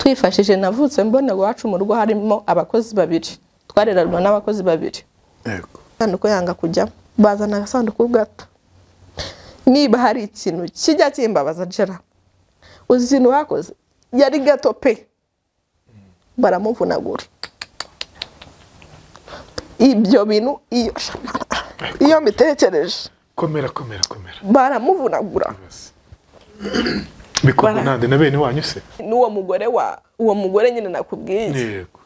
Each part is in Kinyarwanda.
Twifashije navutse mbona iwacu mu rugo harimo abakozi babiri, twareranwa n'abakozi babiri. Yego. Isanduku yanga kujya, bazana agasanduku gato. Niba hari ikintu kijya kimbabaza Jera, uzi ikintu bakoze? Yari gato pe, baramuvunagura. Ibyo bintu iyo mbitekereje, Komera, komera, komera. baramuvunagura. Bikorwa nande? Na bene wanyu se? N'uwo mugore wa uwo mugore nyine nakubwiye. Yego.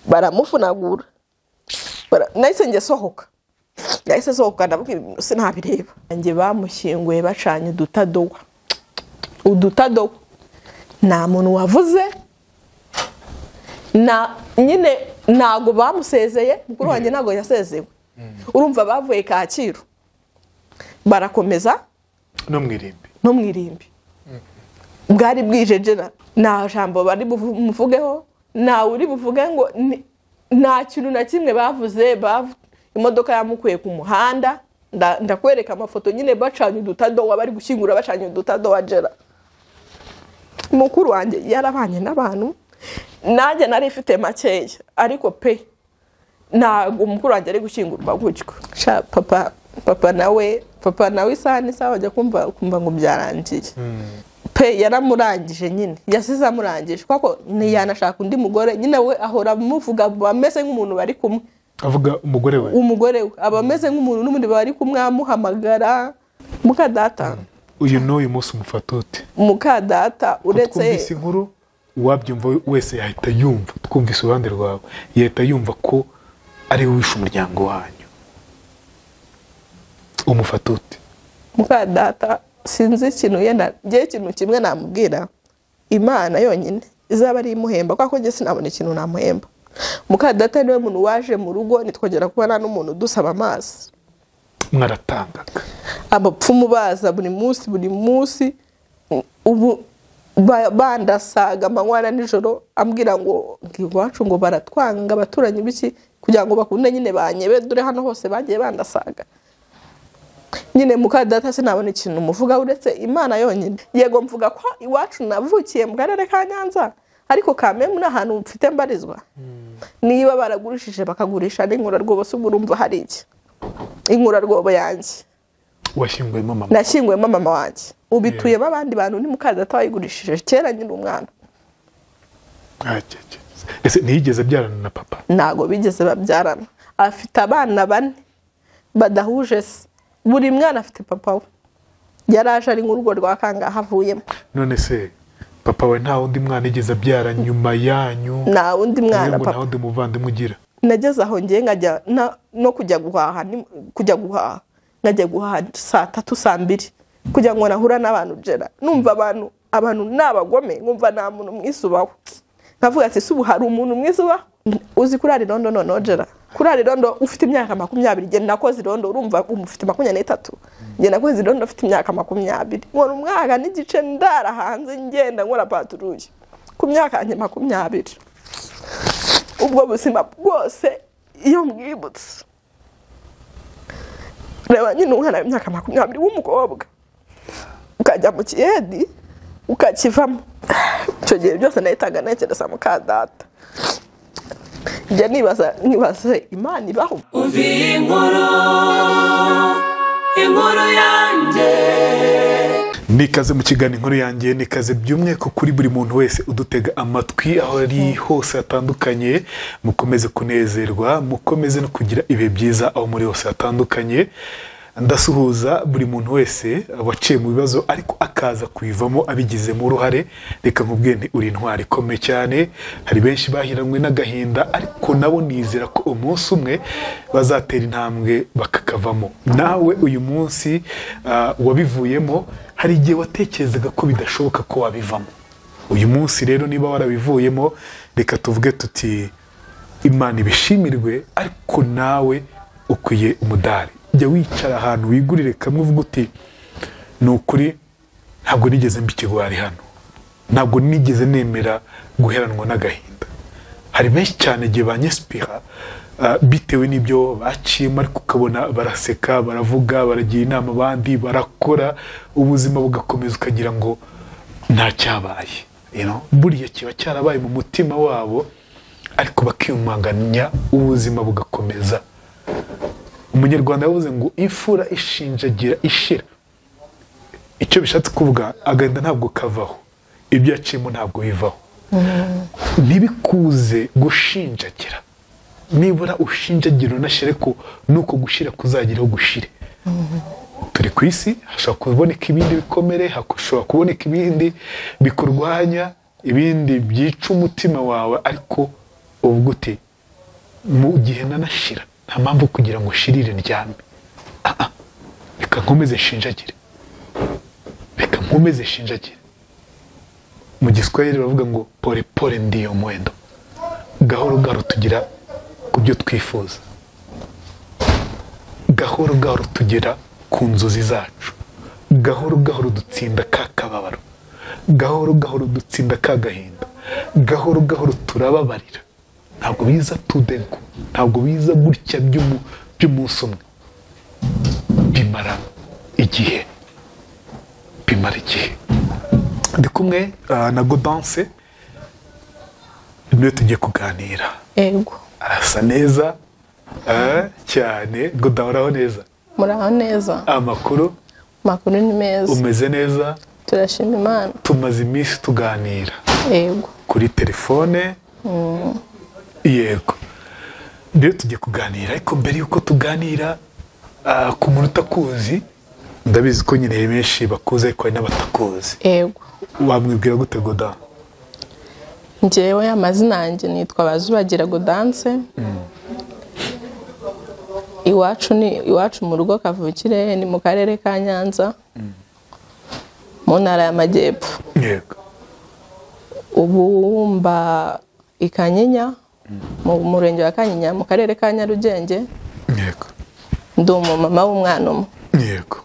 Baramufunagura. Nahise njye sohoka, nahise sohoka, ndavuga ibintu sinabireba. Njye bamushyinguye bacanye udutadowa, udutadowa. Nta muntu wavuze na nyine, ntago bamusezeye. Mukuru wanjye ntago yasezewe. Urumva bavuye Kacyiru barakomeza No mu irimbi. No mu irimbi. Bwari bwije Jera, nta jambo bari bumuvugeho, ntawe uri buvuge ngo nta kintu na kimwe bavuze. Imodoka yamukuye ku muhanda. Ndakwereka amafoto nyine bacanye udutadowa, bari gushyingura bacanye udutadowa. Jera, mukuru wanjye yarabanye n'abantu, nanjye nari mfite makeya, ariko pe ntabwo mukuru wanjye ari gushyingurwa gutyo. Sha papa, papa nawe isaha n'isaha bajya kumva ngo byarangiye pe. Yaramurangije nyine, yasize amurangije, kuko ntiyanashaka undi mugore nyine. We ahora amuvuga, ameze nk'umuntu bari kumwe. Avuga umugore we? Umugore we, aba ameze nk'umuntu n'ubundi bari kumwe, amuhamagara mukadata. Uyu n'uyu munsi umufata ute? Mukadata uretse Twumvise inkuru, uwabyumva wese yahita yumva, twumvise uruhande rwawe, yahita yumva ko ari we wishe umuryango wanyu. Umufata ute? Mukadata sinzi ikintu yenda, ngewe ikintu kimwe namubwira, Imana yonyine izaba ari imuhemba, kuko njye sinabona ikintu namuhemba. Mukadata niwe muntu waje mu rugo nitwongera kubona n'umuntu udusaba amazi. Mwaratangaga? Abapfumu baza buri munsi, buri munsi. Ubu bandasaga amanywa na nijoro, ambwira ngo iwacu ngo baratwanga, abaturanyi biki, kugira ngo bakunde nyine banyebe. Dore hano hose bagiye bandasaga nyine. Mukadata sinabona ikintu muvuga uretse Imana yonyine. Yego, mvuga ko iwacu navukiye mu karere ka Nyanza, ariko kamemu ni ahantu mfite mbarizwa. Niba baragurishije bakagurisha n'inkurarwobo se, ubwo urumva hari iki inkurarwobo yanjye Washyinguyemo mama? Nashyinguyemo mama wanjye, ubituyemo abandi bantu. Ni mukadata wayigurishije kera nyine umwana. Ah, cye, cye. Ese ntiyigeze abyarana na papa? Ntabwo bigeze babyarana. Afite abana bane badahuje se, buri mwana afite papa we. Yaraje ari nk'urugo rwa kangahe avuyemo. None se papa we nta wundi mwana yigeze abyara nyuma yanyu? Nta wundi mwana. Ngo nta Papa wundi muvandimwe ugira? Nageze aho ngiye nkajya no kujya guhaha, kujya guhaha, nkajya guhaha saa 3, saa 2, kugira ngo nahura n'abantu. Jera, numva abantu ni abagome, nkumva nta muntu mwiza ubaho. Nkavuga ati: "Se ubu hari umuntu mwiza ubaho?" Uzi kurara irondo? Noneho Jera, kurara irondo ufite imyaka 20. Njye nakoze irondo, urumva ubu ufite 23, njye nakoze irondo ufite imyaka 20, nkora umwaka n'igice ndara hanze, ngenda nkora patrouille ku myaka yanjye 20. Ubwo buzima bwose iyo mbwibutse, reba nyine umwana w'imyaka 20 w'umukobwa, ukajya mu kiyedi ukakivamo. Icyo gihe byose nahitaga ntekereza mukadata, njya nibaza, nkibaza Imana ibaho. Umva iyi nkuru, inkuru yanjye. Nikaze mu kiganiro Inkuru Yanjye. Nikaze by'umwihariko kuri buri muntu wese udutega amatwi aho ari hose hatandukanye. Mukomeze kunezerwa, mukomeze no kugira ibihe byiza aho muri hose hatandukanye. Ndasuhuza buri muntu wese waciye mu bibazo ariko akaza kubivamo abigizemo uruhare. Reka nkubwire nti uri intwari ikomeye cyane. Hari benshi bahiranwe n'agahinda, ariko nabo nizera ko umunsi umwe bazatera intambwe bakakavamo. Nawe uyu munsi wabivuyemo. Hari igihe watekerezaga ko bidashoboka ko wabivamo. Uyu munsi rero niba warabivuyemo, reka tuvuge tuti Imana ibishimirwe, ariko nawe ukwiye umudari. Jya wicara ahantu wigurire kamwe, uvuga uti: "Ni ukuri ntabwo nigeze mba ikigwari hano, ntabwo nigeze nemera guheranwa n'agahinda." Hari benshi cyane igihe banyesipira bitewe n'ibyo baciyemo, ariko ukabona baraseka, baravuga, baragira inama abandi, barakora, ubuzima bugakomeza, ukagira ngo nta cyabaye. Buriya kiba cyarabaye mu mutima wabo, ariko bakiyumanganya ubuzima bugakomeza. Umunyarwanda yavuze ngo imfura ishinjagira ishira. Icyo bishatse kuvuga, agahinda ntabwo kavaho, ibyo yaciyemo ntabwo bivaho. Ntibikuze gushinjagira, nibura ushinjagira unashyire ko nuko gushira kuzageraho gushire. Turi ku isi, hashobora kuboneka ibindi bikomere, hashobora kuboneka ibindi bikurwanya, ibindi byica umutima wawe, ariko uvuga uti mu gihe nanashira nta mpamvu kugira ngo ushirire ndyame. Reka nkomeze nshinjagire, reka nkomeze nshinjagire. Mu Giswahili bavuga ngo pole pole ndiyo mwendo, gahoro gahoro tugera ku byo twifuza, gahoro gahoro tugera ku nzozi zacu, gahoro gahoro dutsinda ka kababaro, gahoro gahoro dutsinda ka gahinda, gahoro gahoro turababarira. Ntabwo biza tudenko, ntabwo biza gutya by'umunsi umwe, bimara igihe, bimara igihe. Ndi kumwe na Gaudence, niwe tugiye kuganira. Yego. Arasa neza cyane. Gaudence, uraho neza? Muraho neza. Amakuru? Amakuru ni meza. Umeze neza? Turashima Imana. Tumaze iminsi tuganira. Yego. Kuri telefone. Yego. Rero tugiye kuganira, ariko mbere yuko tuganira ku muntu utakuzi, ndabizi ko nyine benshi bakuze ariko hari n'abatakuzi. Yego. Wamwibwira gute Gaudence? Njyewe amazina yanjye nitwa Bazubagira Gaudence. Iwacu ni iwacu mu rugo kavukire ni mu karere ka Nyanza, mu ntara y'Amajyepfo. Yego. Ubu mba i Kanyinya, mu murenge wa Kanyinya, mu karere ka Nyarugenge. Yego. Ndi umumama w'umwana umwe. Yego.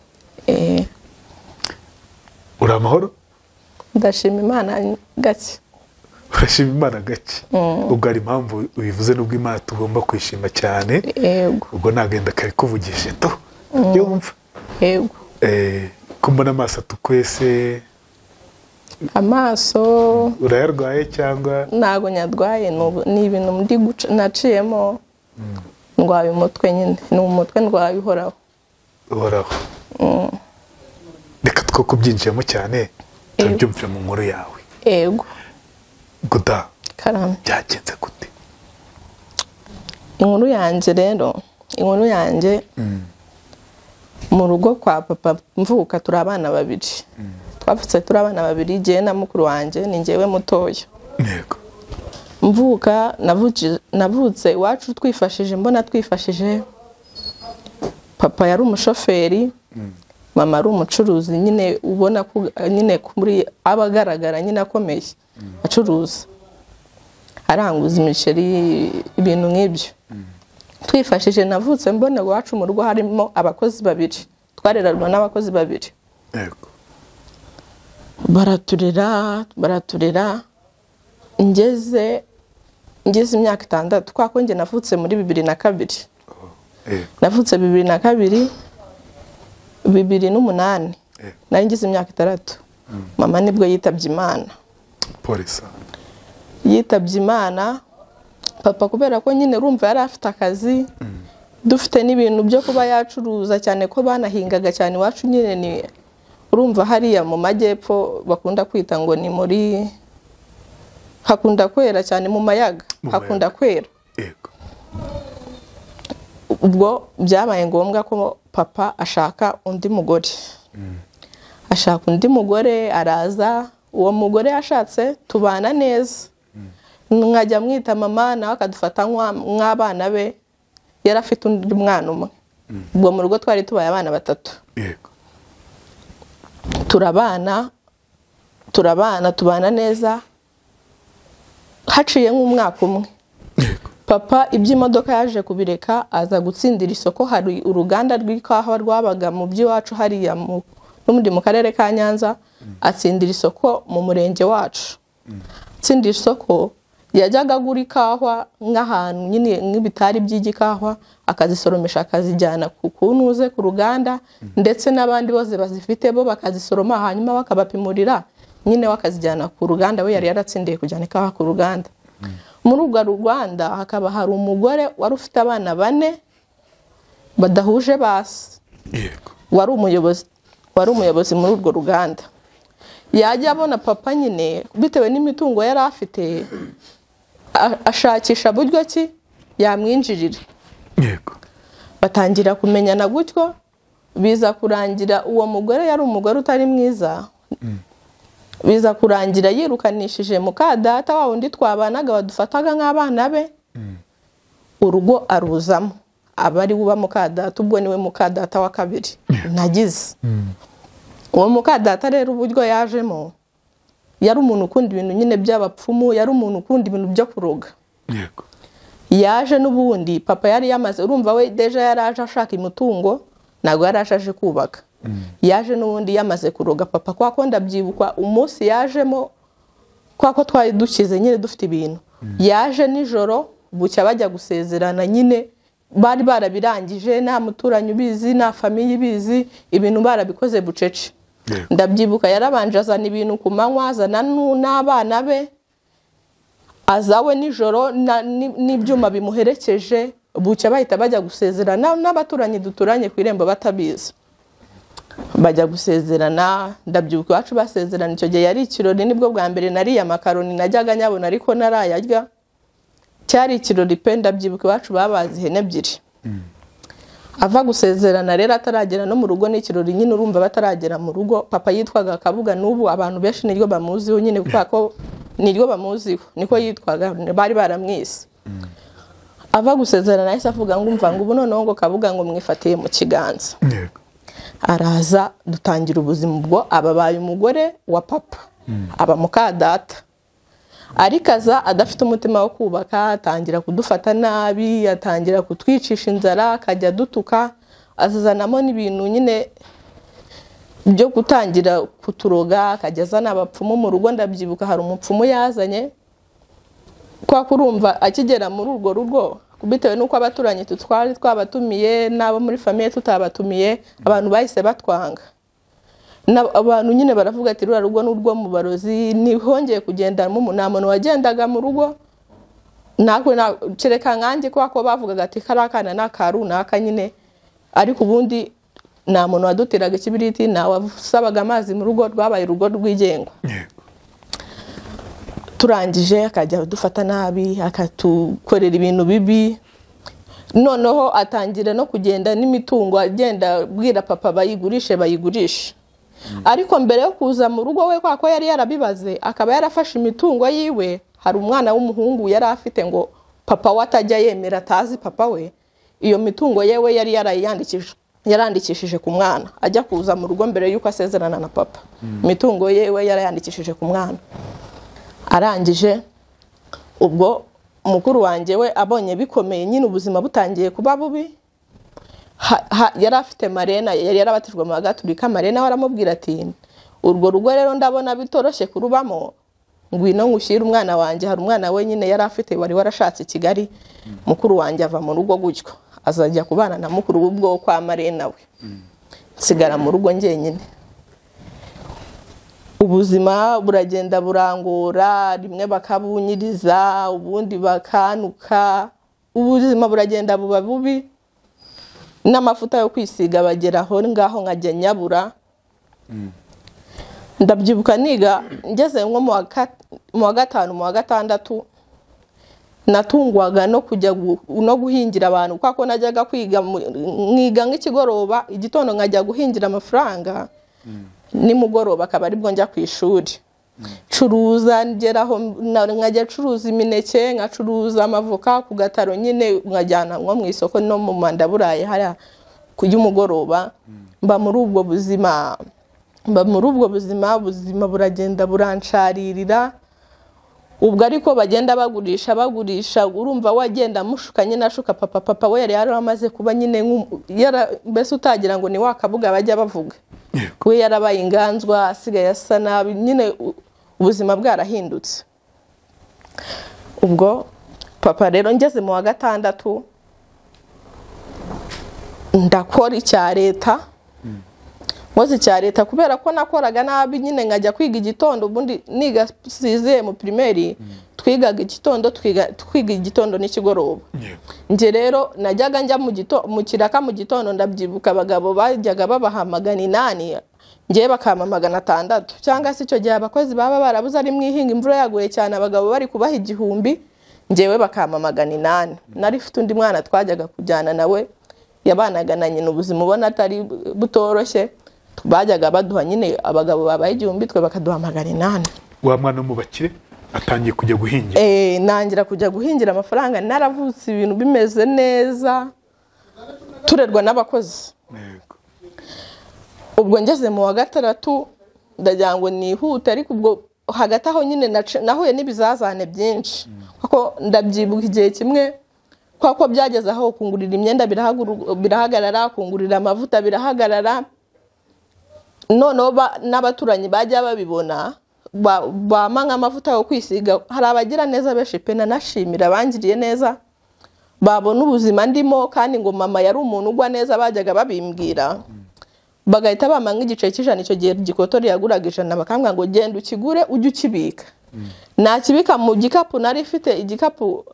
Uri amahoro? Ndashima Imana gake. Urashima Imana gake. Ubwo hari impamvu ubivuze, nubwo Imana tugomba kwishima cyane. Yego. Ubwo nagenda kabikuvugije to. Yumva. Yego. Ko mbona amaso atukuye se? Amaso urayarwaye cyangwa? Ntago nyarwaye, ni ibintu ndi naciyemo. Ndwaye umutwe nyine, ni umutwe ndwaye uhoraho. Uhoraho. Reka two kubyinjiramo cyane, turabyumvira mu nkuru yawe. Yego. Guda. Karame. Byagenze gute? Inkuru yanjye rero, inkuru yanjye mu rugo kwa papa mvuka turi abana babiri. Twavutse turi abana babiri, jye na mukuru wanjye, ni njyewe mutoya. Yego. Mvuka navutse iwacu twifashije, mbona twifashije. Papa yari umushoferi, mama ari umucuruzi nyine, ubona ko nyine kuri abagaragara nyine akomeye, acuruza, aranguza imiceri, ibintu nk'ibyo. Twifashije. Navutse mbona iwacu mu rugo harimo abakozi babiri, twarererwa n'abakozi babiri. Yego. Baraturera, baraturera, ngeze imyaka 6, kwa ko njye navutse muri 2002. Navutse 2002, 2008. Nari ngize imyaka 6. Mama nibwo yitabye Imana. Polisa. Yitabye Imana. Papa kubera ko nyine urumva yari afite akazi, dufite n'ibintu byo kuba yacuruza cyane ko banahingaga cyane iwacu nyine, ni urumva hariya mu majyepfo bakunda kwita ngo ni muri, hakunda kwera cyane mu mayaga, hakunda kwera. Yego. Ubwo byabaye ngombwa ko papa ashaka undi mugore. Ashaka undi mugore, araza. Uwo mugore yashatse tubana neza. Nkajya mwita mama, nawe akadufata nk'abana be. Yari afite undi mwana umwe. Ubwo mu rugo twari tubaye abana 3. Yego. Turabana, tubana neza. Haciye nk'umwaka umwe. Papa iby'imodoka yaje kubireka, aza gutsindira isoko. Hari uruganda rw'ikawa rwabaga mu by'iwacu hariya n'undi mu karere ka Nyanza, atsindira isoko mu murenge wacu. Atsindira isoko, yajyaga agura ikawa nk'ahantu nyine nk'ibitari by'igikawa, akazisoromesha akazijyana ku ntuze ku ruganda, ndetse n'abandi bose bazifite bo bakazisoroma, hanyuma bakabapimurira Nyine wakazijyana ku ruganda, we yari yaratsindiye kujyana ikawa ku ruganda. Muri urwo ruganda hakaba hari umugore wari ufite abana 4 badahuje basi. Yego. Wari umuyobozi muri urwo ruganda. Yajya abona papa nyine bitewe n'imitungo yari afite, ashakisha buryo ki yamwinjirira. Yego. Batangira kumenyana gutyo, biza kurangira uwo mugore yari umugore utari mwiza. Biza kurangira yirukanishije muka data wa wundi twabanaga badufataga nk'abana be. Urugo aruzamo, abari uba muka data, ubwo niwe muka data wa kabiri nagize. Uwo muka data rero uburyo yajemo, yari umuntu ukunda ibintu nyine by'abapfumu, yari umuntu ukunda ibintu byo kuroga. Yego. Yaje n'ubundi papa yari yamaze, urumva we deja yaraje ashaka imutungo, ntabwo yaraje aje kubaka. Yaje n'ubundi yamaze kuroga papa, kwa ko ndabyibukwa umunsi yajemo, kwa ko twari dukize nyine dufite ibintu. Yaje nijoro bucya bajya gusezerana nyine, bari barabirangije, nta muturanyi ubizi, nta famiye ibizi, ibintu barabikoze bucece. Ndabyibuka yarabanje azana ibintu ku manywa, azana n'abana be, azawe nijoro n'ibyuma bimuherekeje, bucya bahita bajya gusezerana n'abaturanyi duturanye ku irembo batabizi. Bajya gusezerana, ndabyibuka iwacu basezerana icyo gihe yari ikirori, nibwo bwa mbere nariye amakaroni najyaga nyabona ariko narayarya. Cyari ikirori pe, ndabyibuka iwacu babaze ihene 2. Ava gusezerana rero ataragera no mu rugo, n'ikirori nyine urumva bataragera mu rugo. Papa yitwaga Kabuga, n'ubu abantu benshi niryo bamuziho nyine, kuko ko niryo bamuziho niko yitwaga, bari baramwise. Ava gusezerana yahise avuga ngo umva ngo ubu noneho ngo Kabuga ngo mwifatiye mu kiganza. Araza dutangira ubuzima ubwo, ababaye umugore wa papa, aba muka data. Ariko aza adafite umutima wo kubaka, atangira kudufata nabi, atangira kutwicisha inzara, akajya dutuka, azazanamo n'ibintu nyine byo gutangira kuturoga, akajya azana abapfumu mu rugo. Ndabyibuka hari umupfumu yazanye, kwa kurumva akigera muri urwo rugo, bitewe n'uko abaturanyi tutwari twabatumiye n'abo muri famiye tutabatumiye, abantu bahise batwanga. Abantu nyine baravuga ati rura rugo n'urwo mu barozi, ntihongeye kugendamo, nta muntu wagendaga mu rugo. Nakwe kereka nkanjye kwa ko bavugaga ati kari akana n'aka runaka nyine, ariko ubundi nta muntu wadutiraga ikibiriti, nta wasabaga amazi mu rugo, rwabaye urugo rw'igengo. Turangije akajya dufata nabi, akatukorera ibintu bibi. Noneho atangira no kugenda n'imitungo, agenda abwira papa bayigurishe bayigurishe. Ariko mbere yo kuza mu rugo we, kwa ko yari yarabibaze, akaba yarafashe imitungo yiwe, hari umwana w'umuhungu yari afite ngo papa we atajya yemera, atazi papa we, iyo mitungo yewe yari yarandikishije ku mwana. Ajya kuza mu rugo mbere yuko asezerana na papa, imitungo yewe yarayandikishije ku mwana. Arangije ubwo mukuru wanjye we abonye bikomeye nyine, ubuzima butangiye kuba bubi, yari afite marena, yari yarabatijwe mu Gaturika, marena aramubwira ati urwo rugo rero ndabona bitoroshye kurubamo, ngwino ngushyire umwana wanjye. Hari umwana we nyine yari afite wari warashatse i Kigali. Mukuru wanjye ava mu rugo gutyo, azajya kubana na mukuru ubwo kwa marena we, nsigara mu rugo njyenyine. Ubuzima buragenda burangora, rimwe bakabunyiriza, ubundi bakanuka, ubuzima buragenda buba bubi. N'amafuta yo kwisiga bageraho ngaho nkajya nyabura. Ndabyibuka niga ngeze nko mu wa 5 mu wa 6, natungwaga no kujya no guhingira abantu, kwa ko najyaga kwiga nkiga nk'ikigoroba, igitondo nkajya guhingira amafaranga, nimugoroba akaba aribwo njya ku ishuri. Curuza ngeraho nkajya curuza imineke, nkacuruza amavoka ku gataro nyine, nkajyana nko mu isoko no mu mandaburaye hariya ku y'umugoroba. Mba muri ubwo buzima, ubuzima buragenda buransharirira. Ubwo ariko bagenda bagurisha, urumva wagenda mushuka nyine, ashuka papa. Papa we yari yaramaze kuba nyine, mbese utagira ngo ni wa Kabuga bajya bavuga, we yarabaye inganzwa, asigaye asa nabi nyine, ubuzima bwarahindutse. Ubwo papa rero ngeze mu wa 6 ndakora icya leta. Nkoze icya leta kubera ko nakoraga nabi nyine nkajya kwiga igitondo, ubundi niga sixième mu primaire twigaga igitondo, twiga igitondo n'ikigoroba. Nje rero najyaga njya mu kiraka mu gitondo, ndabyibuka abagabo bajyaga babaha 800 ngiye bakama 600, cyangwa se icyo gihe abakozi baba barabuze ari mwihinga imvura yaguye cyane abagabo bari kubaha 1000 ngewe bakama 800. Nari mfite undi mwana twajyaga kujyana nawe yabanaga na nyina ubuzima ubona atari butoroshye, bajyaga baduha nyine abagabo babaye 1000 twe bakaduha 800. Wa mwana mu bakire atangiye kujya guhingira. Nangira kujya guhingira amafaranga, naravutse ibintu bimeze neza turerwa n'abakozi. Ubwo ngeze mu wa gatandatu ndagira ngo nihute, ariko ubwo hagati aho nyine nahuye n'ibizazane byinshi, kuko ndabyibuka igihe kimwe kuko byageze aho kungurira imyenda birahagarara, kungurira amavuta birahagarara. Noneho n'abaturanyi bajya babibona bampa nk'amavuta yo kwisiga. Hari abagira neza benshi pe, nanashimira bangiriye neza babona ubuzima ndimo, kandi ngo mama yari umuntu ugwa neza bajyaga babimbwira, bagahita bampa nk'igice cy'ijana. Icyo gihe gikotori yaguraga 100, bakambwira ngo genda ukigure ujye ukibika. Nakibika mu gikapu, nari mfite igikapu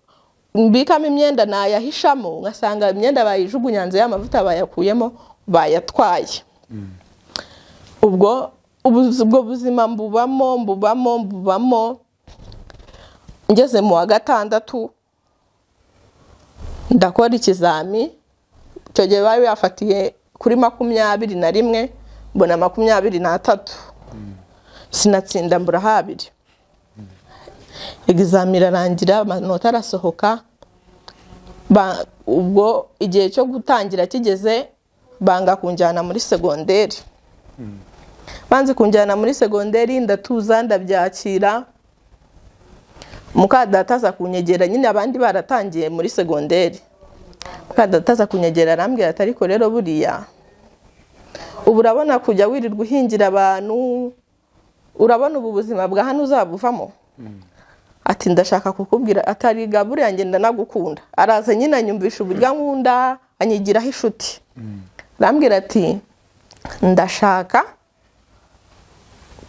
mbikamo imyenda, nayahishamo ngasanga imyenda bayijugunyanze, y'amavuta bayakuyemo bayatwaye. Ubwo buzima mbubamo ngeze mu wa gatandatu ndakora ikizami. Icyo gihe bari bafatiye kuri 21 mbona 23, sinatsinda mbura habiri. Examen irarangira, amanota arasohoka. Ubwo igihe cyo gutangira kigeze banga kunjyana muri segonderi. Banze kunjyana muri segonderi, ndatuza ndabyakira. Mukadata aza kunyegera nyine, abandi baratangiye muri segonderi. Mukadata aza kunyegera arambwira ati ariko rero buriya ubu urabona kujya wirirwa uhingira abantu, urabona ubu buzima bwa hano uzabuvamo. Ati ndashaka kukubwira atari buriya ngenda nagukunda. Araza nyine anyumvisha uburyo nkunda, anyigiraho inshuti. Arambwira ati ndashaka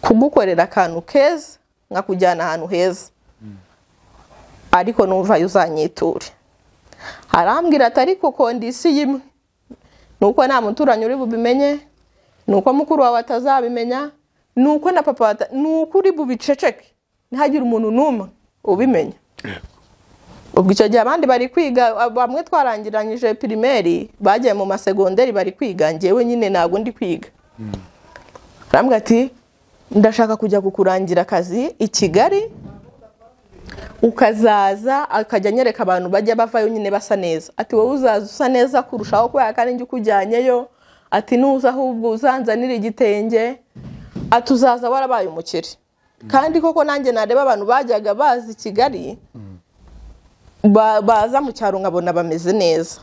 kugukorera akantu keza nkakujyana ahantu heza, ariko numva uzanyiture. Arambwira ati ariko kondisi imwe nuko nta muturanyi uri bubimenye, nuko mukuru wawe atazabimenya, nuko na papa nuko uri bubiceceke, ntihagire umuntu n'umwe ubimenya. Ubwo icyo gihe abandi bari kwiga, bamwe twarangiranyije primaire bagiye mu masegonderi bari kwiga, njyewe nyine ntabwo ndi kwiga. Arambwira ati ndashaka kujya kukurangira akazi i Kigali, ukazaza akajya anyereka abantu bajya bavayo nyine basa neza. Ati wowe uzaza usa neza kurushaho kubera kandi njye ukujyanyeyo. Ati nuza ahubwo uzanzanira igitenge, ati uzaza warabaye umukire. Kandi koko nanjye nareba abantu bajyaga bazi Kigali baza mu cyaro nkabona bameze neza.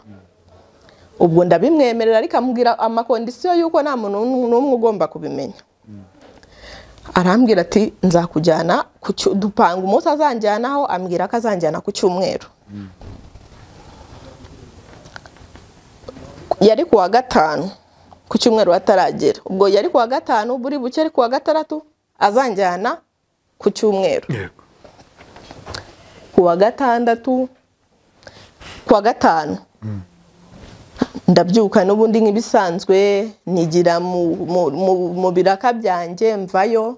Ubwo ndabimwemerera, ariko amubwira amakondisiyo yuko nta muntu n'umwe ugomba kubimenya. Arambwira ati nzakujyana dupanga umunsi azanjyanaho, ambwira ko azanjyana ku cyumweru. Yari kuwa gatanu, ku cyumweru ataragera. Ubwo yari kuwa gatanu, buri buke ari kuwa gatandatu azanjyana ku cyumweru. Kuwa gatandatu, kuwa gatanu ndabyuka n'ubundi nk'ibisanzwe, nigira mu biraka byanjye, mvayo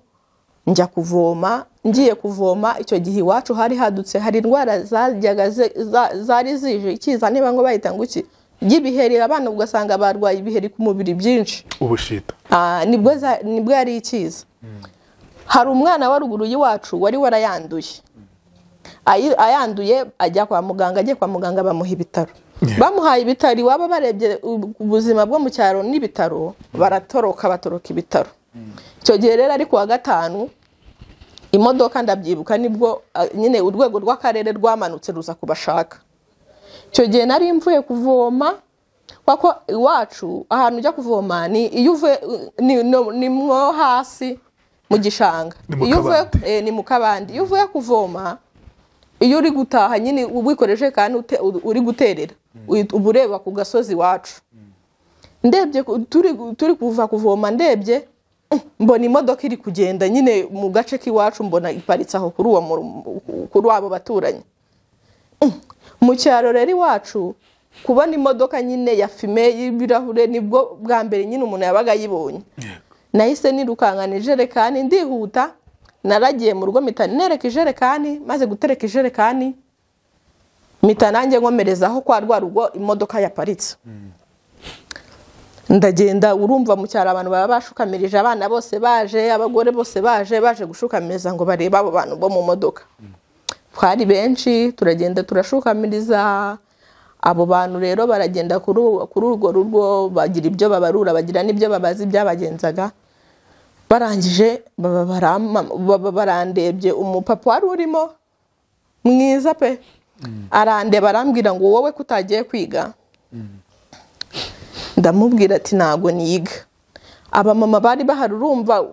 njya kuvoma. Ngiye kuvoma icyo gihe iwacu hari hadutse hari indwara zajyaga zari zije ikiza, niba ngo bahita ngo iki y'ibiheri, abana ugasanga barwaye ibiheri ku mubiri byinshi, ubushita. Nibwo yari ikiza. Hari umwana wa ruguru y'iwacu wari warayanduye, ayanduye ajya kwa muganga, agiye kwa muganga bamuha ibitaro. Bamuhaye ibitaro, iwabo barebye ubuzima bwo mu cyaro n'ibitaro baratoroka, batoroka ibitaro. Icyo gihe rero ari kuwa gatanu, imodoka ndabyibuka nibwo nyine urwego rw'akarere rwamanutse ruza kubashaka. Icyo gihe nari mvuye kuvoma, kuko iwacu ahantu ujya kuvoma ni iyo uvuye ni mwo hasi mu gishanga, iyo uvuye ni mu kabande. Iyo uvuye kuvoma, iyo uri gutaha nyine ubikoreshe kandi uri guterera, uba ureba ku gasozi iwacu. Ndebye turi kuva kuvoma, ndebye mbona imodoka iri kugenda nyine mu gace k'iwacu, mbona iparitse aho kuri uwo kuri abo baturanyi. Mu cyaro rero iwacu kubona imodoka nyine ya fime y'ibirahure nibwo bwa mbere nyine umuntu yabaga ayibonye. Nahise nirukankana ijerekani ndihuta, naragiye mu rugo mpita nereka ijerekani, maze gutereka ijerekani mpita nanjye nkomerezaho kwa rwa rugo imodoka yaparitse. Ndagenda, urumva mu cyaro abantu baba bashukamirije, abana bose baje, abagore bose baje gushukamiriza ngo barebe abo bantu bo mu modoka. Twari benshi, turagenda turashukamiriza abo bantu. Rero baragenda kuri urwo rugo, bagira ibyo babarura, bagira n'ibyo babaza ibyabagenzaga. Barangije baba barandebye, umupapa wari urimo mwiza pe, arandeba arambwira ngo wowe kutagiye kwiga? Ndamubwira ati ntago niga. Abamama bari bahari, urumva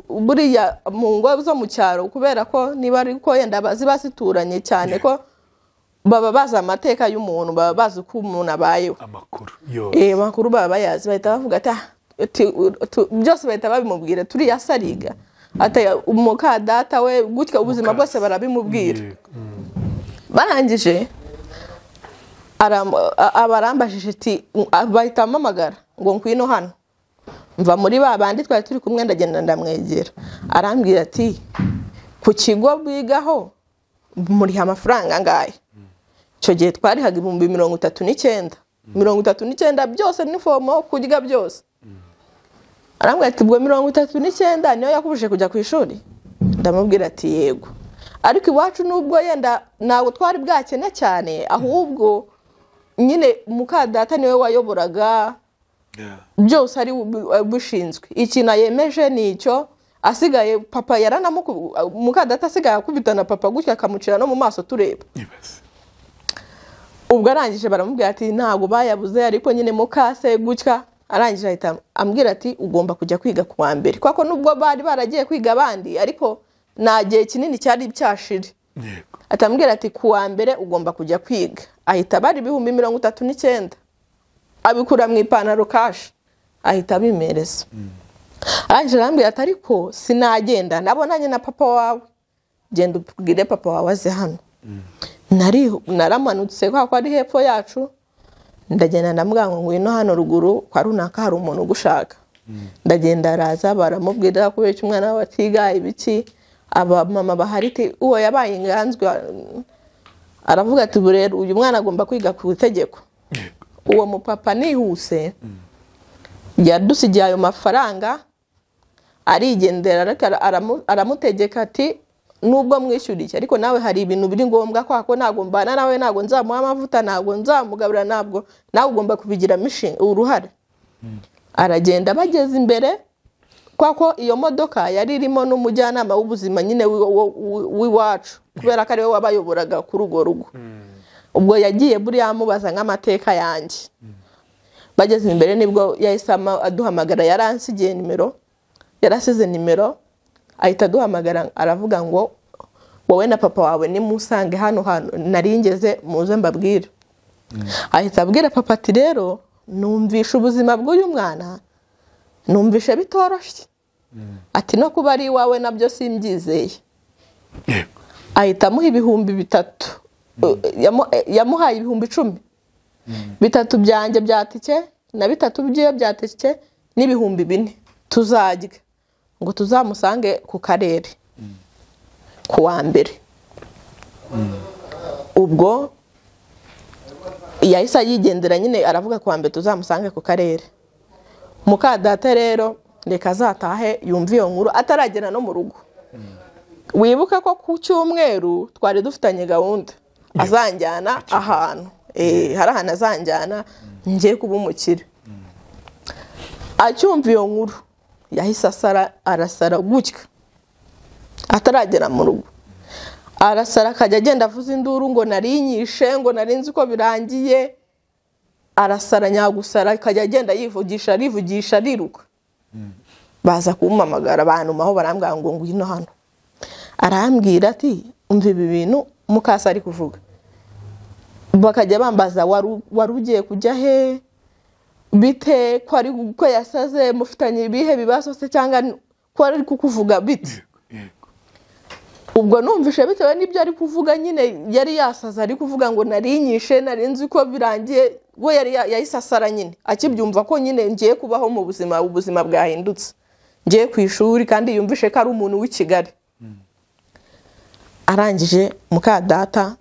buriya mu ngo zo mu cyaro, kubera ko niba ari ko yenda ziba zituranye cyane, ko baba bazi amateka y'umuntu, baba bazi uko umuntu abayeho, amakuru yose, amakuru baba bayazi. Bahita bavuga ati byose bahita babimubwira, turiya sariga ati umuka data we gutya, ubuzima bwose barabimubwira. Barangije abarambajije ati bahita amamagara ngo ngwino hano. Mva muri ba bandi twari turi kumwe, ndagenda ndamwegera, arambwira ati ku kigo bigaho muriha amafaranga angahe? Icyo gihe twarihaga 39,000, 39 byose n'ifomo kurya byose. Arambwira ati ubwo 39 niyo yakubuje kujya ku ishuri? Ndamubwira ati yego. Ariko iwacu nubwo yenda ntabwo twari bwakene cyane, ahubwo nyine muka data niwe wayoboraga byose, ari bushinzwe. Ikintu yemeje ni icyo, asigaye papa muka data asigaye akubitana papa gutya akamucira no mu maso tureba. Ubwo arangije baramubwira ati ntabwo bayabuze, ariko nyine mukase gutya. Arangije ahita ambwira ati ugomba kujya kwiga ku wa mbere, kuko nubwo bari baragiye kwiga abandi ariko nta gihe kinini cyari cyashire. Atambwira ati ku wa mbere ugomba kujya kwiga. Ahita bari 39,000 abikura mu ipantaro kashi, ahita abimereza. Arangije arambwira ati ariko sinagenda nabonanye na papa wawe, genda ubwire papa wawe aze hano. Naramanutse kwa ko ari hepfo yacu, ndagenda ndamubwira ngo ngwino hano ruguru kwa runaka hari umuntu ugushaka. Ndagenda araza, baramubwira kubera icyo umwana we atiga ibiki. Abamama bahari ati uwo yabaye inganzwa, aravuga ati ubu rero uyu mwana agomba kwiga ku itegeko. Uwo mupapa nihuse yadusigiye ayo mafaranga arigendera, aramutegeka ati nubwo mwishyuriye ariko nawe hari ibintu biri ngombwa, kwa ko ntabwo mbana nawe, ntabwo nzamuha amavuta, ntabwo nzamugabura, ntabwo nawe ugomba kubigiramo uruhare. Aragenda, bageze imbere, kwa ko iyo modoka yari irimo n'umujyanama w'ubuzima nyine w'iwacu, kubera ko ariwe wabayoboraga kuri urwo rugo. Ubwo yagiye buriya amubaza nk'amateka yanjye. Bageze imbere nibwo yahise aduhamagara, yaransigiye nimero, yarasize nimero, ahita aduhamagara aravuga ngo wowe na papa wawe nimusange hano hantu naringeze muze mbabwire. Ahita abwira papa ati rero numvishe ubuzima bw'uyu mwana, numvishe bitoroshye, ati no kuba ari iwawe nabyo simbyizeye. Ahita amuha 3,000, yamuhaye 10,000, 3 byanjye bya tike na 3 byiwe bya tike n'4,000 tuzarya ngo tuzamusange ku karere ku wa mbere. Ubwo yahise yigendera nyine, aravuga ku wa mbere tuzamusange ku karere. Muka data rero reka azatahe yumve iyo nkuru ataragera no mu rugo. Wibuke ko ku cyumweru twari dufitanye gahunda azanjyana ahantu, hari ahantu azanjyana ngiye kuba umukire. Acyumva iyo nkuru yahise asara, arasara gutya ataragera mu rugo. Arasara akajya agenda avuza induru ngo narinyishe, ngo narinzi ko birangiye. Arasara nyagusara, akajya agenda yivugisha arivugisha ariruka. Baza kumpamagara bantumaho barambwira ngo ngwino hano. Arambwira ati umva ibi bintu mukasa ari kuvuga. Bakajya bambaza wari ugiye kujya he, Bite ko ari ko yasaze, mufitanye ibihe bibazo se cyangwa ko ari kukuvuga bite? Ubwo numvishe bitewe n'ibyo ari kuvuga nyine yari yasaze, ari kuvuga ngo narinyishe, nari nzi ko birangiye, we yari yayisasara nyine akibyumva ko nyine ngiye kubaho mu buzima, ubuzima bwahindutse, ngiye ku ishuri, kandi yumvishe ko ari umuntu w'i Kigali. Arangije muka data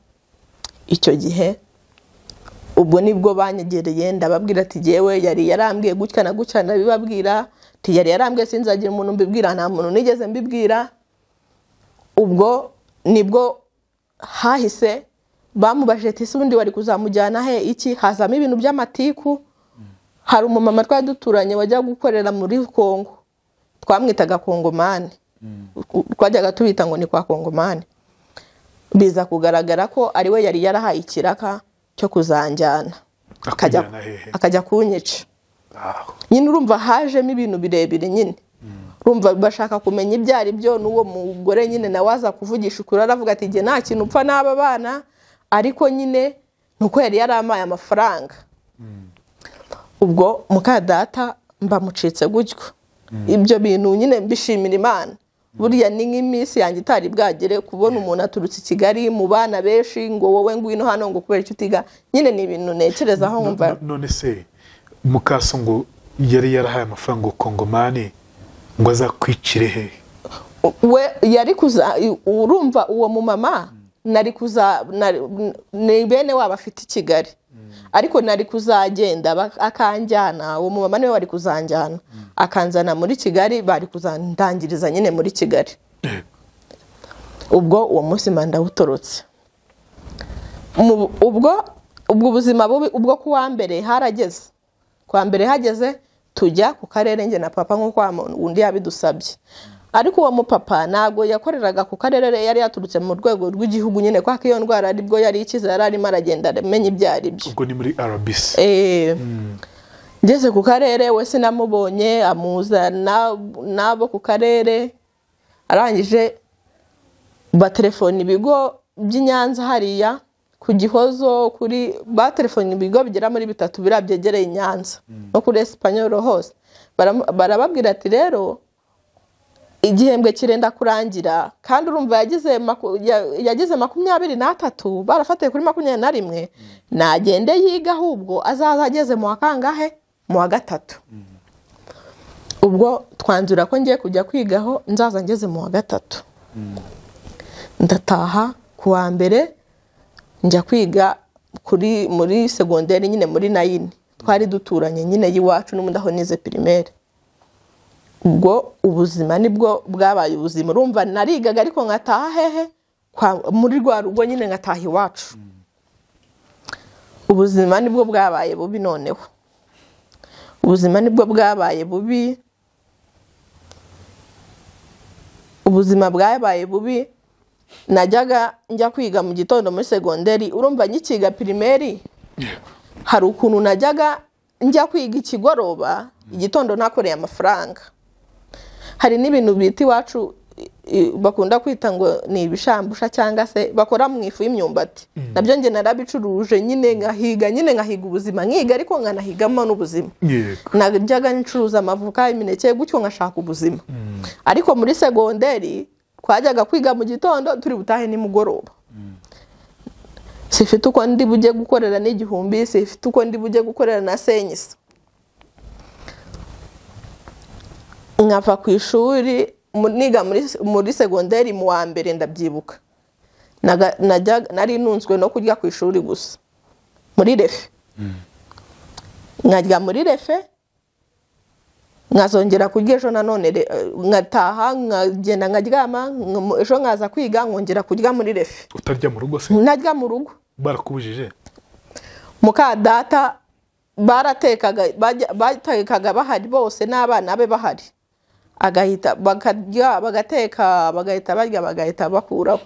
icyo gihe ubwo nibwo banyegereye, ndababwira ati jyewe yari yarambwiye gutya na gutya, ndabibabwira ati yari yarambwiye sinzagira umuntu mbibwira, nta muntu nigeze mbibwira. Ubwo nibwo hahise bamubajije ati ese ubundi wari kuzamujyana he iki, hazamo ibintu by'amatiku. Hari umumama twari duturanye wajya gukorera muri Kongo, twamwitaga Kongomani, twajyaga tubita ngo ni kwa Kongomani. Biza kugaragara ko ari we yari yarahaye ikiraka cyo kuzanjyana, akajya kunyica. Nyine urumva hajemo ibintu birebire nyine, urumva bashaka kumenya ibyo ari byo. N'uwo mugore nyine nawe aza kuvugisha ukuri, aravuga ati jye nta kintu upfa n'aba bana, ariko nyine nuko yari yaramaye amafaranga. Ubwo muka data mbamucitse gutyo. Ibyo bintu nyine mbishimira Imana. Buriya ni nk'iminsi yanjye itari bwagere kubona umuntu aturutse i Kigali mu bana benshi ngo wowe ngwino hano ngo kubera icyo utiga, nyine ni ibintu ntekerezaho nkumva. None se mukaso ngo yari yarahaye amafaranga ngo Kongomani ngo azakwicire he? We yari kuza, urumva uwo mumama nari kuza, ni bene wabo afite i Kigali, ariko nari kuzagenda akanjyana, uwo mumama niwe wari kuzanjyana akanzana muri Kigali, bari kuzandangiriza nyine muri Kigali. Ubwo uwo munsi ndawutorotse. Ubwo ubuzima bubi, ubwo kuwa mbere harageze, kuwa mbere hageze tujya ku karere njye na papa nk'uko undi yabidusabye. Ariko uwo mupapa ntabwo yakoreraga ku karere, yari yaturutse mu rwego rw'igihugu nyine, kwa iyo ndwara aribwo yari ikize, yari arimo aragenda amenya ibyo ari byo. Ubwo ni muri RBC. Ngeze ku karere we sinamubonye, amuzana nabo ku karere, arangije batelefona ibigo by'i Nyanza hariya ku Gihozo, kuri batelefona ibigo bigera muri 3 biriya byegereye i Nyanza no kuri Espanyol hose, barababwira ati rero igihembwe kirenda kurangira, kandi urumva yagize 23, barafatiye kuri 21, nagende yiga ahubwo azaza ageze mu wa kangahe, mu wa 3. Ubwo twanzura ko ngiye kujya kwigaho nzaza ngeze mu wa 3. Ndataha ku wa mbere njya kwiga kuri muri segonderi nyine muri 9, twari duturanye nyine y'iwacu n'ubundi aho nize primaire. Ubwo ubuzima nibwo bwabaye ubuzima, urumva narigaga ariko nkataha hehe muri rwa rugo nyine, nkataha iwacu. Ubuzima nibwo bwabaye bubi noneho, ubuzima nibwo bwabaye bubi, ubuzima bwabaye bubi. Najyaga njya kwiga mu gitondo muri segonderi, urumva nkikiga primaire hari ukuntu najyaga njya kwiga ikigoroba, igitondo nakoreye amafaranga. Hari n'ibintu bita iwacu bakunda kwita ngo ni ibishambusha cyangwa se bakora mu ifu y'imyumbati, nabyo nge narabicuruje nyine, ngahiga nyine, ngahiga ubuzima, nkiga ariko nkanahigamo n'ubuzima. Najyaga ncuruza amavuka, imineke gutyo ngashaka ubuzima. Ariko muri segonderi twajyaga kwiga mu gitondo turi butahe nimugoroba. Sifite uko ndi bujye gukorera n'igihumbi, sifite uko ndi bujye gukorera na senyisa. Nkava ku ishuri niga muri segonderi mu wa mbere ndabyibuka, nari nunzwe no kurya ku ishuri gusa muri refe. Nkarya muri refe, nkazongera kurya ejo nanone, nkataha nkagenda nkaryama, ejo nkaza kwiga nkongera kurya muri refe. Utarya mu rugo se? Ntarya mu rugo. Barakubujije? Muka data baratekaga, batekaga bahari bose n'abana be bahari, agahita bakarya, bagateka, bagahita barya, bagahita bakuraho.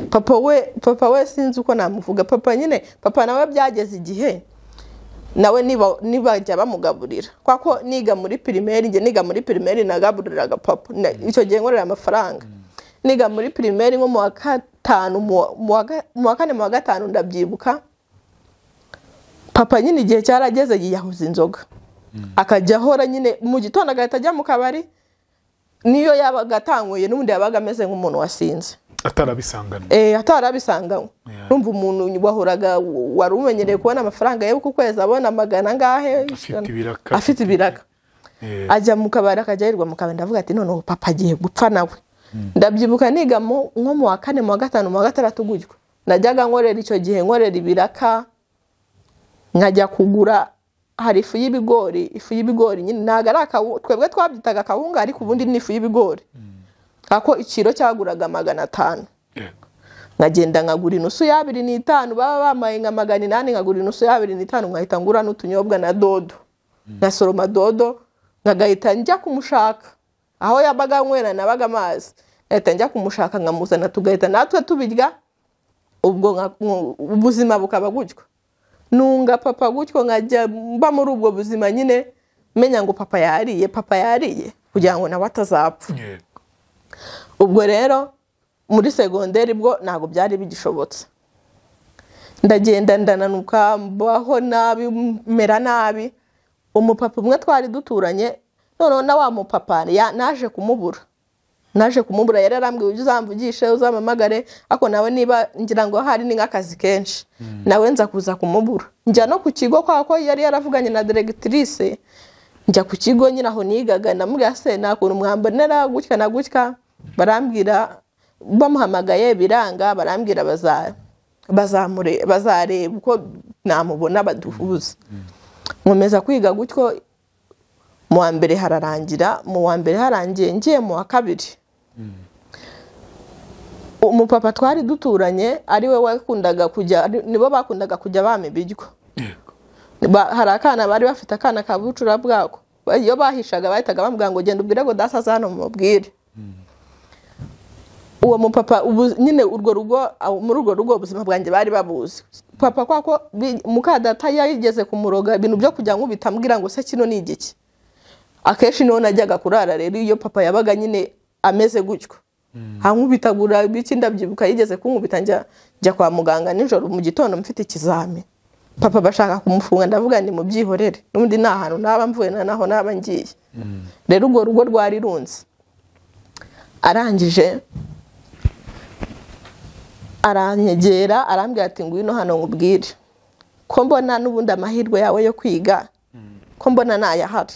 Papa we sinzi uko namuvuga, papa nyine, papa nawe byageze igihe nawe nibajya bamugaburira, kwako niga muri primaire, nge niga muri primaire nagaburiraga papa, icyo gihe nkorera amafaranga. Niga muri primaire nko mu wa 5, mu wa 4, mu wa 5 ndabyibuka, papa nyine igihe cyarageze yiyahuza inzoga. Akajya ahora nyine mu gitondo agahita ajya mu kabari, niyo yabaga atanyweye n'ubundi yabaga ameze nk'umuntu wasinze. Atarabisanganywe. Atarabisanganywe. Urumva umuntu wahoraga wari umenyereye kubona amafaranga ye ku kwezi abona magana angahe, afite ibiraka. Ajya mu kabari akajya yirirwa mu kabari. Ndavuga ati noneho papa agiye gupfa nawe. Ndabyibuka niga nko mu wa 4 mu wa 5 mu wa 6 gutyo. Najyaga nkorera icyo gihe nkorera ibiraka, nkajya kugura hari ifu y'ibigori, ifu y'ibigori nyine ntago ari twebwe twabyitaga akawunga ariko ubundi ni ifu y'ibigori. Ako ikiro cyaguraga 500. Nkagenda nkagura inusu ya 2.5, baba bamaye nka 800, nkagura inusu ya 2.5, nkahita ngura n'utunyobwa na dodo. Nasoroma dodo nkagahita njya kumushaka aho yabaga nywera nabaga amazi, nkahita njya kumushaka nkamuzana tugahita natwe tubirya, ubwo ubuzima bukaba gutyo. Nunga papa gutyo nkajya mba muri ubwo buzima nyine menya ngo papa yariye, papa yariye kugira ngo nawe atazapfa. Ubwo rero muri segonderi bwo ntago byari bigishobotse. Ndagenda ndananuka mbaho nabi mera nabi. Umupapa umwe twari duturanye noneho na wa mupapa naje kumubura. Naje kumubura yari arambwiye ujye uzamvugishe uzamamagare, ariko nawe niba ngira ngo hari ni nk'akazi kenshi nawe nza kuza kumubura. Njya no ku kigo kwa ko yari yaravuganye na directrice, njya ku kigo nyine aho nigaga ndamubwira se nakuntu mwambonera gutya na gutya, barambwira bamuhamagaye biranga, barambwira bazareba uko namubona baduhuza. Nkomeza kwiga gutyo mu wa mbere hararangira, mu wa mbere harangiye ngiye mu wa kabiri. Umupapa twari duturanye ari we wakundaga kujya, nibo bakundaga kujya bama ibiryo. Hari akana bari bafite akana ka bucura bwako, iyo bahishaga bahitaga bamubwira ngo genda ubwire ngo dasa hano mubwire. Uwo mupapa nyine urwo rugo, muri urwo rugo ubuzima bwanjye bari babuzi. Papa kwako mukadata yayigeze kumuroga ibintu byo kujya nkubita ambwira ngo se kino ni igiki. Akenshi niho najyaga kurara rero iyo papa yabaga nyine ameze gutyo. Ankubitagura ibiki, ndabyibuka yigeze kunkubita njya kwa muganga nijoro mu gitondo mfite ikizami. Papa bashaka kumufunga ndavuga ni mubyihorere, n'ubundi nta hantu naba mvuye naho naba ngiye. Rero urwo rugo rwari runze. Arangije aranyegera arambwira ati ngwino hano nkubwire ko mbona n'ubundi amahirwe yawe yo kwiga ko mbona nayahari.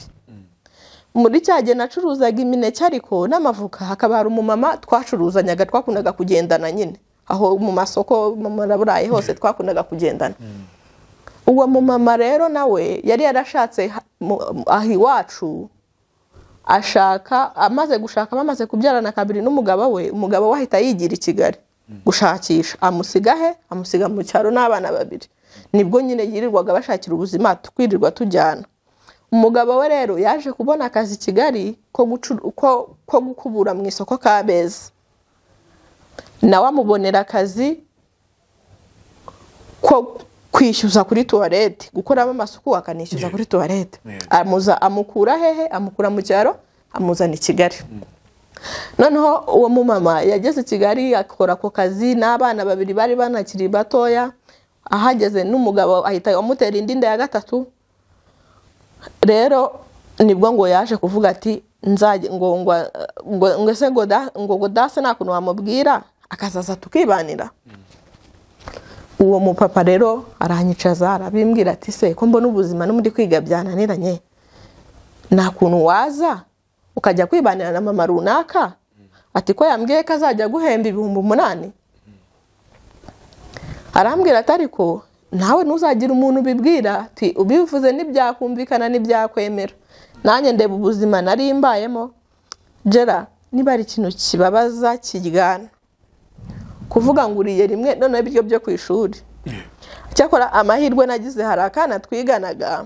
Muri cyagihe nacuruzaga imineke ariko n'amavuka, hakaba hari umumama twacuruzanyaga twakundaga kugendana nyine aho mu masoko mu Muraburayi hose twakundaga kugendana. Uwo mumama rero nawe yari yarashatse aho iwacu, ashaka amaze gushaka bamaze kubyarana kabiri n'umugabo we, umugabo we ahita yigira i Kigali gushakisha, amusiga he, amusiga mu cyaro n'abana babiri. Nibwo nyine yirirwaga bashakira ubuzima twirirwa tujyana. Umugabo we rero yaje kubona akazi i Kigali ko gukubura mu isoko Kabeza, nawe amubonera akazi ko kwishyuza kuri toilette, gukoramo amasuku akanishyuza kuri toilette. Amuza amukura hehe, amukura mu cyaro amuzana i Kigali. Noneho uwo mumama yageze i Kigali akora ako kazi n'abana babiri bari banakiri batoya, ahageze n'umugabo ahita amutera indi nda ya gatatu. Rero nibwo ngo yaje kuvuga ati nzajye ngo ngo se ngo dase nta kuntu wamubwira akazaza tukibanira. Uwo mupapa rero aranyicaza arabimbwira ati se ko mbona ubuzima n'undi kwiga byananiranye, nta kuntu waza ukajya kwibanira na mama runaka, ati ko yambwiye ko azajya guhemba 8,000. Arambwira ati ariko nawe ntuzagira umuntu ubibwira, ati ubivuze ntibyakumvikana ntibyakwemera. Nanjye ndeba ubuzima nari mbayemo, Gera niba ari ikintu kibabaza kiryana kuvuga ngo uriye rimwe none ibiryo byo ku ishuri. Cyakora amahirwe nagize hari akana twiganaga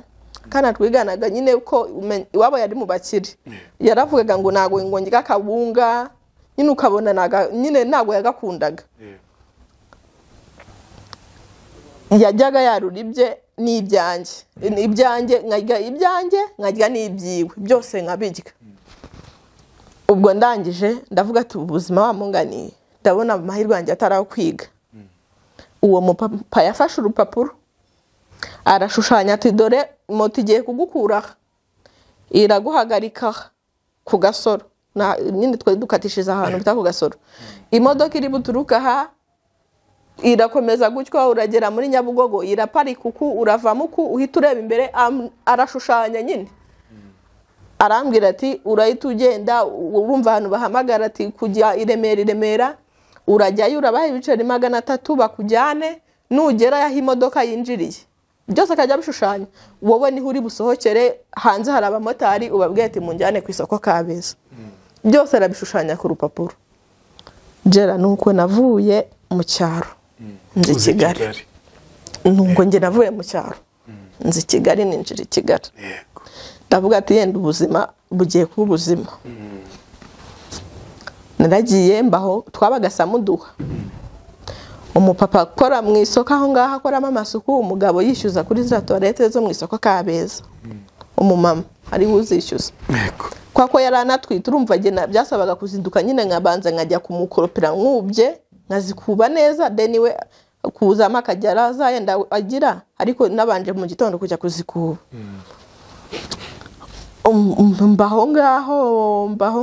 nyine ko iwabo yari mu bakire, yaravugaga ngo ntago ngo njye akabunga nyine ukabona nyine ntago yagakundaga. Yajyaga yarura ibye n'ibyanjye, ibyanjye nkarya ibyanjye nkarya n'ibyiwe byose nkabirya. Ubwo ndangije ndavuga ati ubuzima wamunganiye, ndabona amahirwe yanjye atari kwiga. Uwo mupapa yafashe urupapuro arashushanya ati dore moto igiye kugukura Iraguhagarika ku Gasoro, nyine twari dukatishije ahantu bita ku Gasoro. Imodoka iri buturuka aha irakomeza gutyo, uragera muri Nyabugogo iraparika uku, uravamo uku, uhita ureba imbere. Arashushanya nyine, arambwira ati urahita ugenda, urumva ahantu bahamagara ati kujya i Remera, i Remera urajyayo urabaha ibiceri 300 bakujyane, nugera aho imodoka yinjiriye byose akajya abishushanya, wowe niho uri busohokere, hanze hari abamotari ubabwiye ati munjyane ku isoko Kabeza. Byose arabishushanya ku rupapuro. Gera nuko navuye mu cyaro nzi Kigali, nuko njye navuye mu cyaro nzi Kigali, ninjira i Kigali. Ndavuga ati yenda ubuzima bugiye kuba ubuzima. Naragiye mbaho, twabaga Samuduha. Umupapa akora mu isoko aho ngaho akoramo amasuku, umugabo yishyuza kuri za toilette zo mu isoko Kabeza. Umumama ari uzishyuza. Kwa ko yari anatwite, urumva byasabaga kuzinduka nyine nkabanza nkajya kumukoropera nkubye nkazikuba neza, then we kuzama akajya araza yenda agira, ariko nabanje mu gitondo kujya kuzikuba. Mbaho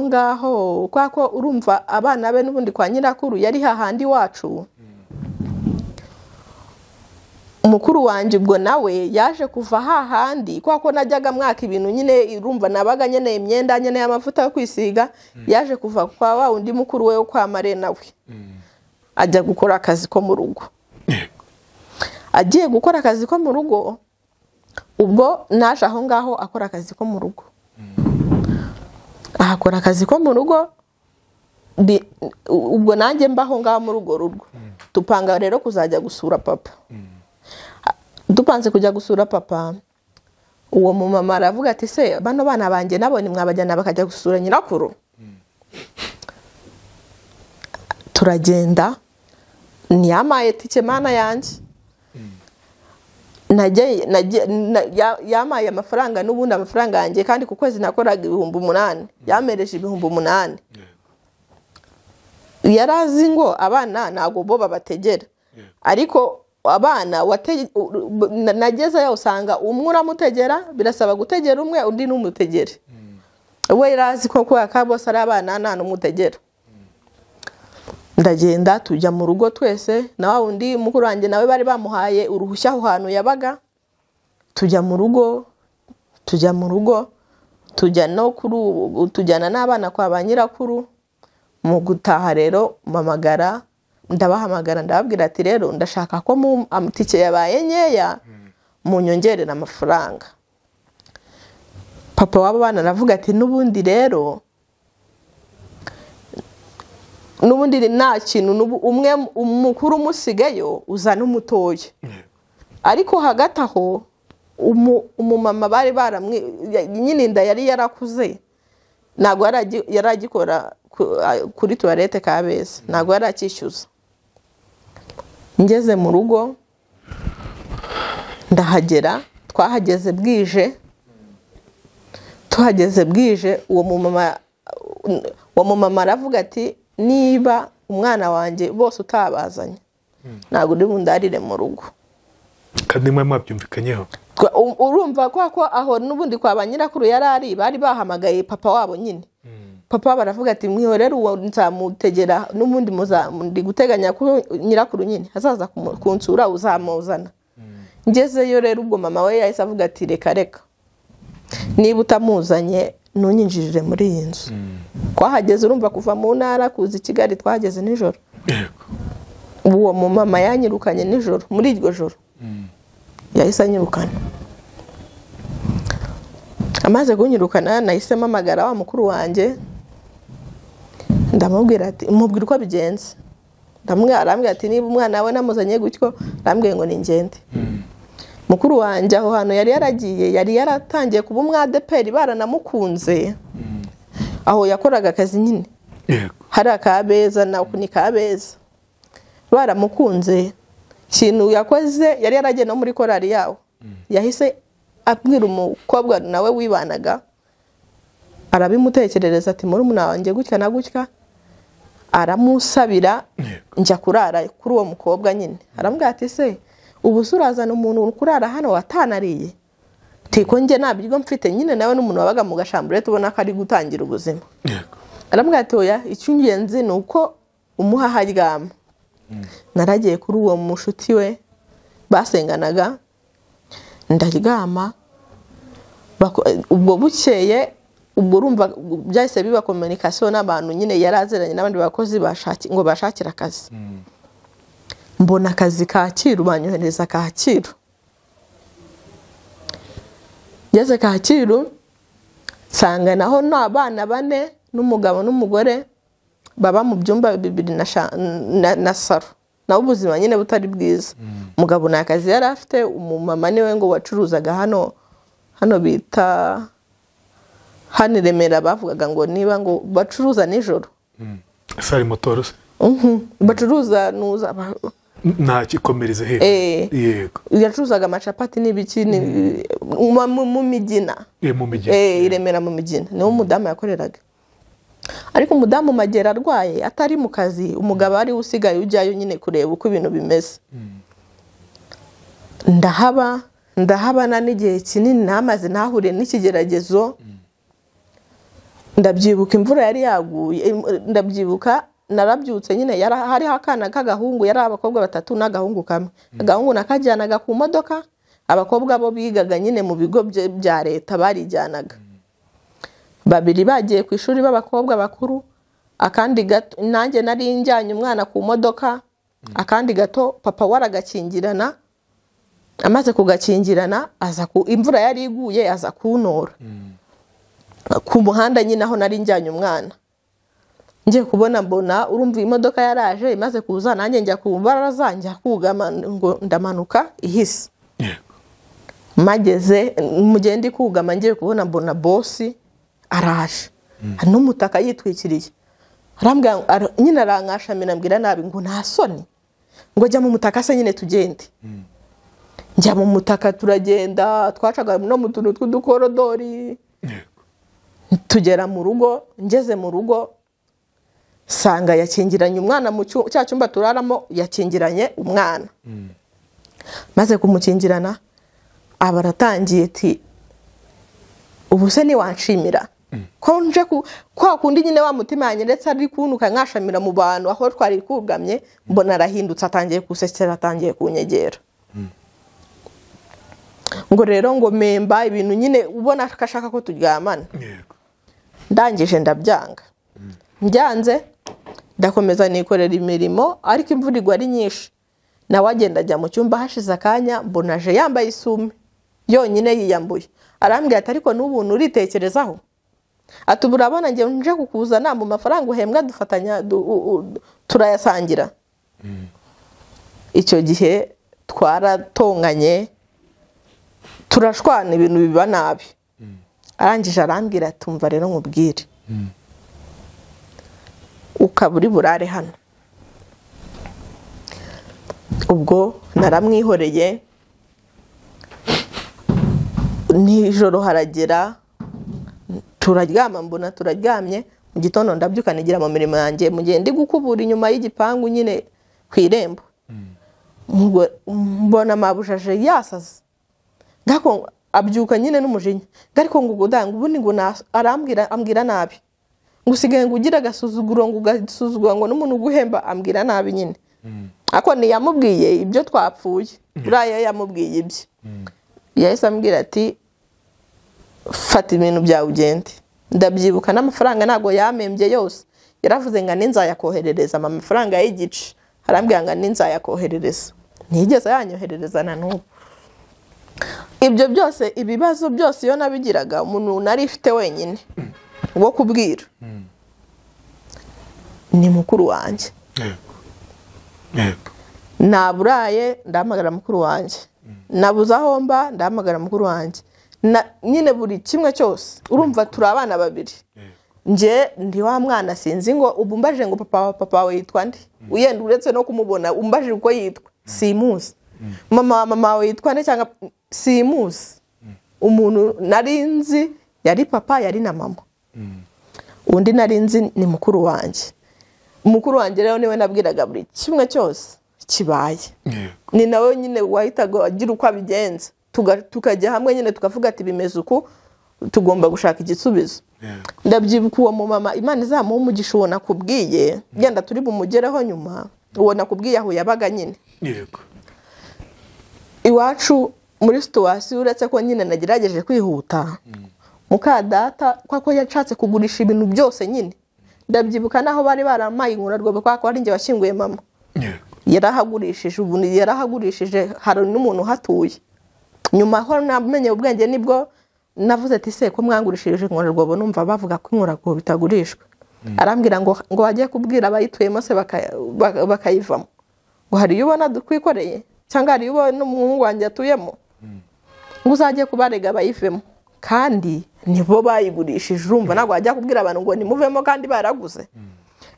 ngaho kwa ko urumva abana be n'ubundi kwa nyirakuru yari hahandi wacu. Mukuru wanjye ubwo nawe yaje kuva hahandi, kwa ko najyaga mwaka ibintu nyine, urumva nabaga nyene imyenda nyene y'amavuta yo kwisiga, yaje kuva kwa wa undi mukuru we kwa Mare nawe ajya gukora akazi ko mu rugo. Agiye gukora akazi ko mu rugo, ubwo naje aho ngaho akora akazi ko mu rugo. Ahakora akazi ko mu rugo, ubwo nanjye mbaho ngaho mu rugo rugo. Tupanga rero kuzajya gusura papa. Dupanze kujya gusura papa, uwo mumama aravuga ati se bano bana banjye nabonye mwabajyana bakajya gusura nyirakuru. Turagenda, ntiyamaye tike mana yanjye. Yamaye amafaranga n'ubundi amafaranga yanjye, kandi ku kwezi nakoraga 8,000, yamereje 8,000. Yarazi ngo abana ntago bo babategera, ariko abana nagezeyo usanga umwe uramutegera, birasaba gutegera umwe undi n'umutegere. We yarazi ko kwa bose ari abana nta n'umutegera. Ndagenda tujya mu rugo twese, na wa undi mukuru wanjye nawe bari bamuhaye uruhushya aho hantu yabaga. Tujya mu rugo, tujya no kuri tujyana n'abana kwa ba nyirakuru. Mu gutaha rero mpamagara, ndabahamagara ndababwira ati rero ndashaka ko mu tike yabaye nkeya munyongerera amafaranga. Papa w'abo bana aravuga ati n'ubundi rero n'ubundi nta kintu, umwe umukuru umusigayo uzana umutoya. Ariko hagati aho umumama bari baramwe nyine inda yari yarakuze, ntabwo yaragikora kuri toilette Kabeza, ntabwo yarakishyuza. Ngeze mu rugo ndahagera, twahageze bwije, uwo mumama aravuga ati niba umwana wanjye bose utabazanye ntabwo uri bundarire mu rugo. Kandi mwe mwabyumvikanyeho? Urumva kwa ko aho n'ubundi kwa ba nyirakuru yarari bari bahamagaye papa wabo nyine. Papa baravuga ati mwihorere uwo nzamutegera n'ubundi ndi guteganya ko nyirakuru nyine azaza kunsura uzamuzana. Ngezeyo rero ubwo mama we yahise avuga ati reka reka, niba utamuzanye ntunyinjirire muri iyi nzu. Twahageze urumva kuva mu ntara kuza i Kigali twahageze nijoro. Uwo mumama yanyirukanye nijoro, muri iryo joro yahise anyirukana. Amaze kunyirukana nahise mpamagara wa mukuru wanjye, ndamubwira ati mubwira uko bigenze. Arambwira ati niba umwana we namuzanye gutyo, arambwiye ngo ningende. Mukuru wanjye aho hantu yari yaragiye yari yaratangiye kuba umwadeperi, baranamukunze. Aho yakoraga akazi nyine hari akabeza na ni Kabeza, baramukunze. Ikintu yakoze yari yaragiye no muri korali yawo, yahise abwira umukobwa nawe wibanaga, arabimutekerereza ati murumuna wanjye gutya na gutya, aramusabira njya kurara kuri uwo mukobwa nyine. Arambwira ati se ubu urazana umuntu kurara hano watanariye? Tiko njye nta biryo mfite nyine nawe n'umuntu wabaga mu gashambure tubona ko ari gutangira ubuzima. Arambwira ati oya, icy'ingenzi ni uko umuha aho aryama. Naragiye kuri uwo mushuti we basenganaga ndaryama. Ubwo bukeye ubwo urumva byahise biba communication n'abantu nyine yaraziranye n'abandi bakozi ngo bashakira akazi. Mbona akazi Kacyiru, banyohereza Kacyiru. Ngeze Kacyiru nsanga naho n'abana bane n'umugabo n'umugore baba mu byumba bibiri na saro. Naho ubuzima nyine butari bwiza. Umugabo nta kazi yari afite, umumama niwe ngo wacuruzaga hano bita hano i Remera, bavugaga ngo niba ngo bacuruza nijoro. Sari motoro se? Bacuruza nuza nta kikomereza he. Yego. Yacuruzaga amacapati n'ibiki mu migina. Mu migina. I Remera mu migina. Niwo umudamu yakoreraga. Ariko umudamu Magera arwaye atari mu kazi, umugabo ari usigaye ujyayo nyine kureba uko ibintu bimeze. Ndahabana n'igihe kinini namaze ntahure n'ikigeragezo. Ndabyibuka imvura yari yaguye, ndabyibuka narabyutse nyine hariho akana k'agahungu, yari abakobwa batatu n'agahungu kamwe. Agahungu nakajyanaga ku modoka, abakobwa bo bigaga nyine mu bigo bya leta barijyanaga. Babiri bagiye ku ishuri b'abakobwa bakuru, akandi gato nanjye nari njyanye umwana ku modoka, akandi gato papa waragakingirana. Amaze kugakingirana aza ku imvura yari iguye aza kuntora ku muhanda nyine aho nari njyanye umwana. Ngiye kubona mbona urumva imodoka yaraje imaze kuza, nanjye njya ku mbaraza njya kugama ngo ndamanuka ihise. Mageze mugende kugama ngiye kubona mbona bosi araje n'umutaka yitwikiriye. Arambwira nyine arankashamira ambwira nabi ngo nta soni, ngo jya mu mutaka se nyine tugende. Njya mu mutaka turagenda, twacaga no mu tuntu tw'udukorodori. Tugera mu rugo, ngeze mu rugo sanga yakingiranye umwana mu cya cyumba turaramo, yakingiranye umwana. Maze kumukingirana aba aratangiye ati ubu se ntiwanshimira ko nje kwa kundi nyine wa mutima yanjye ndetse ari kunuka nkashamira mu bantu aho twari kugamye, mbona arahindutse atangiye kusekera, atangiye kunyegera. Ngo rero ngo memba ibintu nyine ubona akashaka ko turyamana. Ndangije ndabyanga. Njyanze ndakomeza nikorera imirimo, ariko imvura igwa ari nyinshi. Nawe agenda ajya mu cyumba, hashize akanya mbona aje yambaye isume yonyine yiyambuye. Arambwira ati ariko n'ubuntu uritekerezaho, ati urabona ngiye nje kukuzana mu mafaranga uhembwa dufatanya turayasangira. Icyo gihe twaratonganye turashwana ibintu biba nabi. Arangije arambwira ati umva rero nkubwire, ukaba uri burare hano. Ubwo naramwihoreye, nijoro haragera turaryama, mbona turaryamye. Mu gitondo ndabyuka nigira mu mirimo yanjye, mu gihe ndi gukubura inyuma y'igipangu nyine ku irembo, mbona mabushaje yasaze. Ngako abyuka nyine n'umujinya, ariko ngo godanga ubundi ngo arambwira ambwira nabi, ngo usigaye ngo ugira agasuzuguro, ngo ugasuzugura ngo n'umuntu uguhemba, ambwira nabi nyine. Ako ntiyamubwiye ibyo twapfuye, buriya yamubwiye ibye. Yahise ambwira ati fata ibintu byawe ugende. Ndabyibuka n'amafaranga ntabwo yamembye yose, yaravuze ngo ninzayakoherereza amafaranga y'igice, arambwira ngo ninzayakoherereza. Ntiyigeze yanyoherereza na n'ubu. Ibyo byose ibibazo byose iyo nabigiraga umuntu nari ifite wenyine wo kubwira ni mukuru wanjye. Naburaye ndahamagara mukuru wanjye, nabuze aho mba ndahamagara mukuru wanjye, nyine buri kimwe cyose. Urumva turi abana babiri, nje ndi wa mwana sinzi ngo ubu mbaje ngo papa we yitwa nde, uyenda uretse no kumubona umbaje uko yitwa simuzi, mama we yitwa nde cyangwa simuzi. Umuntu nari nzi yari papa, yari na mama. Undi nari nzi ni mukuru wanjye. Mukuru wanjye rero niwe nabwiraga buri kimwe cyose kibaye, ni nawe nyine wahitaga agira uko abigenza. Tukajya hamwe nyine tukavuga ati bimeze uku, tugomba gushaka igisubizo. Ndabyibuka uwo mumama, Imana izamuha umugisha, uwo nakubwiye, genda turi bumugereho nyuma, uwo nakubwiye aho yabaga nyine. Yego. Iwacu muri situation, uretse ko nyine nagerageje kwihuta, muka data kwa yashatse kugurisha ibintu byose nyine. Ndabyibuka naho bari baramaye inkurarwobo kwa ko ari njye washyinguye mama. Yego. Yarahagurishije, ubu yarahagurishije, hari n'umuntu uhatuye. Nyuma aho namenye ubwenge nibwo navuze ati se ko mwangurishije inkurarwobo, numva bavuga ko inkurarwobo bitagurishwa. Arambwira ngo wagiye kubwira abayituyemo se bakayivamo, ngo hari iyo ubona dukwikoreye cyangwa hari iyo ubona umuhungu wanjye atuyemo, ngo uzajye kubarega bayivemo, kandi nibo bayigurishije. Urumva ntabwo wajya kubwira abantu ngo nimuvemo kandi baraguze.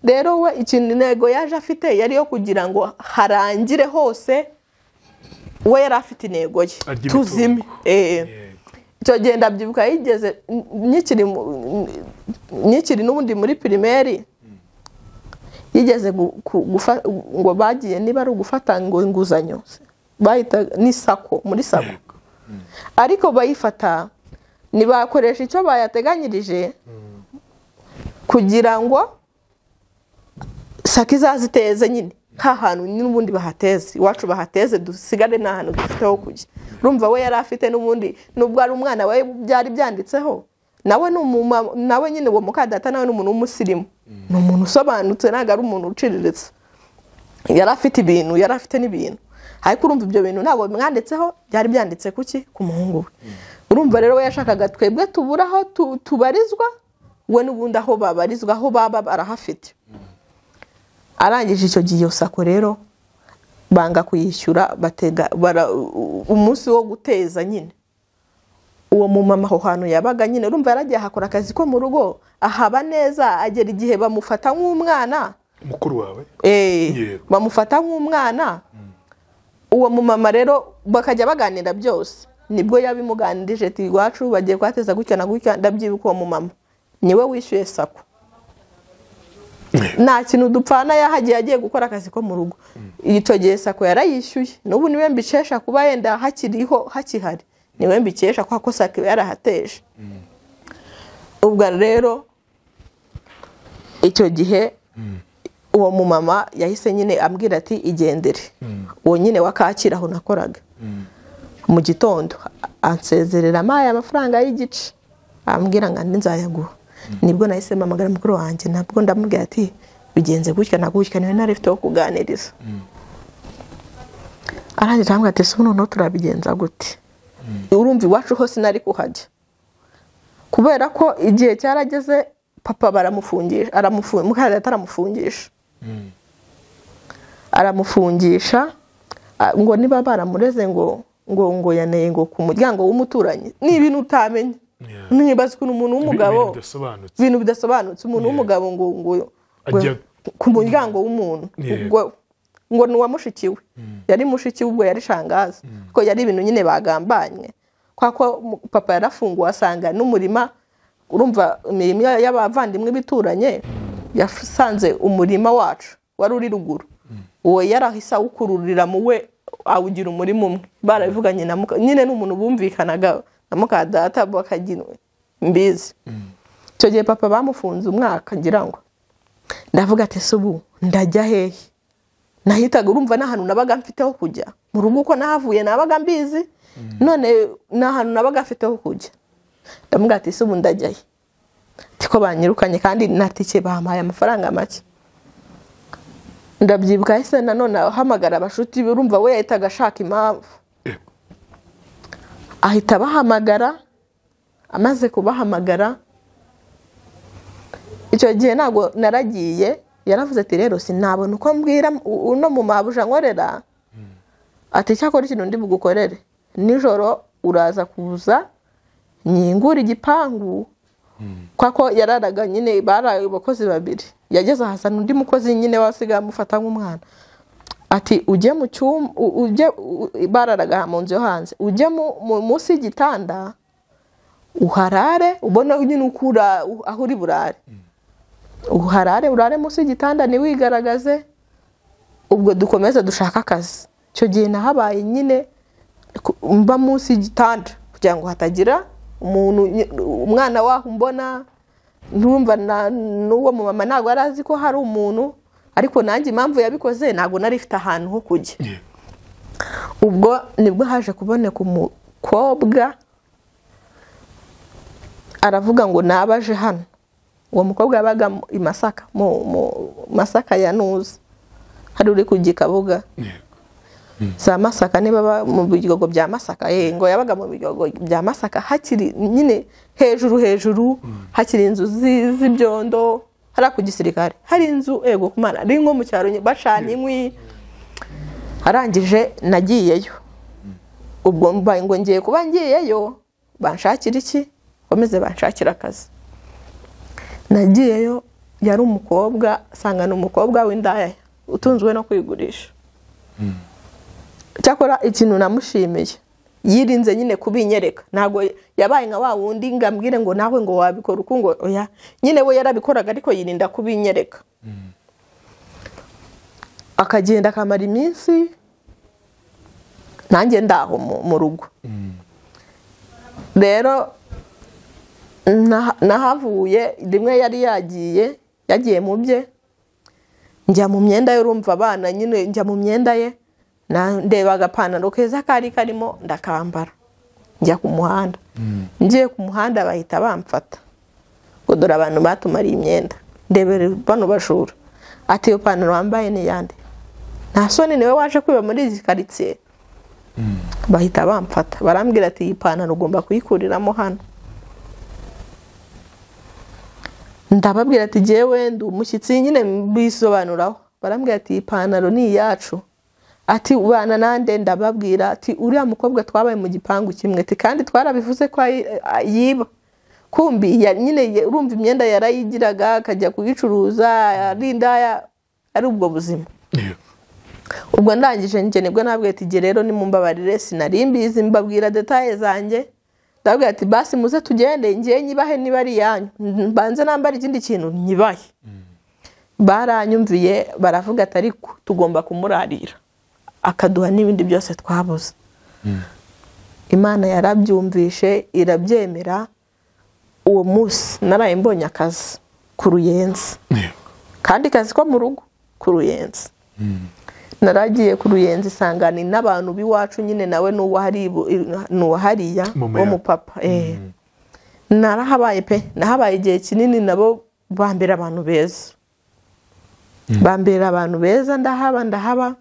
Rero we ikintu intego yaje afite yari yo kugira ngo harangire hose, we yari afite intego ye tuzime. Icyo gihe ndabyibuka yigeze nyikiri n'ubundi muri primaire, yigeze ngo bagiye niba ari ugufata ngo inguzanyo bahita ni sako, muri sako, ariko bayifata ntibakoresha icyo bayateganyirije kugira ngo sako izaziteze nyine nta hantu n'ubundi bahateze, iwacu bahateze dusigare nta hantu dufite ho kujya. Urumva we yari afite n'ubundi, nubwo ari umwana we byari byanditseho, nawe nawe nyine uwo mukadata nawe ni umuntu w'umusirimu, ni umuntu usobanutse, ntabwo ari umuntu uciriritse. Yari afite ibintu, yari afite n'ibintu, ariko urumva ibyo bintu ntabwo mwanditseho, byari byanditse kuki ku muhungu we. Urumva rero we yashakaga twebwe tubura aho tubarizwa, we n'ubundi aho babarizwa aho baba barahafite. Arangije icyo gihe iyo sako rero banga kuyishyura, batega umunsi wo guteza nyine. Uwo mumama aho hantu yabaga nyine, urumva yaragiye ahakora akazi ko mu rugo, ahaba neza, agera igihe bamufata nk'umwana. Mukuru wawe? Bamufata nk'umwana. Uwo mumama rero bakajya baganira byose, nibwo yabimuganirije ati iwacu bagiye kwateza gutya na gutya. Ndabyibuka uwo mumama niwe wishyuye sako, nta kintu dupfana, yahagiye agiye gukora akazi ko mu rugo. Icyo gihe sako yarayishyuye, n'ubu niwe mbikesha kuba yenda hakiriho hakihari, niwe mbikesha kuko sako yarahateje. Ubwo rero icyo gihe uwo mumama yahise nyine ambwira ati igendere. Uwo nyine wakakira aho nakoraga mu gitondo, ansezerera amaye amafaranga y'igice, ambwira ngo andi nzayaguha. Nibwo nahise mpamagara mukuru wanjye, nabwo ndamubwira ati bigenze gutya na gutya, niwe nari mfite wo kuganiriza. Arangije arambwira ati se noneho turabigenza gute? Urumva iwacu hose nari kuhajya, kubera ko igihe cyarageze papa baramufungisha, mukadata aramufungisha, aramufungisha ngo niba baramureze ngo ngo ngo yaneye ngo ku muryango w'umuturanyi. Ni ibintu utamenya, nibaza ukuntu umuntu w'umugabo, ibintu bidasobanutse, umuntu w'umugabo ngo ngo ku muryango w'umuntu ngo ngo ni uwa mushiki we, yari mushiki we ubwo yari shangazi, ko yari ibintu nyine bagambanye. Kwa ko papa yarafunguwe asanga n'umurima, urumva imirima y'abavandimwe bituranye, yasanze umurima wacu wari uri ruguru, uwo yarahise awukururira mu we awugira umurima umwe. Barabivuganye na nyine n'umuntu bumvikanaga na mukadata bakagira mbizi. Icyo gihe papa bamufunze umwaka ngira ngo. Ndavuga ati se ubu ndajya hehe? Nahitaga urumva n'ahantu nabaga mfite ho kujya mu rugo, uko nahavuye nabaga mbizi, none n'ahantu nabaga mfite ho kujya. Ndamubwira ati se ubu ndajya he? Tiko banyirukanye kandi na tike bampaye amafaranga make. Ndabyibuka ese nanone ahamagara abashuti, urumva we yahitaga ashaka impamvu, ahita abahamagara. Amaze kubahamagara icyo gihe ntabwo naragiye, yaravuze ati rero sinabona uko mbwira uno mu mabuja nkorera, ati cyakora ikintu ndi bugukorere nijoro uraza kuza nyingura igipangu. Kwako yararaga nyine, baraye abakozi babiri, yageze ahasana undi mukozi nyine wasigaye amufata nk'umwana, ati ujye mu cyumba, ujye bararaga mu nzu yo hanze, ujye munsi y'igitanda uharare, ubona nyine ukura aho uri burare, uharare urare munsi y'igitanda ntiwigaragaze, ubwo dukomeze dushaka akazi. Icyo gihe nahabaye nyine mba munsi y'igitanda kugira ngo hatagira umuntu umwana waho mbona ntumva n'uwo mumama ntabwo yari azi ko hari umuntu ariko nanjye impamvu yabikoze ntabwo nari ifite ahantu ho kujya. Ubwo nibwo haje kuboneka umukobwa aravuga ngo nabaje hano. Uwo mukobwa yabaga i Masaka, mu Masaka ya Nuzi, hari uri ku Gikabuga za Masaka, niba mu bigogo bya Masaka, ngo yabaga mu bigogo bya Masaka hakiri nyine hejuru hejuru, hakiri inzu z'ibyondo, hari ku gisirikare, hari inzu ego kumana ari nko mu cyaro bacanye inkwi. Arangije nagiyeyo, ubwo mbaye ngo ngiye kuba ngiyeyo banshakira iki, komeze banshakira akazi. Nagiyeyo yari umukobwa, sanga ni umukobwa w'indaya utunzwe no kwigurisha. Cyakora ikintu namushimiye, yirinze nyine kubinyereka, ntabwo yabaye nka wa wundi ngambwire ngo nawe ngo wabikora uko, ngo oya, nyine we yarabikoraga ariko yirinda kubinyereka. Akagenda akamara iminsi nanjye ndaho mu rugo. Rero nahavuye rimwe yari yagiye mu bye, njya mu myenda ye, urumva abana nyine, njya mu myenda ye, ndeba agapantaro keza kari karimo ndakambara, njya ku muhanda. Ngiye ku muhanda bahita bamfata ngo dore abantu batumariye imyenda, ndebere bano bajura, ati iyo pantaro wambaye ni yande, nta soni niwe waje kwiba muri izi karitsiye. Bahita bamfata barambwira ati iyi pantaro ugomba kuyikuriramo hano. Ndababwira ati jewe ndi umushyitsi nyine, mbisobanuraho. Barambwira ati iyi pantaro ni iyacu. Ati ubana nande? Ndababwira ati uriya mukobwa twabaye mu gipangu kimwe, ati kandi twarabivuze ko yiba. Kumbi nyine urumva imyenda yarayigiraga akajya kuyicuruza, ari indaya, ari ubwo buzima. Ubwo ndangije njye nibwo nabwiye ati jye rero nimumbabarire sinari mbizi, mbabwira detaye zanjye. Ndababwira ati basi muze tugende ngiye nyibahe niba ari yanyu, mbanze nambara ikindi kintu nyibahe. Baranyumviye baravuga ati ariko tugomba kumurarira akaduha n'ibindi byose twabuze. Imana yarabyumvishe irabyemera. Uwo munsi naraye mbonye akazi ku Ruyenzi, kandi kazi ko mu rugo ku Ruyenzi. Naragiye ku Ruyenzi sangana n'abantu b'iwacu nyine, nawe n'uwo hariya wo mu papa. Narahabaye pe, nahabaye igihe kinini, nabo bambera abantu beza, bambera abantu beza. Ndahaba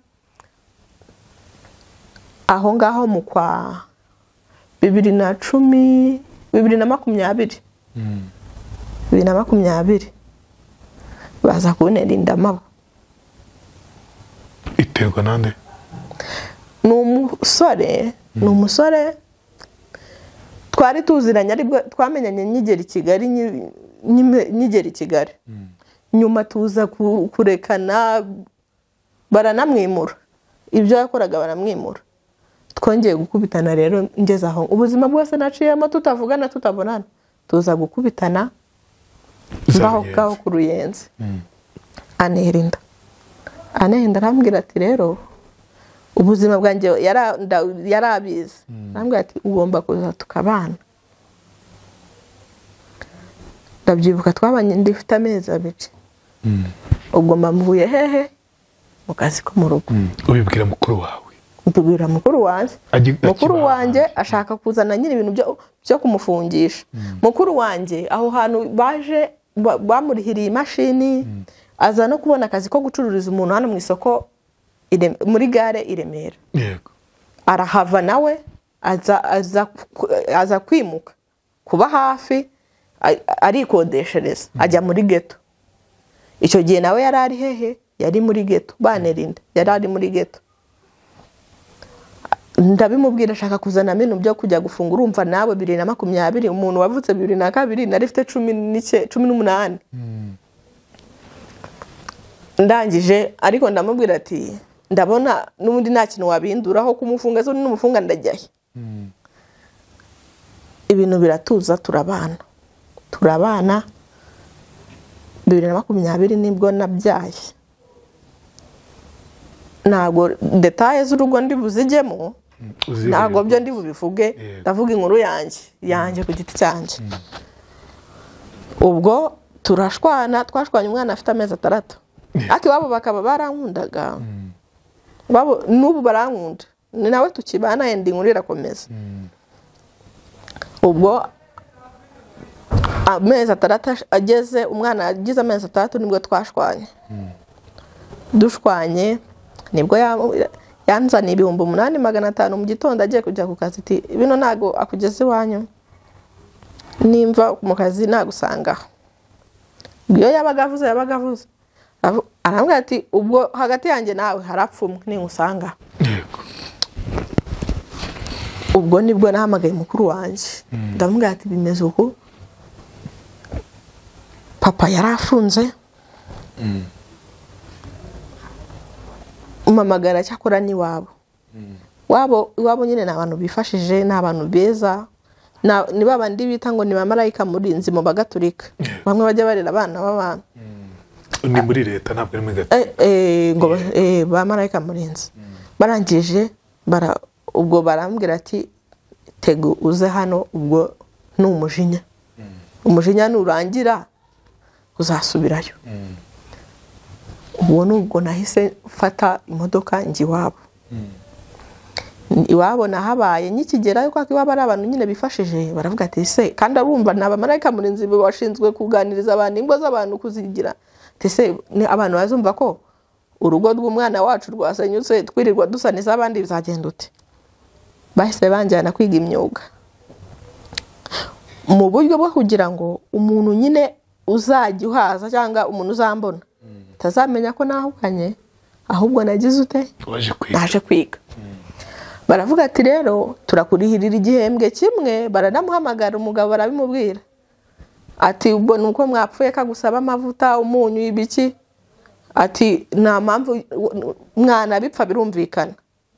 aho ngaho mu kwa 2010 2020 2020 baza kuntera inda mabo. Iterwa nande? Ni umusore twari tuziranye, aribwo twamenyanye nkigera i Kigali, nyuma tuza kurekana, baranamwimura, ibyo yakoraga baramwimura. Twongeye gukubitana rero ngeze aho ubuzima bwose naciyemo tutavugana tutabonana, tuza gukubitana mbaho ngaho ku Ruyenzi. Antera inda, arambwira ati rero ubuzima bwanjye yarabizi, arambwira ati ugomba kuza tukabana. Ndabyibuka twabanye ndifite amezi 2. Ubwo mvuye hehe mu kazi ko mu rugo. Ubibwira mukuru wawe? Mbibwira mukuru wanjye. Mukuru wanjye ashaka kuzana nyine ibintu byo kumufungisha. Mukuru wanjye aho hantu baje bamurihiriye imashini, aza no kubona akazi ko gucururiza umuntu hano mu isoko muri gare i Remera. Yego. Arahava nawe aza kwimuka kuba hafi, arikodeshereza ajya muri ghetto. Icyo gihe nawe yari ari hehe? Yari muri ghetto, banerinda yari ari muri ghetto. Ndabimubwira ashaka kuzana ibintu byo kujya gufunga. Urumva nawe 2020, umuntu wavutse 2002 nari mfite 18. Ndangije ariko ndamubwira ati ndabona n'ubundi nta kintu wabinduraho kumufunga, zo n'umufunga ndajyahe. Ibintu biratuza, turabana 2020 nibwo nabyaye. Ntabwo detaye z'urugo ndi buzijyemo, Ntabwo byo ndi bubivuge, ndavuga inkuru yanjye ku giti cyanjye. Ubwo turashwana, twashwanye umwana afite amezi 6. Ariko iwabo bakaba barankundaga. Babo n'ubu barankunda, ni nawe tukibana, yenda inkuru irakomeza. Ubwo amezi 6 ageze, umwana agize amezi 6 nibwo twashwanye. Dushwanye nibwo yanzaniye 8500 mu gitondo agiye kujya ku kazi, ati bino ntago akugeze iwanyu, nimva mu kazi nagusanga. Iyo yabaga avuze arambwira ati ubwo hagati yanjye nawe harapfumwe ningusanga. Yego. Ubwo nibwo nahamagaye mukuru wanjye, ndamubwira ati bimeze uku, papa yarafunze, umamagara cyakora ni wabo. Wabo nyine ni abantu bifashije, ni abantu beza, ni babandi bita ngo ni bamarayika murinzi mu bagaturika, bamwe bajya barera abana b'abantu. Ni muri leta ntabwo ari muri gaturika. Ngo bamarayika murinzi. Barangije ubwo barambwira ati tego uze hano, ubwo ni umujinya. Umujinya nurangira uzasubirayo. Ubwo nubwo nahise mfata imodoka njya iwabo. Iwabo nahabaye nkikigerayo, kwa iwabo ari abantu nyine bifashije, baravuga ati se kandi abumva ni abamarayika murinzi bashinzwe kuganiriza abantu ingo z'abantu kuzigira, ati se ni abantu bazumva ko urugo rw'umwana wacu rwasenyutse twirirwa dusaniza abandi bizagenda ute? Bahise banjyana kwiga imyuga mu buryo bwo kugira ngo umuntu nyine uzajya uhaza cyangwa umuntu uzambona atazamenya ko nahukanye, ahubwo nagize ute, naje kwiga. Baravuga ati rero turakurihirira igihembwe kimwe. Baranamuhamagara umugabo barabimubwira ati ubwo nuko mwapfuye kagusaba amavuta, umunyu, ibiki, ati nta mpamvu mwana bipfa birumvikana,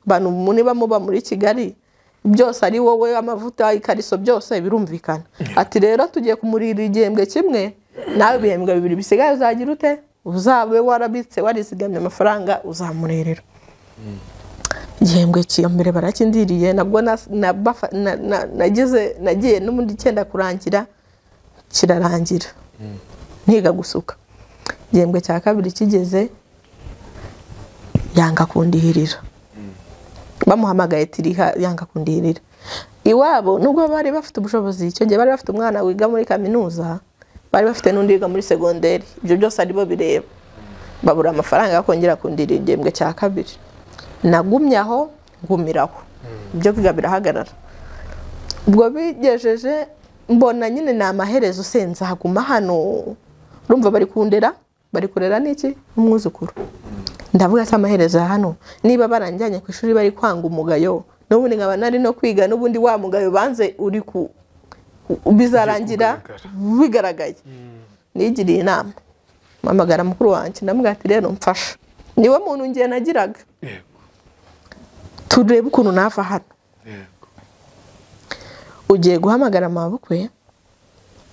abantu niba muba muri Kigali byose ari wowe, amavuta, ikariso, byose birumvikana. Ati rero tugiye kumurira igihembwe kimwe, nawe ibihembwe 2 bisigaye uzagira ute, uzabe warabitse warizigamye amafaranga uzamurerera. Igihembwe cya mbere barakindiriye, nabwo nagize nagiye n'ubundi cyenda kurangira kirarangira ntiga gusuka. Igihembwe cya kabiri kigeze yanga kundihirira, bamuhamagaye tiriha yanga kundihirira. Iwabo nubwo bari bafite ubushobozi, icyo gihe bari bafite umwana wiga muri kaminuza, bari bafite n'undi wiga muri segonderi, ibyo byose aribo bireba, babura amafaranga yo kongera kundirira igihembwe cya kabiri. Nagumye aho ngumiraho, ibyo kwiga birahagarara. Ubwo bigejeje mbona nyine ni amaherezo, senza haguma hano, urumva bari kundera, bari kurera n'iki umwuzukuru. Ndavuga se amaherezo hano niba baranjyanye ku ishuri bari kwanga umugayo, n'ubundi nkaba nari no kwiga, n'ubundi wa mugayo banze uri ku bizarangira bigaragaye. Nigiriye inama, mpamagara mukuru wanjye ndamubwira ati rero mfasha, niwe muntu ngiye nagiraga, turebe ukuntu nava hano. Ugiye guhamagara mabukwe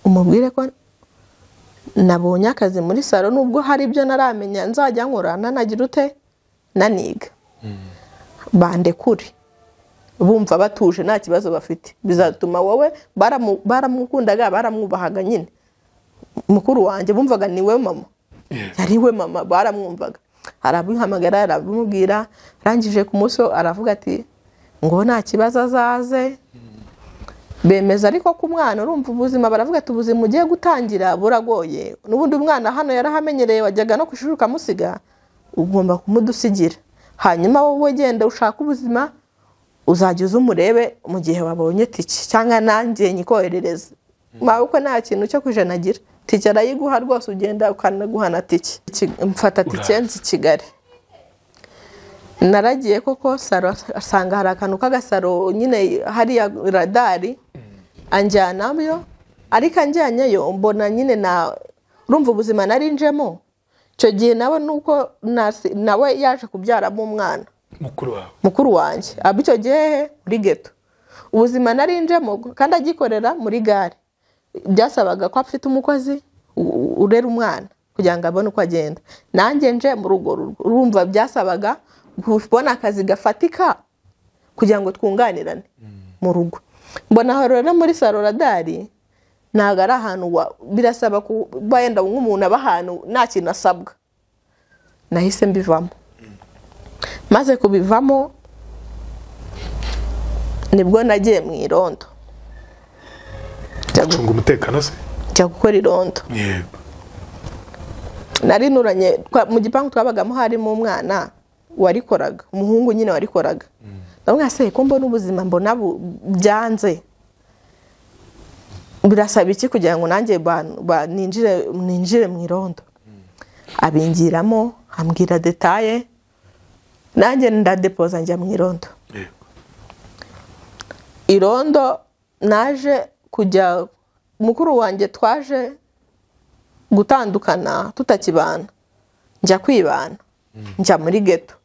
umubwire ko nabonye akazi muri salo, nubwo hari ibyo naramenya nzajya nkora nanagira ute naniga, bandekure bumva batuje nta kibazo bafite, bizatuma wowe baramukundaga baramwubahaga nyine mukuru wanjye, bumvaga niwe mama, yari we mama, baramwumvaga. Arabihamagara arabimubwira, arangije ku munsi aravuga ati ngo nta kibazo azaze. Bemeza ariko ku mwana urumva ubuzima, baravuga ati ubuzima ugiye gutangira buragoye, n'ubundi umwana hano yarahamenyereye, wajyaga no kwishuri ukamusiga, ugomba kumudusigira, hanyuma wowe genda ushaka ubuzima, uzajya uza umurebe mu gihe wabonye tike cyangwa nanjye nyikoherereze. Mabukwe nta kintu cyo kwijanagira, tike arayiguha rwose, ugenda ukanaguhana tike. Mfata tike nzi Kigali, naragiye koko saro, asanga hari akantu k'agasaro nyine hariya radari, anjyanayo, ariko anjyanyeyo mbona nyine na urumva ubuzima nari njemo icyo gihe, nawe nuko nawe yaje kubyaramo umwana mukuru wanjye, aba icyo gihe muri ghetto, ubuzima nari njemo kandi agikorera muri gare, byasabaga ko afite umukozi urera umwana kugira ngo abone uko agenda, nanjye nje mu rugo urumva byasabaga kubona akazi gafatika Kugira ngo twunganirane mu rugo. Mbona aho rero muri Saroradari ntabwo ari ahantu birasaba kuba yenda nk'umuntu aba ahantu nta kintu asabwa. Nahise mbivamo. Maze kubivamo nibwo nagiye mu irondo. Gucunga umutekano se? Njya gukora irondo. Yego. Nari nuranye mu gipangu twabagamo harimo umwana warikoraga, umuhungu nyine warikoraga. Ndamubwira se ko mbona ubuzima mbona byanze, birasaba iki kugira ngo nanjye ninjire mu irondo. Abingiramo ambwira detaye, nanjye ndadepoza njya mu irondo. Irondo naje kujya, mukuru wanjye twaje gutandukana tutakibana, njya kwibana, njya muri ghetto.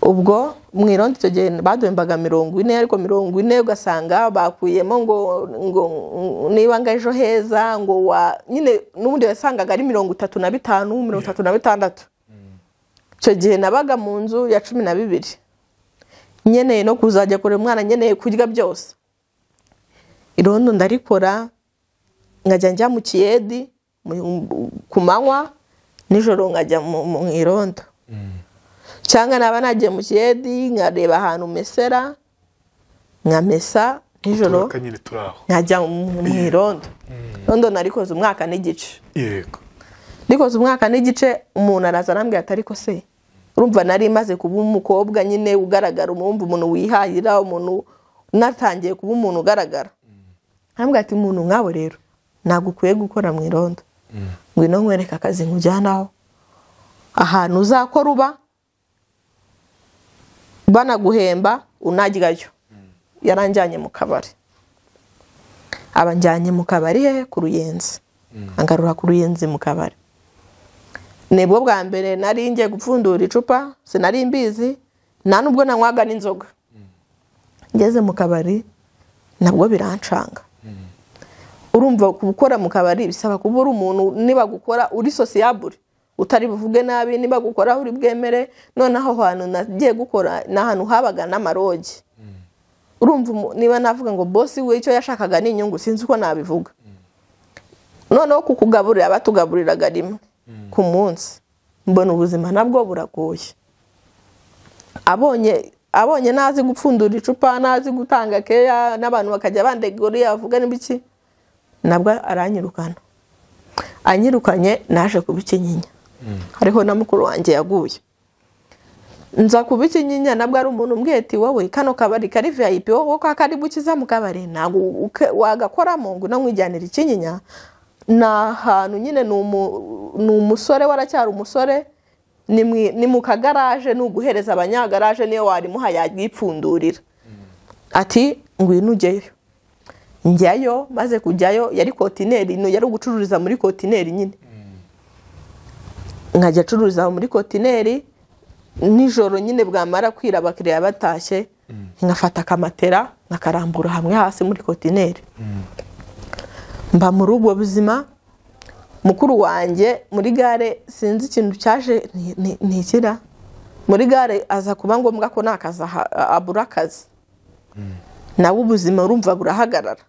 Ubwo mu irondo icyo gihe baduhembaga 40, ariko 40 ugasanga bakuyemo ngo niba ngo ejo heza ngo wa nyine n'ubundi wasangaga ari 35, 36. Icyo gihe nabaga mu nzu ya 12, nkeneye no kuzajya kureba umwana, nkeneye kurya byose. Irondo ndarikora, nkajya njya mu kiyedi ku manywa, nijoro nkajya mu irondo. Cyangwa naba nagiye mu kiyedi nkareba ahantu mesera, nkamesa nijoro nkajya mu irondo. Irondo narikoze umwaka n'igice. Yego. Rikoze umwaka n'igice, umuntu araza arambwira ati ariko se urumva nari maze kuba umukobwa nyine ugaragara, umwumva umuntu wihahira, umuntu natangiye kuba umuntu ugaragara. Arambwira ati umuntu nkawe rero ntabwo ukwiye gukora mu irondo. Ngwino nkwereke akazi nkujyanaho, ahantu uzakora uba banaguhemba unajyayo. Yaranjyanye mu kabari, abanjyanye mu kabari he ku Ruyenzi, angarura ku Ruyenzi mu kabari. Nibwo bwa mbere nari ngiye gupfundura icupa, sinari mbizi, nta nubwo nanywaga n'inzoga. Ngeze mu kabari nabwo birancanga. Urumva gukora mu kabari bisaba kuba uri umuntu niba gukora uri sociable, utari buvuge nabi, niba gukora uri bwemere. Noneho aho hantu nagiye gukora ni ahantu habaga n'amarogi. Urumva niba navuga ngo boss we icyo yashakaga ni inyungu, sinzi uko nabivuga. Noneho kukugaburira batugaburiraga rimwe ku munsi. Mbona ubuzima nabwo buragoye. Abonye nazi gupfundura icupa, nazi gutanga keya, n'abantu bakajya bandeguriya bavuga n'ibiki, nabwo aranyirukana. Anyirukanye naje kuba ikinyinya. Hariho na mukuru wanjye yaguye. Nza kuba ikinyinya, nabwo ari umuntu umbwiye ati wowe kano kabari kari VIP, wowe ko kari bukiza mu kabari ntabwo wagakoramo, ngo namwijyanira ikinyinya. Ni ahantu nyine ni umusore waracyari umusore, ni mu kagaraje, ni uguhereza abanyagaraje, niyo warimuha yagipfundurira. Ati ngwino ujyeyo. Njyayo, maze kujyayo yari kotineri, yari ugucururiza muri kotineri nyine. Nkajya acururiza muri kotineri nijoro nyine, bwamara kwira abakiriya batashye, nkafata akamatera nkakarambura hamwe hasi muri kotineri. Mba muri ubwo buzima. Mukuru wanjye muri gare sinzi ikintu cyaje ntikira muri gare, aza kuba ngombwa ko nakaza abura akazi, nawe ubuzima urumva burahagarara.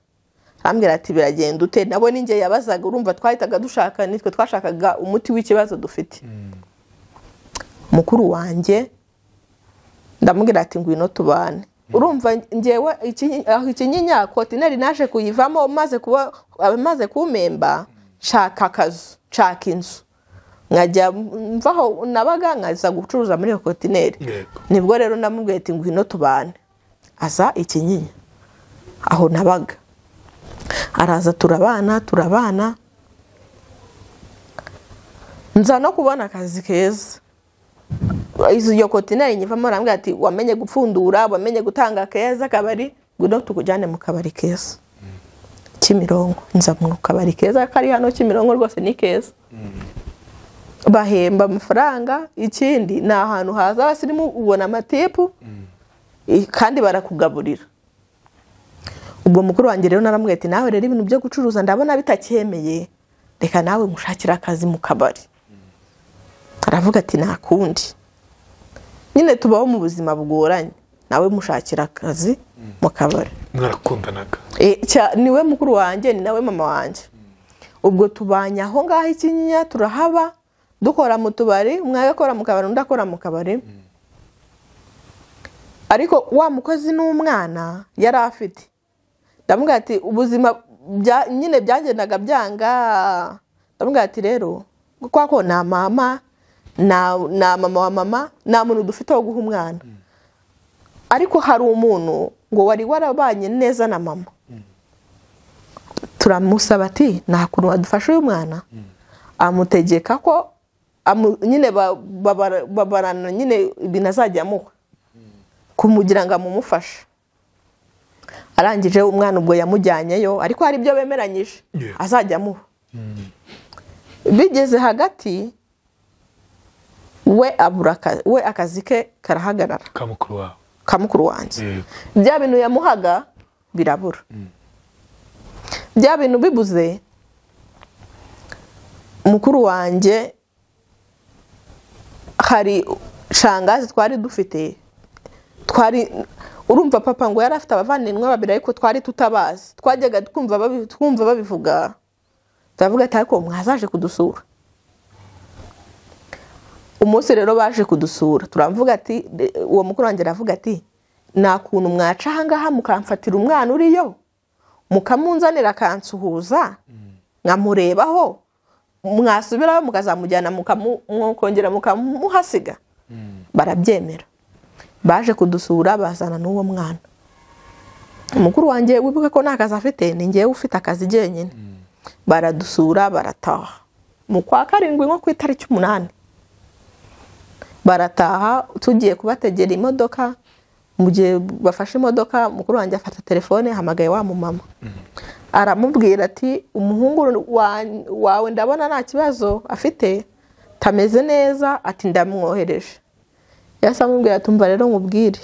Arambwira ati biragenda ute? Nabo ninjye yabazaga, urumva twahitaga dushaka, nitwe twashakaga umuti w'ikibazo dufite. Mukuru wanjye ndamubwira ati ngwino tubane. Urumva njyewe ikinyinya kotineri naje kuyivamo, maze kumemba nshaka akazu, nshaka inzu, nkajya mvaho nabaga nkaza gucuruza muri iyo kotineri. Nibwo rero namubwiye ati ngwino tubane. Aza ikinyinya aho nabaga, araza turabana, nza no kubona akazi keza. Iyo kotineri nyivamo, arambwira ati wamenye gupfundura, wamenye gutanga keza kabari, ngwino tukujyane mu kabari keza Kimironko. Nza mu kabari keza kari hano Kimironko, rwose ni keza, bahemba amafaranga. Ikindi ni ahantu haza abasirimu, ubona amatipu kandi barakugaburira. Ubwo mukuru wanjye rero naramubwiye ati nawe rero ibintu byo gucuruza ndabona bitacyemeye, reka nawe ngushakire akazi mu kabari. Aravuga ati nta kundi. Nyine tubaho mu buzima bugoranye, nawe mushakira akazi mu kabari. Mwarakundanaga? Niwe mukuru wanjye, ni nawe mama wanjye. Ubwo tubanye aho ngaho ikinyinya, turahaba dukora mu tubari, umwe akora mu kabari undi akora mu kabari. Ariko wa mukozi n'umwana yari afite, ndamubwira ati ubuzima nyine byagendaga byanga. Ndamubwira ati rero kwa ko nta mama na mama wa mama, nta muntu dufite wo guha umwana, ariko hari umuntu ngo wari warabanye neza na mama, turamusaba ati nta kuntu wadufasha uyu mwana. Amutegeka ko nyine babarana nyine ibintu azajya amuha kumugira ngo amumufashe. Arangije umwana ubwo yamujyanyeyo, ariko hari ibyo bemeranyije azajya amuha. Bigeze hagati we abura we akazi ke karahagarara, kamukuru wanjye. Bya bintu yamuhaga birabura. Bya bintu bibuze, mukuru wanjye hari shangazi twari dufite, twari urumva papa ngo yari afite abavandimwe babiri ariko twari tutabazi, twajyaga twumva babivuga, turavuga ati ariko mwazaje kudusura. Umunsi rero baje kudusura, turavuga ati uwo mukuru wanjye aravuga ati nta kuntu mwaca aha ngaha mukamfatira umwana uriyo, mukamunzanira akansuhuza nkamurebaho, mwasubiraho mukazamujyana mukongera mukamuhasiga. Barabyemera. Baje kudusura bazana n'uwo mwana. Mukuru wanjye wibuke ko nta kazi afite, ni ngewe ufite akazi jyenyine. Baradusura barataha mu kwa 7 nko ku itariki 8 barataha. Tugiye kubategera imodoka, mu gihe bafashe imodoka mukuru wanjye afata telefone, hamagaye wa mumama, aramubwira ati umuhungu wawe ndabona nta kibazo afite, tameze neza, ati ndamwohereje. Yasa amubwira ati umva rero nkubwire,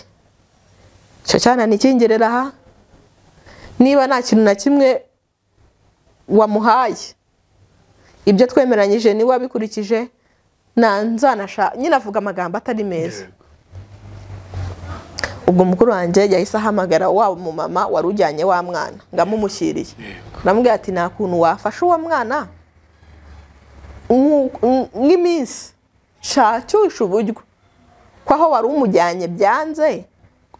icyo cyana nikingerera aha, niba nta kintu na kimwe wamuhaye, ibyo twemeranyije niwe wabikurikije, nanzanasha nyine avuga amagambo atari meza. Ubwo mukuru wanjye yahise ahamagara wa mumama wari ujyanye wa mwana ngamumushyiriye, ndamubwira ati nta kuntu wafasha uwo mwana nk'iminsi nshakisha uburyo ko aho wari umujyanye byanze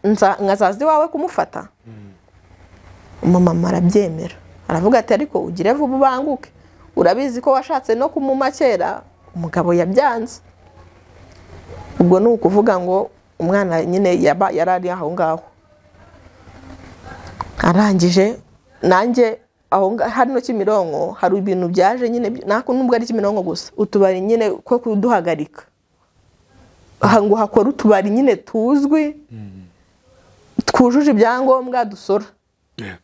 nkazaza iwawe kumufata. Umumama arabyemera, aravuga ati ariko ugire vuba ubanguke, urabizi ko washatse no kumuma kera umugabo yabyanze. Ubwo ni ukuvuga ngo umwana nyine yaba yarari aho ngaho. Arangije nanjye aho hano Kimironko hari ibintu byaje nyine, nako nubwo ari Kimironko gusa, utubari nyine ko kuduhagarika ngo hakora utubari nyine tuzwi twujuje ibyangombwa dusora.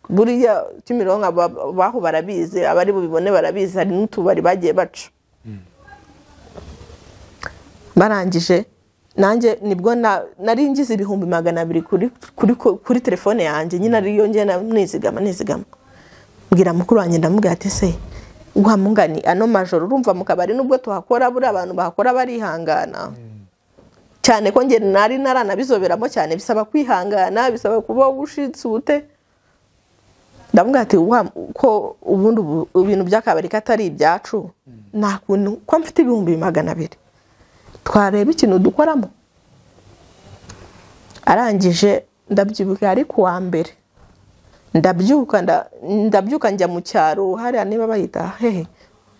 Buriya Kimironko baho barabizi, abari bubibone barabizi, hari n'utubari bagiye baca. Barangije nanjye nibwo nari ngize 200,000 kuri telefone yanjye nyine ariyo ngiye nizigama. Mbwira mukuru wanjye ndamubwira ati se wa mungani ano majoro urumva mu kabari nubwo tuhakora buri abantu bahakora barihangana cyane ko nge nari naranabizoberamo cyane, bisaba kwihangana, bisaba kuba ushitse ubute. Ndamubwira ati ko ubundi ibintu by'akabari katari ibyacu, nta kuntu ko mfite 200,000 twareba ikintu dukoramo. Arangije ndabyibuka ari kuwa mbere, ndabyuka njya mu cyaro hariya niba bayita hehe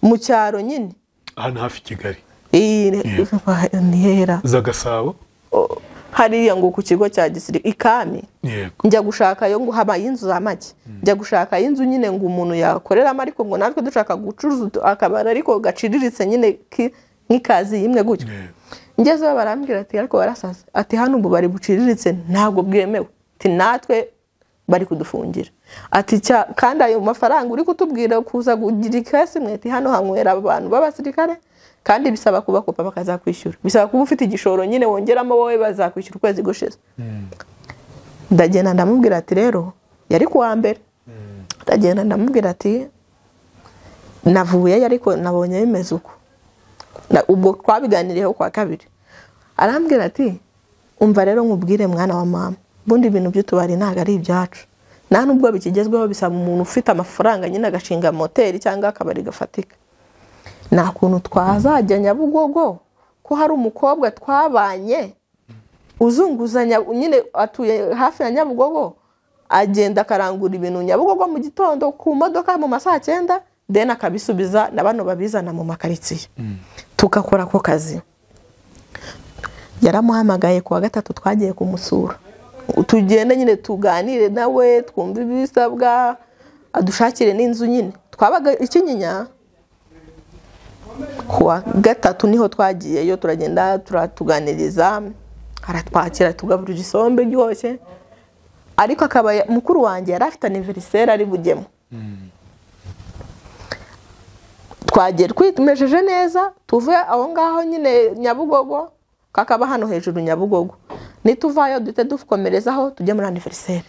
mu cyaro nyine hano hafi Kigali, ni hera za Gasabo hariya ngo ku kigo cya gisirikare ikami. Njya gushaka yo ngo habaye inzu za make, njya gushaka inzu nyine ngo umuntu yakoreramo, ariko ngo natwe dushaka gucuruza akabari ariko gaciriritse nyine nk'ikazi imwe gutyo. Ngezeho barambwira ati ariko barasaza, ati hano ubu bari buciriritse ntabwo bwemewe, ati natwe bari kudufungira, ati kandi ayo mafaranga uri kutubwira kuza kugira ikasi mwe, ati hano hanywera abantu b'abasirikare kandi bisaba kubakopa bakazakwishyura, bisaba kuba ufite igishoro nyine wongeramo wowe bazakwishyura ukwezi gushize. Ndagenda ndamubwira ati rero yari kuwa mbere, ndagenda ndamubwira ati navuye ariko nabonye bimeze uko. Ubwo twabiganiriyeho kwa kabiri, arambwira ati Umva rero nkubwire mwana wa mama, ubundi ibintu by'utubari ntabwo ari ibyacu, nta nubwo bikigezweho, bisaba umuntu ufite amafaranga nyine agashinga moteri cyangwa akabari gafatika. Nta kuntu twazajya Nyabugogo ko hari umukobwa twabanye uzunguzanya nyine atuye hafi ya Nyabugogo, agenda akarangura ibintu Nyabugogo mu gitondo ku modoka mu masaha 9, then akabisubiza na bano babizana mu makaritsiye, tugakora ako kazi. Yaramuhamagaye kuwa gatatu twagiye kumusura, tugende nyine tuganire nawe twumve ibisabwa, adushakire n'inzu nyine. Twabaga Ikinyinya, kuwa gatatu niho twagiyeyo, turagenda turatuganiriza, aratwakira tugaburira isombe ryose. Ariko akaba mukuru wanjye yari afite anniversaire ari bujyemo. Twagiye twimejeje neza, tuve aho ngaho nyine Nyabugogo, kakaba hano hejuru Nyabugogo, nituvayo duhite dukomerezaho tujye muri anniversaire.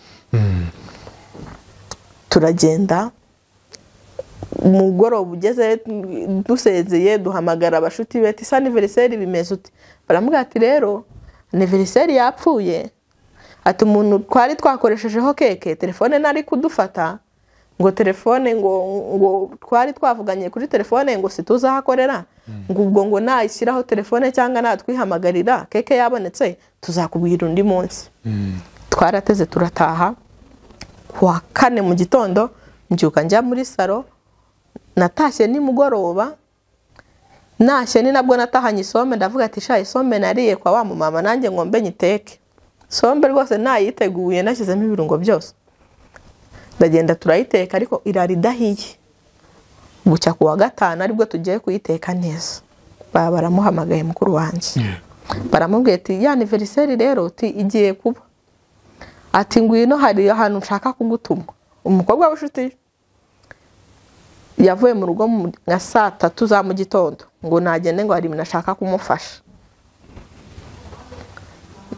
Turagenda umugoroba ugeze dusezeye, duhamagara abashuti be ati anniversaire bimeze ute? Baramubwira ati rero anniversaire yapfuye, ati umuntu twari twakoreshejeho keke telefone nari kudufata, ngo telefone ngo twari twavuganye kuri telefone ngo situzahakorera, ngo ubwo ngo nayishyiraho telefone cyangwa natwihamagarira keke yabonetse tuzakubwira undi munsi. Twarateze turataha. Kuwa kane mu gitondo mbyuka njya muri salo, natashye nimugoroba, nashye ni nabwo natahanye isombe, ndavuga ati sha isombe nariye kwa wa mumama nanjye ngombe nyiteke. Sombe rwose nayiteguye nashyizemo ibirungo byose, ndagenda turayiteka ariko irari idahiye. Bucya kuwa gatanu aribwo tugiye kuyiteka neza, baba baramuhamagaye mukuru wanjye, baramubwiye ati ya anniversaire rero ti igiye kuba, ati ngwino hari ahantu nshaka kugutuma. Umukobwa w'inshuti yavuye mu rugo nka saa 3 za mu gitondo ngo nagende ngo hari ibintu ashaka kumufasha.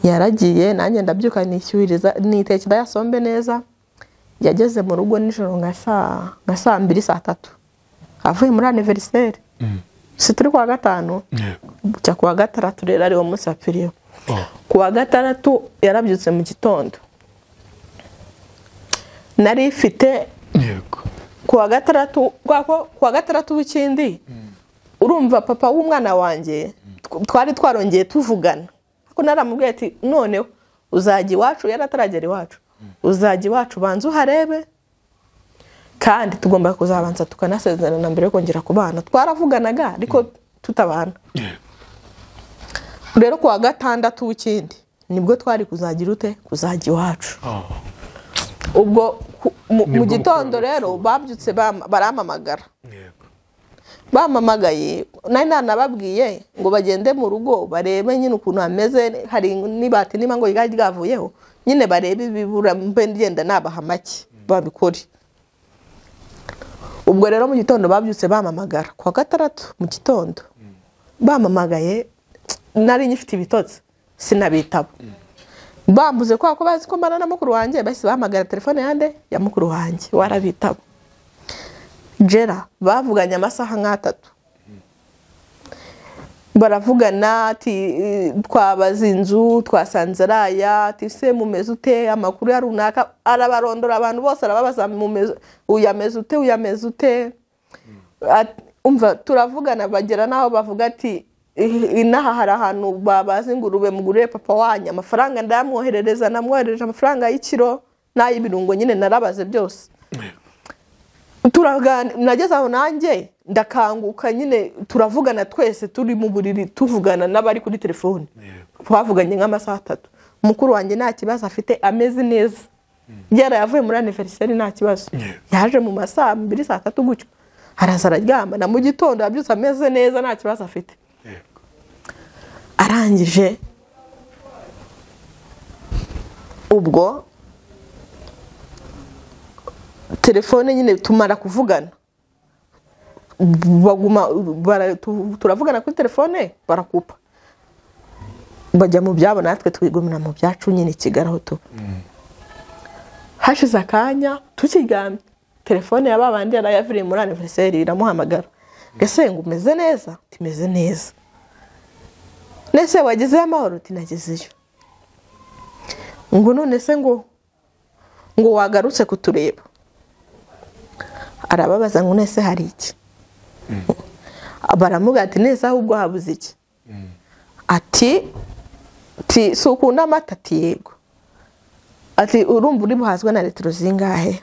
Yaragiye nanjye ndabyuka nishyuhiriza nitekera ya sombe neza. Yageze mu rugo nijoro nka saa 2 saa 3 avuye muri anniversaire. Si turi kuwa gatanu, bucya kuwa gatandatu rero ari wo munsi apfiriyeho. Kuwa gatandatu yarabyutse mu gitondo, nari ifite kuwa gatandatu, kuwa gatandatu w'ikindi. Urumva papa w'umwana wanjye twari twarongeye tuvugana, ariko naramubwiye ati noneho uzajya iwacu, yarataragera iwacu, uzajya iwacu banza uharebe, kandi tugomba kuzabanza tukanasezerana mbere yo kongera kubana. Twaravuganaga ariko tutabana. Rero kuwa gatandatu w'ikindi nibwo twari kuzagira ute, kuzajya iwacu. Ubwo mu gitondo rero babyutse baramamagara. Bamamagaye nari nanababwiye ngo bagende mu rugo barebe nyine ukuntu hameze, hari nibati niba ngo ryavuyeho nyine barebe ibibura mbe ngenda nabaha make babikore. Ubwo rero mu gitondo babyutse bamamagara kuwa gatandatu mu gitondo, bamamagaye nari nyifite ibitotsi sinabitaba. Bambuze kwa ko bazi ko mbana na mukuru wanjye, bahise bahamagara telefone yande ya mukuru wanjye warabitaba. Jera bavuganye amasaha nk'atatu, baravugana ati twabaza inzu twasanze araya, ati se mumeze ute, amakuru ya runaka, arabarondora abantu bose arababaza mumeze uyameze ute uyameze ute. Umva turavugana bagera naho bavuga ati inaha hari ahantu babaza ingurube mugurire papa wanyu, amafaranga ndayamwoherereza, namwoherereje amafaranga y'ikiro n'ay'ibirungo nyine narabaze byose. Nageze aho nanjye ndakanguka nyine turavugana twese turi mu buriri tuvugana n'abari kuri telefone. Twavuganye nk'amasaha 3. Mukuru wanjye nta kibazo afite, ameze neza, yara yavuye muri anniversaire nta kibazo, yaje mu masaha 2 saa 3 gutyo araza araryama, na mu gitondo yabyutse ameze neza nta kibazo afite. Arangije ubwo telefone nyine tumara kuvugana, baguma turavugana kuri telefone barakupa, bajya mu byabo natwe twigumira mu byacu nyine Kigali tu. Hashize akanya tukiryamye, telefone ya babandi yarayaviriye muri anniversaire iramuhamagara, ese ngo umeze neza? Timeze neza. Nese wagezeyo amahoro? Tinagezeyo. Ngo none se ngo wagarutse kutureba. Arababaza ngo nese hari iki? Baramuga ati nese ahubwo habuze iki? Ati si ukunda amata? Ati yego. Ati urumva uri buhazwe na litiro zingahe?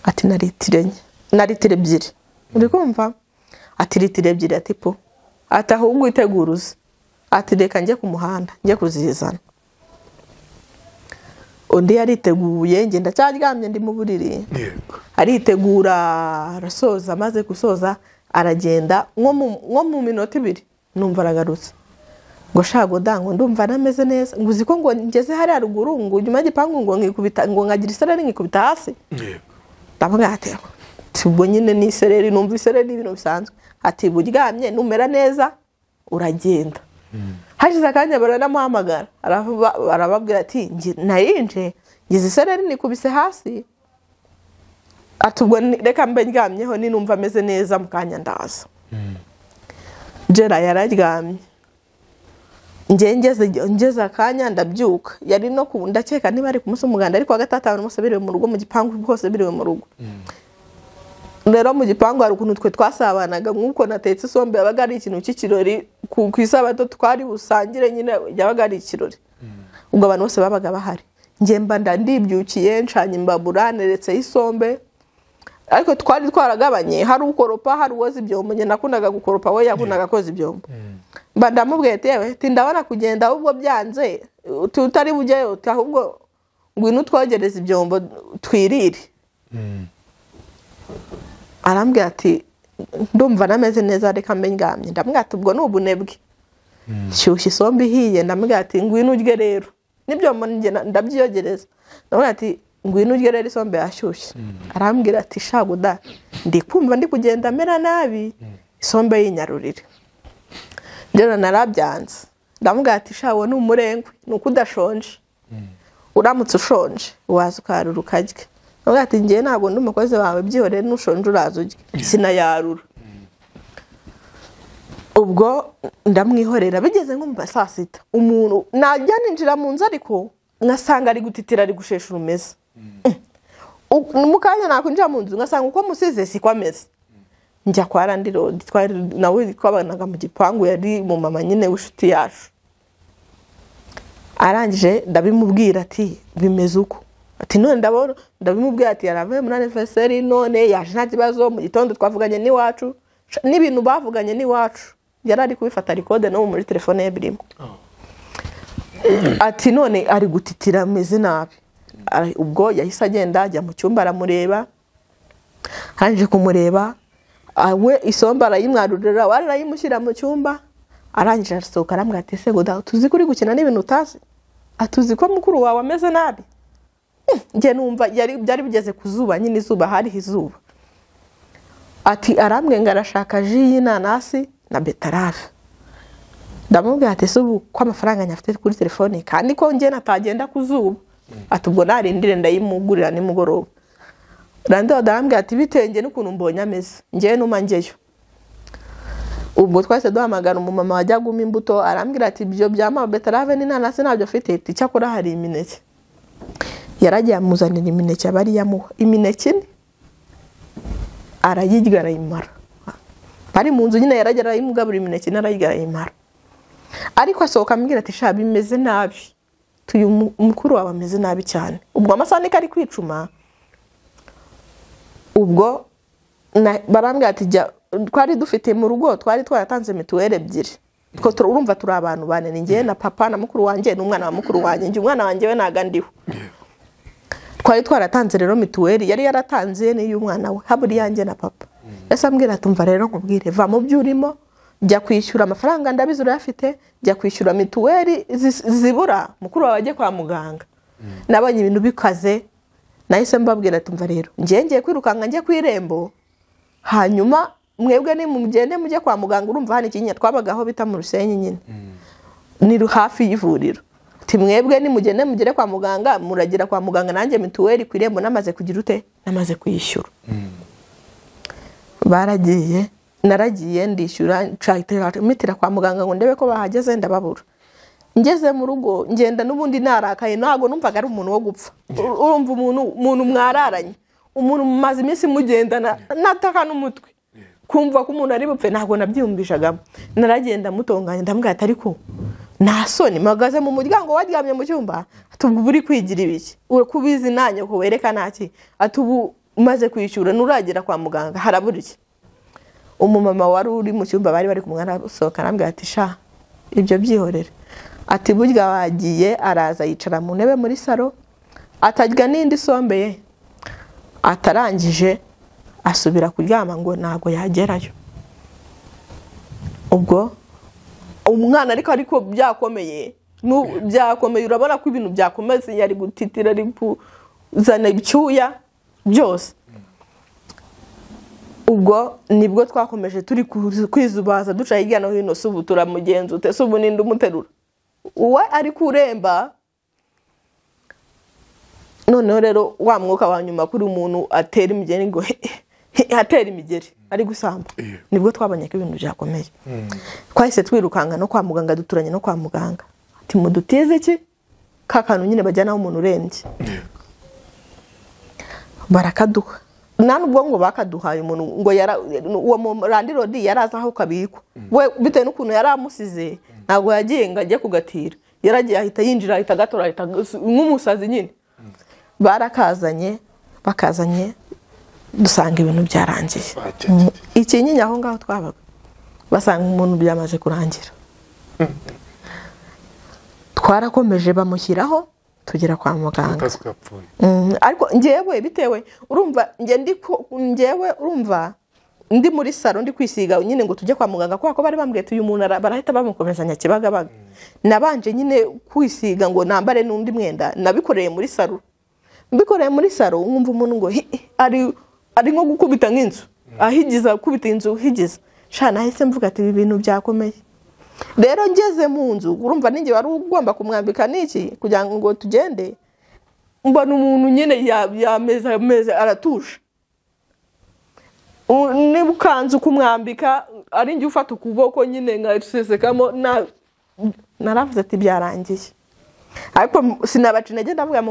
Ati na litiro enye, na litiro 2. Uri kumva? Ati litiro 2. Ati po. Ati ahubwo iteguruze. Ati reka njye ku muhanda njye kuzizana. Undi yariteguye, njye ndacyaryamye ndi mu buriri. Aritegura arasoza, amaze gusoza aragenda nko mu minota 2 numva aragarutse. Ngo shago dango ndumva nameze neza, ngo uzi ko ngo ngeze hari haruguru ngo nyuma y'igipangu ngo nkikubita, ngo nkagira isereri nkikubita hasi. Ndavuga ati ubwo nyine ni isereri, numva isereri ibintu bisanzwe. Ati buryamye numera neza uragenda. Hashize akanya baranamuhamagara, arababwira ati nayinje ngize isereri nikubise hasi. Ati ubwo reka mbe ndyamyeho ninumva ameze neza mu kanya ndaza. Jera yararyamye. Nge ngeze akanya ndabyuka. Yari no ndakeka niba ari ku munsi w'umuganda, ariko wa gatatu abantu bose biriwe mu rugo, mu gipangu hose biriwe mu rugo. Rero mu gipangu hari ukuntu twe twasabanaga, nk'uko natetse isombe yabaga ari ikintu cy'ikirori, ku isabato twari busangire nyine yabaga ari ikirori. Ubwo abantu bose babaga bahari. Nge mba ndibyukiye ncanye imbabura neretse isombe. Ariko twari twaragabanye, hari ukoropa, hari uwoza ibyombo. Nge nakundaga gukoropa, we yakundaga koza ibyombo. Mba ndamubwiye ati yewe ndabona kugenda ahubwo byanze, tutari bujyeyo, ahubwo ngwino twogereze ibyombo twirire. Arambwira ati ndumva nameze neza reka mbe ndyamye. Ndamubwira ati ubwo ni ubunebwe. Shyushya isombe ihiye. Ndamubwira ati ngwino urye rero, n'ibyombo ndabyiyogereza. Ndamubwira ati ngwino urye rero isombe yashyushye. Arambwira ati shago da ndi kumva ndi kugenda mera nabi, isombe yinyarurire. Njye narabyanze. Ndamubwira ati shawo ni umurengwe, ni uko udashonje. Uramutse ushonje waza ukarura ukarya. Ndamubwira ati njye ntabwo ndi umukozi wawe, byihorere nushonje uraza urye. Sinayarura. Ubwo ndamwihorera. Bigeze nko mu saa 6 umuntu najya ninjira mu nzu ariko ngasanga ari gutitira, ari gushesha urumeza. Mu kanya nakwinjira mu nzu ngasanga uko musize siko ameze. Njya kwa Randirodi, twari nawe twabanaga mu gipangu, yari mu mama nyine w'inshuti yacu. Arangije ndabimubwira ati bimeze uko. Ati none ndabona, ndabimubwira ati yaravuye muri anniversaire none yaje nta kibazo, mu gitondo twavuganye n'iwacu, n'ibintu bavuganye n'iwacu yari ari kubifata record no muri telefone ye birimo. Ati none ari gutitira ameze nabi. Ubwo yahise agenda ajya mu cyumba aramureba. Arangije kumureba we isombe arayimwarurira, warayimushyira mu cyumba. Arangije arasohoka arambwira ati se goda tuzi kuri gukina n'ibintu utazi, atuzi ko mukuru wawe ameze nabi. Nge numva byari bigeze kuzuba nyine, izuba hari izuba. Ati arambwe ngo arashaka ji y'inanasi na betarave. Ndamubwira ati se ubu ko amafaranga nyafite kuri telefone kandi ko nge natagenda kuzuba, ati ubwo narindire ndayimugurira nimugoroba. Rando arambwira ati bitenge n'ukuntu mbonye ameze, ngewe numa ngeyo. Ubwo twese duhamagara umumama wajya guma imbuto, arambwira ati ibyo bya betarave n'inanasi ntabyo afite, ati cyakora hari imineke. Yaragiye amuzanira imineke abari yamuha imineke arayirya arayimara. Bari mu nzu nyine yaragera arayimugabura imineke arayirya arayimara. Ariko asohoka ambwira ati sha bimeze nabi, tuyu mukuru wawe ameze nabi cyane. Ubwo amasaha niko ari kwicuma. Ubwo barambwira ati jya, twari dufite mu rugo twari twaratanze mituweli 2. Two urumva turi abantu bane, ni njye na papa na mukuru wanjye n'umwana wa mukuru wanjye. Njye umwana wanjye we naga ndiho. Twari twaratanze rero mituweli, yari yaratanze n'iy'umwana we, haburi yanjye na papa. Yase ambwira ati umva rero nkubwire, va mu byo urimo, jya kwishyura amafaranga ndabizi urayafite, jya kwishyura mituweli zibura, mukuru wawe ajye kwa muganga. Nabonye ibintu bikaze, nahise mbabwira ati umva rero njye ngiye kwirukanka njye ku irembo, hanyuma mwebwe ni mugende mujye kwa muganga. Urumva hano ikinya twabagaho bita mu Rusenyi nyine, ni hafi y'ivuriro. Ati mwebwe ni mugende mugere kwa muganga, muragira kwa muganga, nanjye mituweli ku irembo namaze kugira ute, namaze kuyishyura. Baragiye, naragiye ndishyura, nshaka mitira kwa muganga ngo ndebe ko bahageze, ndababura. Ngeze mu rugo ngenda n'ubundi narakaye, ntabwo numvaga ari umuntu wo gupfa. Urumva umuntu mwararanye, umuntu mumaze iminsi mugendana nataka n'umutwe, kumva ko umuntu ari bupfe ntabwo nabyiyumvishagamo. Naragenda mutonganya, ndamubwira ati ariko nta soni, mpagaze mu muryango waryamye mu cyumba, ati ubu uri kwigira ibiki, kubizi nanjye ko wereka ntaki, ati ubu umaze kwishyura nuragera kwa muganga harabura iki. Umumama wari uri mu cyumba bari bari kumwe arasohoka, arambwira ati sha ibyo byihorere, ati burya wagiye. Araza yicara mu ntebe muri salo, atarya n'indi sombe ye, atarangije asubira kuryama ngo ntago yagerayo. Ubwo umwana ariko byakomeye, byakomeye, urabona ko ibintu byakomeze, yari gutitira, ari kuzana icyuya byose. Ubwo nibwo twakomeje turi kwizubaza duca hirya no hino, se ubu turamugenza ute, se ubu ninde umuterura, uwe ari kuremba. Noneho rero wa mwuka wa nyuma kuri umuntu atera imigeri ngo atera imigeri ari gusamba, nibwo twabonye ko ibintu byakomeye. Twahise twirukanka no kwa muganga, duturanye no kwa muganga, ati mudutize iki ka kantu nyine bajyanaho umuntu urembye, barakaduha. Nta nubwo ngo bakaduhaye umuntu ngo uwo landirodi yaraza aho kabikwa we, bitewe n'ukuntu yari amusize ntabwo yagiye ngo ajye kugatira, yaragiye ahita yinjira ahita agatora ahita nk'umusazi nyine. Barakazanye, bakazanye dusanga ibintu byarangiye. Ikinyinya aho ngaho twabaga basanga umuntu byamaze kurangira. Twarakomeje bamushyiraho tugera kwa muganga. Ariko njyewe bitewe urumva njyewe urumva ndi muri salo ndi kwisiga nyine ngo tujye kwa muganga, kubera ko bari bambwiye uyu muntu barahita bamukomezanya Kibagabaga. Nabanje nyine kwisiga ngo nambare n'undi mwenda, nabikoreye muri salo. Mbikoreye muri salo nkumva umuntu ngo ari nko gukubita nk'inzu, ahigiza gukubita inzu higiza. Sha nahise mvuga ati ibi bintu byakomeye. Rero ngeze mu nzu urumva ninjye wari ugomba kumwambika niki kugira ngo tugende, mbona umuntu nyine yameze ameze aratusha. Niba ukanze kumwambika ari njye ufata ukuboko nyine nkasesekamo, naravuze ati byarangiye. Ariko sinabaca intege, ndavuga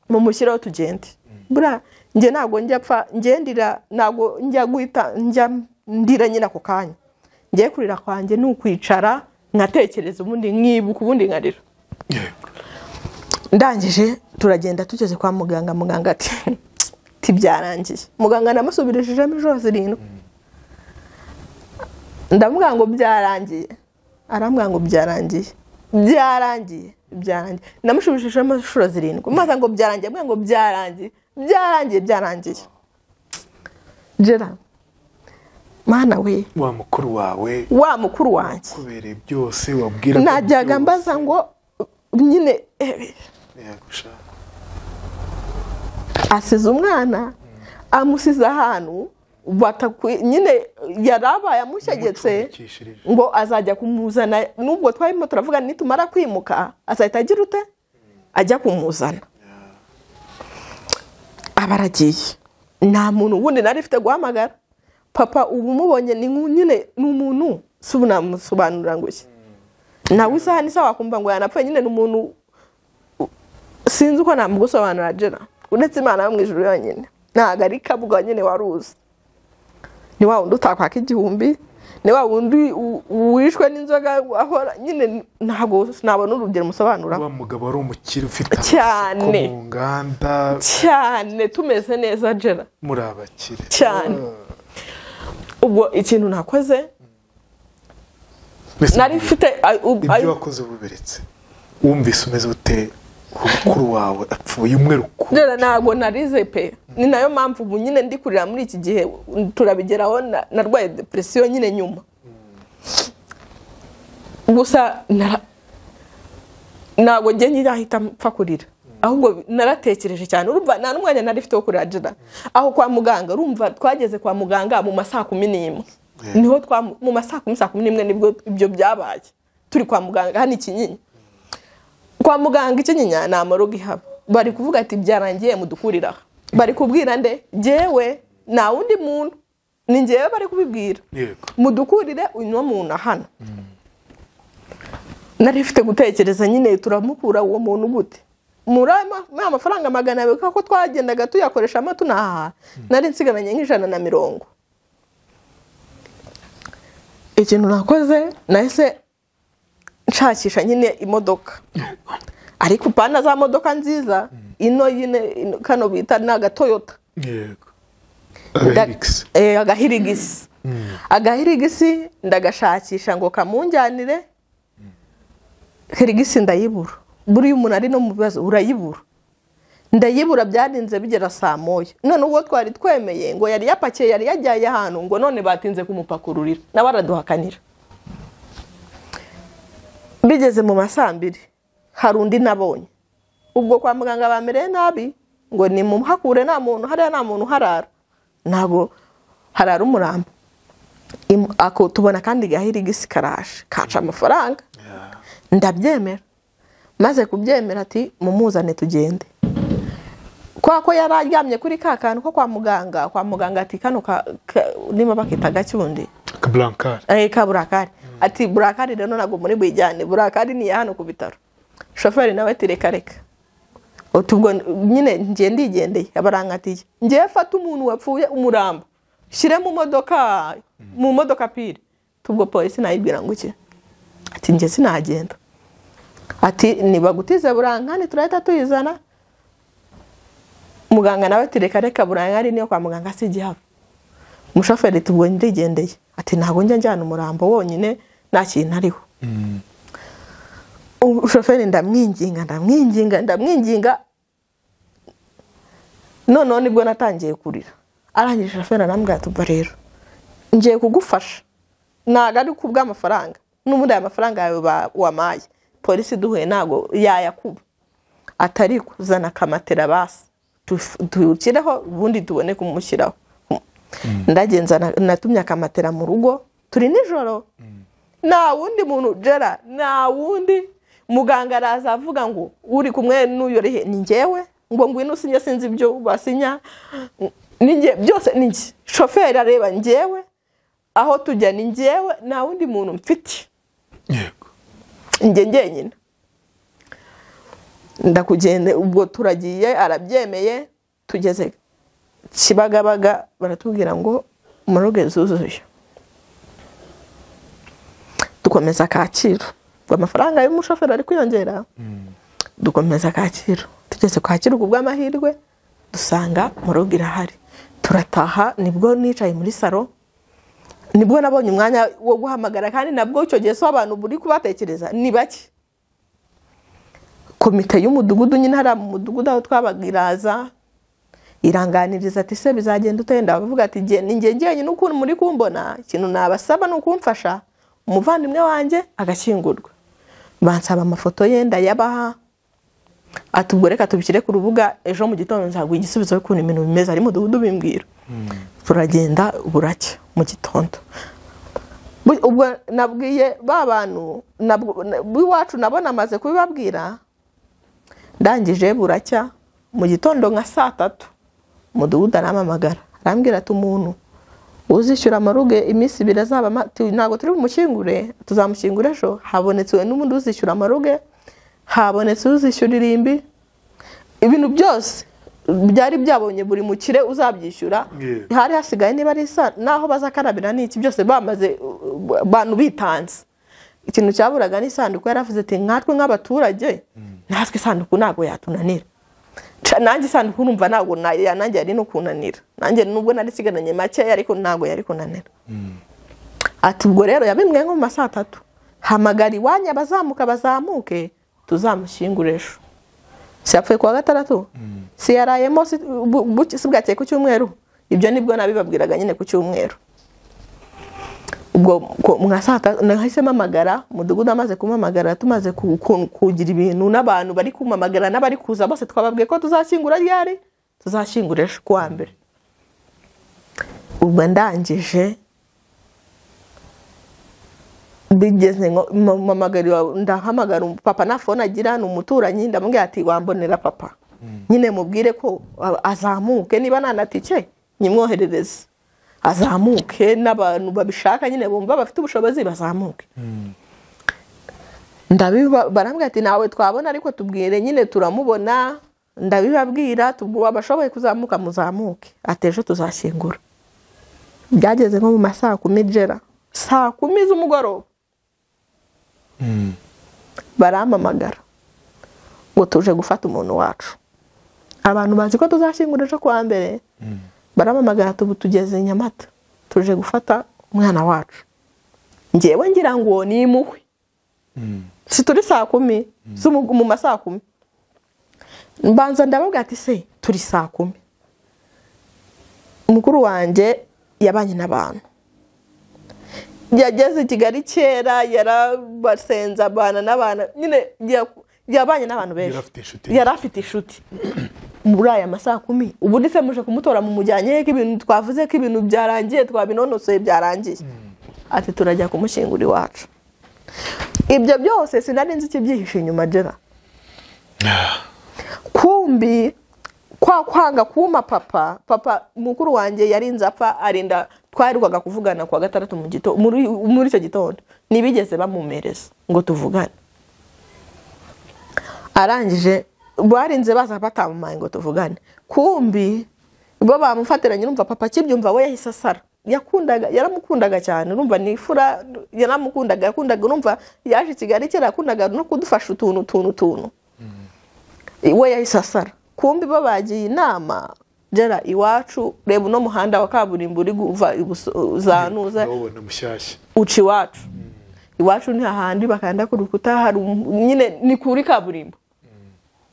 mumushyiraho tugende. Bura njye ntabwo njya pfa, ngendira ntabwo njya guhita njya ndira nyine ako kanya. Ngiye kurira kwanjye ni ukwicara nkatekereza ubundi nkibuka ubundi nkarira. Ndangije turagenda tugeze kwa muganga, muganga ati byarangiye. Muganga namusubirishijemo inshuro 7. Ndamubwira ngo byarangiye, arambwira ngo byarangiye, byarangiye, byarangiye. Namushubishijemo inshuro 7, maze ngo byarangiye, ambwira ngo byarangiye, byarangiye, byarangiye. Jera mana we, wa mukuru wawe, wa mukuru wanjye kubereye byose wabwira, najyaga mbaza ngo nyine asize umwana, amusize ahantu nyine yarabaye amushyegetse ngo azajya kumuzana. Nubwo twarimo turavuga nitumara kwimuka azahita agira ute ajya kumuzana. Abaragiye, nta muntu wundi nari mfite guhamagara. Papa ubu mubonye ni nyine ni umuntu si ubu namusobanurira ngo iki nawe isaha n'isaha wakumva ngo yanapfuye, nyine ni umuntu sinzi uko namugusobanurira Jera, uretse Imana yo mu ijuru yonyine. Ntabwo ari kabwa nyine waruzi, ni wa wundi utakwaka 1000, ni wa wundi wishwe n'inzoga ahora nyine, ntabwo nabona urugero musobanura. Wa mugabo wari umukire ufite cyane mu nganda cyane, tumeze neza Jera, muri abakire cyane. Ubwo ikintu nakoze nari mfite ibyo wakoze buberetse, wumvise umeze ute mukuru wawe apfuye umwe rukumbi? Jera ntabwo narize pe, ni nayo mpamvu ubu nyine ndi kurira muri iki gihe, turabigeraho narwaye depression nyine nyuma. Gusa ntabwo njye nyirahita mpfa kurira, ahubwo naratekereje cyane. Urumva nta n'umwanya nari mfite wo kurira Jera. Aho kwa muganga urumva twageze kwa muganga mu masaha 11, niho mu masaha 10 11 nibwo ibyo byabaye, turi kwa muganga hano Ikinyinya. Kwa muganga Ikinyinya nta morogo ihaba, bari kuvuga ati byarangiye mudukurira. Bari kubwira nde? Njyewe, nta wundi muntu, ni njyewe bari kubibwira, mudukurire uno muntu hano. Nari mfite gutekereza nyine turamukura uwo muntu gute muri amafaranga 200 kuko twagendaga tuyakoresha tunahaha, nari nsigaranye nk'150. Ikintu nakoze nahise nshakisha nyine imodoka, ariko pana za modoka nziza ino nyine kano bita naga Toyota. Yego. Agahirigisi. Agahirigisi ndagashakisha ngo kamunjyanire. Hirigisi ndayibura. Buri umuntu ari no mu bibazo urayibura. Ndayibura byarinze bigera saa 1. None ubwo twari twemeye ngo yari yapakiye yari yajyaye ahantu ngo none batinze kumupakururira. Nawe araduhakanira. Bigeze mu masaa 2 hari undi nabonye. Ubwo kwa muganga bamereye nabi ngo ni mumuhakure nta muntu hariya nta muntu harara. Ntago harara umurambo. Ako tubona kandi gahirigisi karaje kaca amafaranga. Ndabyemera. Maze kubyemera ati mumuzane tugende. Kwa ko yararyamye kuri ka kantu ko kwa muganga ati kano nima bakita gacyundi ka blancard. Ka burakari. Ati burakari rero nago muri bwijyane, burakari ni hano ku bitaro. Shoferi nawe ati reka reka. Utubwo nyine ngiye ndigendeye abarankatiye. Ngiye fata umuntu wapfuye umurambo shire mu modoka pire. Tubwo polisi nayibwira ngo iki? Ati ngiye sinagenda. Ati nibagutize burankani turahita tuyizana. Muganga nawe ati reka reka burankani niyo kwa muganga sijihaba. Umushoferi tubwo ndigendeye ati ntago njya njyana umurambo wonyine nta kintu ariho. Umushoferi ndamwinginga ndamwinginga ndamwinginga. None nibwo natangiye kurira. Arangije shoferi arambwira ati umva rero ngiye kugufasha ntago ari kubwa amafaranga n'ubundi aya mafaranga yawe wamaye polisi duhuye ntago yayakuba, atari kuzana kamatera basi tukireho ubundi tubone kumushyiraho. Ndagenza natumye akamatera mu rugo turi nijoro. Nta wundi muntu jera nta wundi muganga araza avuga ngo uri kumwe n'uyu ni njyewe ngo ngwino usinye sinzi ibyo basinya ninjye byose ninjye. Shoferi areba njyewe aho tujya ni njyewe nta wundi muntu mfite. Yego. Njye njyenyine. Ndakugende ubwo turagiye arabyemeye tugeze Kibagabaga baratubwira ngo muruge zuzuye. Dukomeza Kacyiru. Ubwo amafaranga y'umushoferi ari kwiyongera. Dukomeza Kacyiru. Tugeze Kacyiru kubwa amahirwe dusanga muruge irahari. Turataha nibwo nicaye muri saro. Nibwo nabonye umwanya wo guhamagara kandi nabwo icyo gihe so abantu buri kubatekereza ni bake. Komite y'umudugudu nyine hari mu mudugudu aho twabagiraza iranganiriza ati se bizagenda utenda bavuga ati nge ninjye ngenyine ukuntu muri kumbona ikintu nabasaba ni ukumfasha umuvandimwe wanjye agashyingurwa. Bansaba amafoto ye ndayabaha ati ubwo reka tubishyire ku rubuga ejo mu gitondo nzaguha igisubizo y'ukuntu ibintu bimeze ari mudugudu bimbwira. Turagenda buracya mu gitondo. Ubwo nabwiye ba bantu b'iwacu nabo namaze kubibabwira. Ndangije buracya mu gitondo nka saa 3 mudugudu arampamagara arambwira ati umuntu uzishyura amaruge iminsi 2 azaba ntago turi bumushyingure tuzamushyingura ejo habonetse n'umuntu uzishyura amaruge habonetse uzishyura irimbi ibintu byose byari byabonye buri mukire uzabyishyura. Hari hasigaye niba ari naho bazakarabira n'iki byose bamaze bantu bitanze. Ikintu cyaburaga n'isanduku yaravuze ati nkatwe nk'abaturage natwe isanduku ntago yatunanira. Nanjye isanduku numva ntago nanjye yari no kunanira. Nanjye nubwo nari sigaranye make ariko ntago yari kunanira. Ati ubwo rero yabimwe nko mu masaa 3 hamagara iwanya bazamuka bazamuke tuzamushyingure ejo. Si yapfuye kuwa gatandatu si yarayemo si bwakeye ku cyumweru. Ibyo nibwo nabibabwiraga nyine ku cyumweru. Ubwo nka saa 3 nahise mpamagara mudugudu amaze kumpamagara tumaze kugira ibintu n'abantu bari kumpamagara n'abari kuza bose twababwiye ko tuzashyingura ryari tuzashyingura ejo kuwa mbere. Ubwo ndangije bigeze ngo mpamagara ndahamagara papa na phone agira ni umuturanyi ndamubwira ati wambonera papa nyine mubwire ko azamuke niba nanatike nyimwoherereze azamuke n'abantu babishaka nyine bumva bafite ubushobozi bazamuke. Barambwira ati nawe twabona ariko tubwire nyine turamubona. Ndabibabwira abashoboye kuzamuka muzamuke, ati ejo tuzashyingura. Byageze nko mu masaa 10 jera, saa 10 z'umugoroba barampamagara ngo tuje gufata umuntu wacu. Abantu bazi ko tuzashyingura ejo kuwa mbere, barampamagara tubu tugeze i Nyamata tuje gufata umwana wacu. Njyewe ngira ngo ni impuhwe, si turi saa 10 mu masaa 10. Mbanza ndababwira ati se turi saa 10. Mukuru wanjye yabanye n'abantu, yageze i Kigali kera, yarabasenza abana n'abana nyine, yabanye n'abantu benshi, yari afite inshuti. Muri aya masaa 10 ubu se muje kumutora mumujyanye ko ibintu twavuze ko ibintu byarangiye, twabinonosoye byarangiye, ati turajya kumushyingura iwacu. Ibyo byose sinari nzi ikibyihishe inyuma jera. Kumbi kwa kwanga kuma papa mukuru wanjye yarinze apfa, arinda twaherukaga kuvugana kwa gatandatu mu gitondo, muri icyo gitondo nibigeze bamumereza ngo tuvugane. Arangije barinze baza batamumaye ngo tuvugane. Kumbi bo bamufatiranye, urumva papa akibyumva we yahise asara. Yaramukundaga cyane, urumva ni ifura, yaramukundaga, yakundaga, urumva yaje i Kigali kera, yakundaga no kudufasha utuntu. We yahise asara. Kumbi bo bagiye inama jera iwacu, reba uno muhanda wa kaburimbo uri kuva zanuza uca iwacu. Iwacu ni hahandi bakanda ku rukuta, hari nyine ni kuri kaburimbo.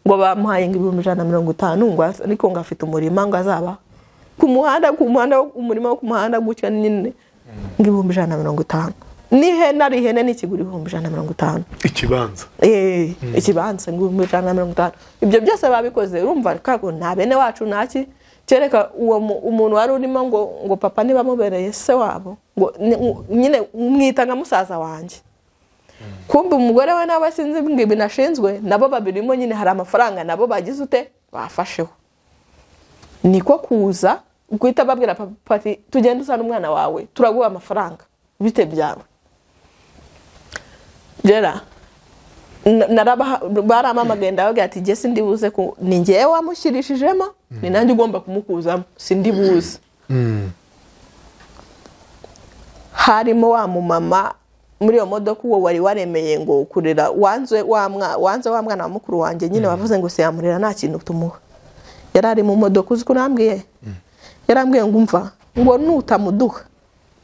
Ngo bamuhaye ngo 150,000 ngo ariko ngo afite umurima ngo azaba ku muhanda, umurima wo ku muhanda gutya nyine, ngo 150,000. Ni hene ari ihene n'ikigura 150,000. Ikibanza. Ikibanza ngo 150,000. Ibyo byose babikoze urumva kako nta bene wacu naki, kereka uwo umuntu wari urimo ngo papa niba mubereye se wabo, ngo nyine mwita nka musaza wanjye. Kumbe umugore we nawe sinzi ngo ibinashinzwe nabo babirimo nyine, hari amafaranga nabo bagize ute bafasheho. Niko kuza guhita babwira papa ati tugende usana umwana wawe turaguha amafaranga bite byawe. Jera baramamagaye ndababwira ati jye sindibuze ko ni njyewe wamushyirishijemo, ni nanjye ugomba kumukuzamo, sindibuze. Harimo wa mumama muri iyo modoka uwo wari waremeye ngo kurera wanze wa mwana wa mukuru wanjye nyine, wavuze ngo se yamurera nta kintu tumuha. Yari ari mu modoka, uzi ko nambwiye, yarambwiye ngo umva ngo nutamuduha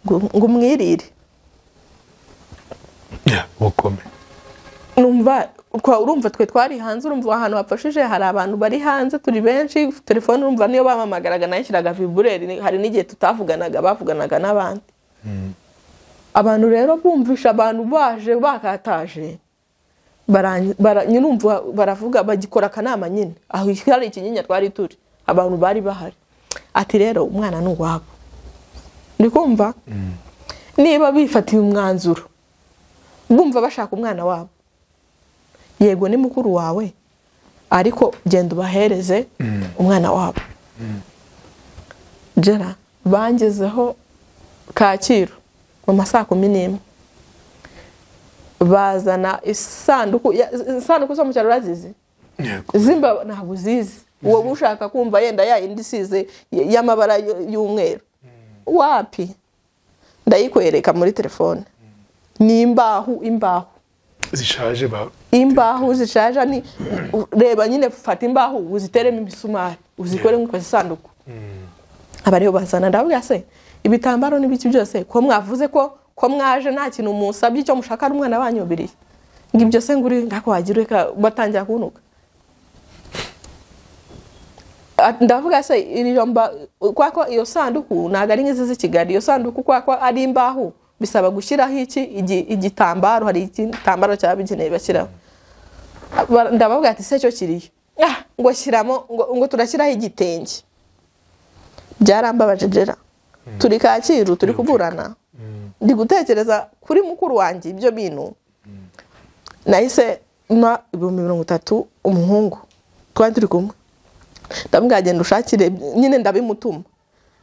ngo umwirire. Numva urumva twe twari hanze, urumva ahantu hapfashije hari abantu bari hanze turi benshi, telefone urumva niyo bamamagaraga nayishyiraga vibureri, hari n'igihe tutavuganaga bavuganaga n'abandi. Abantu rero bumvisha abantu baje bakataje, nyine baravuga bagikora akanama nyine aho hari ikinyinya twari turi, abantu bari bahari. Ati rero umwana ni uwabo, ndi kumva niba bifatiye umwanzuro bumva bashaka umwana wabo, yego ni mukuru wawe ariko genda ubahereze umwana wabo. Jera bangezeho Kacyiru mu masaa 11, bazana isanduku zo mu cyaro urazizi, zimba ntabwo uzizi, uwo ushaka kumva yenda ya indi isize y'amabara y'umweru, wapi ndayikwereka muri telefone. Ni imbaho zishaje, imbaho zishaje ni reba nyine, fata imbaho uziteremo imisumari uzikore nk'uko isanduku. Abariho bazana, ndavuga se ibitambaro n'ibiki byose ko mwavuze ko mwaje nta kintu musabye, icyo mushaka ari umwana wanyu biriye, ngo ibyo se nguri ngako wagira reka batangira kunuka. Ndavuga se iri kwako iyo sanduku ntago ari nk'izi z'i Kigali, iyo sanduku kwako ari imbaho bisaba gushyiraho iki igitambaro, hari igitambaro cyabigenewe bashyiraho. Ndabavuga ati se cyo kiriye, ngo shyiramo ngo turashyiraho igitenge. Byarambabaje jera, turi Kacyiru turi kuburana, ndi gutekereza kuri mukuru wanjye ibyo bintu. Nahise ma 30,000 umuhungu twari turi kumwe, ndamubwira genda ushakire nyine, ndabimutuma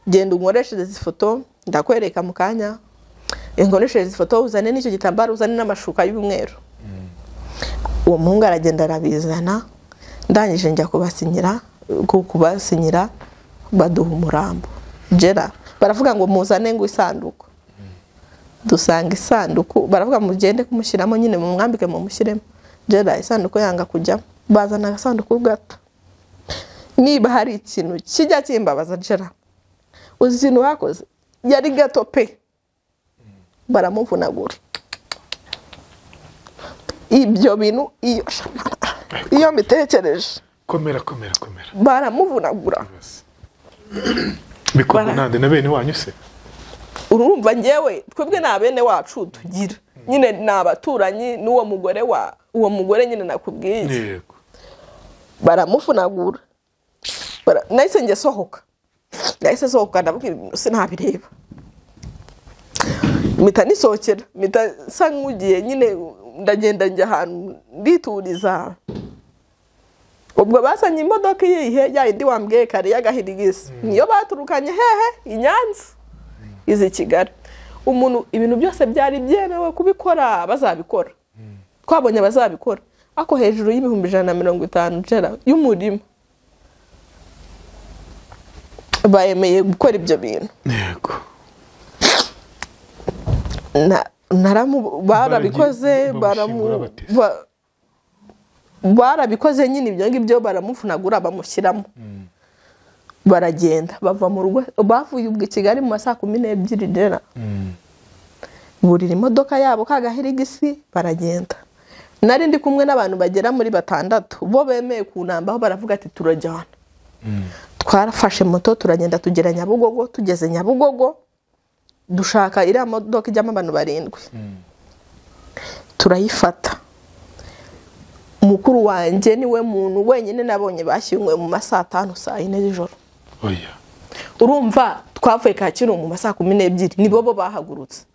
genda unkoreshereze ifoto ndakwereka mu kanya, inkoreshereze ifoto uzane n'icyo gitambaro uzane n'amashuka y'umweru. Uwo muhungu aragenda arabizana, ndangije njya kubasinyira baduha umurambo. Gera baravuga ngo muzane ngo isanduku. Dusanga isanduku, baravuga mugende kumushyiramo nyine mumwambike mumushyiremo. Gera isanduku yanga kujya, bazana agasanduku gato. Niba hari ikintu kijya kimbabaza Gera, uzi ikintu bakoze, yari gato pe, baramuvunagura. Ibyo bintu iyo mbitekereje, komera komera komera, baramuvunagura. Bikorwa nande na bene wanyu se? Urumva njyewe twebwe na bene wacu tugira nyine ni abaturanyi n'uwo mugore wa uwo mugore nyine nakubwiye. Yego. Baramufunagura. Nahise njye sohoka. Nahise sohoka ndabwira sinabireba. Mpita nisohokera, mpita nsa nk'ugiye nyine ndagenda njya ahantu ndituriza. Ubwo basanye imodoka iyihe ya indi wambwiye kare y'agahirigisi. Niyo baturukanye hehe i Nyanza. Izi Kigali. Umuntu ibintu byose byari byemewe kubikora bazabikora. Twabonye bazabikora. Ako hejuru y'ibihumbi 150 Gera y'umurima. Bayemeye gukora ibyo bintu. Yego. Barabikoze barabikoze nyine ibyo ngibyo baramufunagura bamushyiramo. Baragenda bava mu rugo, bavuye ubwo Kigali mu masaha 12 Gera. Burira imodoka yabo kagahirigisi baragenda. Nari ndi kumwe n'abantu bagera muri 6 bo bemeye kunambaho baravuga ati turajyana. Twarafashe moto turagenda tugera Nyabugogo, tugeze Nyabugogo dushaka iriya modoka ijyamo abantu 7. Turayifata. Mukuru wanjye niwe muntu wenyine nabonye bashyinguwe mu masaha 5 saa 4 z'ijoro. Oya. Urumva twavuye Kacyiru mu masaha 12 nibo bo bahagurutse.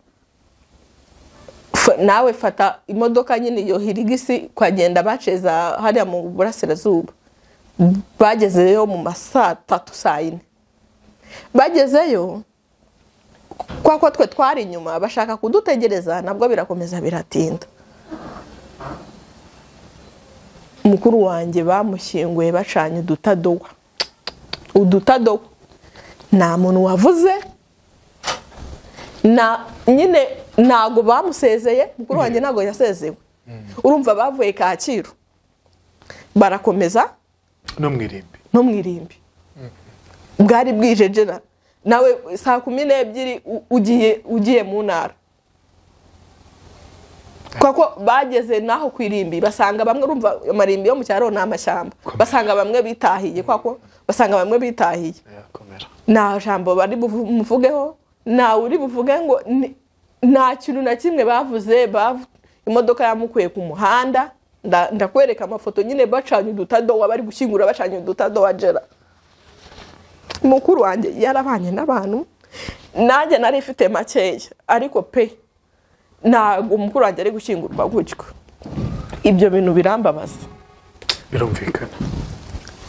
Nawe fata imodoka nyine iyo hirigisi kwagenda baceza hariya mu burasirazuba. Bagezeyo mu masaha 3 saa 4. Bagezeyo kwa twe twari inyuma bashaka kudutegereza nabwo birakomeza biratinda. Mukuru wanjye bamushyinguye bacanye udutadowa. Udutadowa. Nta muntu wavuze, na nyine ntago bamusezeye, mukuru wanjye ntago yasezewe. Urumva bavuye Kacyiru barakomeza no mwirimbi. No mwirimbi. Bwari bwije Gera. Nawe saa 12 ugiye mu ntara. Kuko bageze naho kwirimbi basanga bamwe, urumva amarimbi yo mu cyaro ni amashyamba, basanga bamwe bitahiye, kwako basanga bamwe bitahiye. Nta jambo bari bumuvugeho, nta uri buvuge ngo nta kintu na kimwe bavuze. Imodoka yamukuye ku muhanda, ndakwereka amafoto nyine bacanye udutadowa, bari gushyingura bacanye udutadowa Gera. Mukuru wanjye yarabanye n'abantu, nanjye nari ifite makeya ariko pe ntabwo mukuru wanjye ari gushyingurwa gutyo. Ibyo bintu birambabaza. Birumvikana.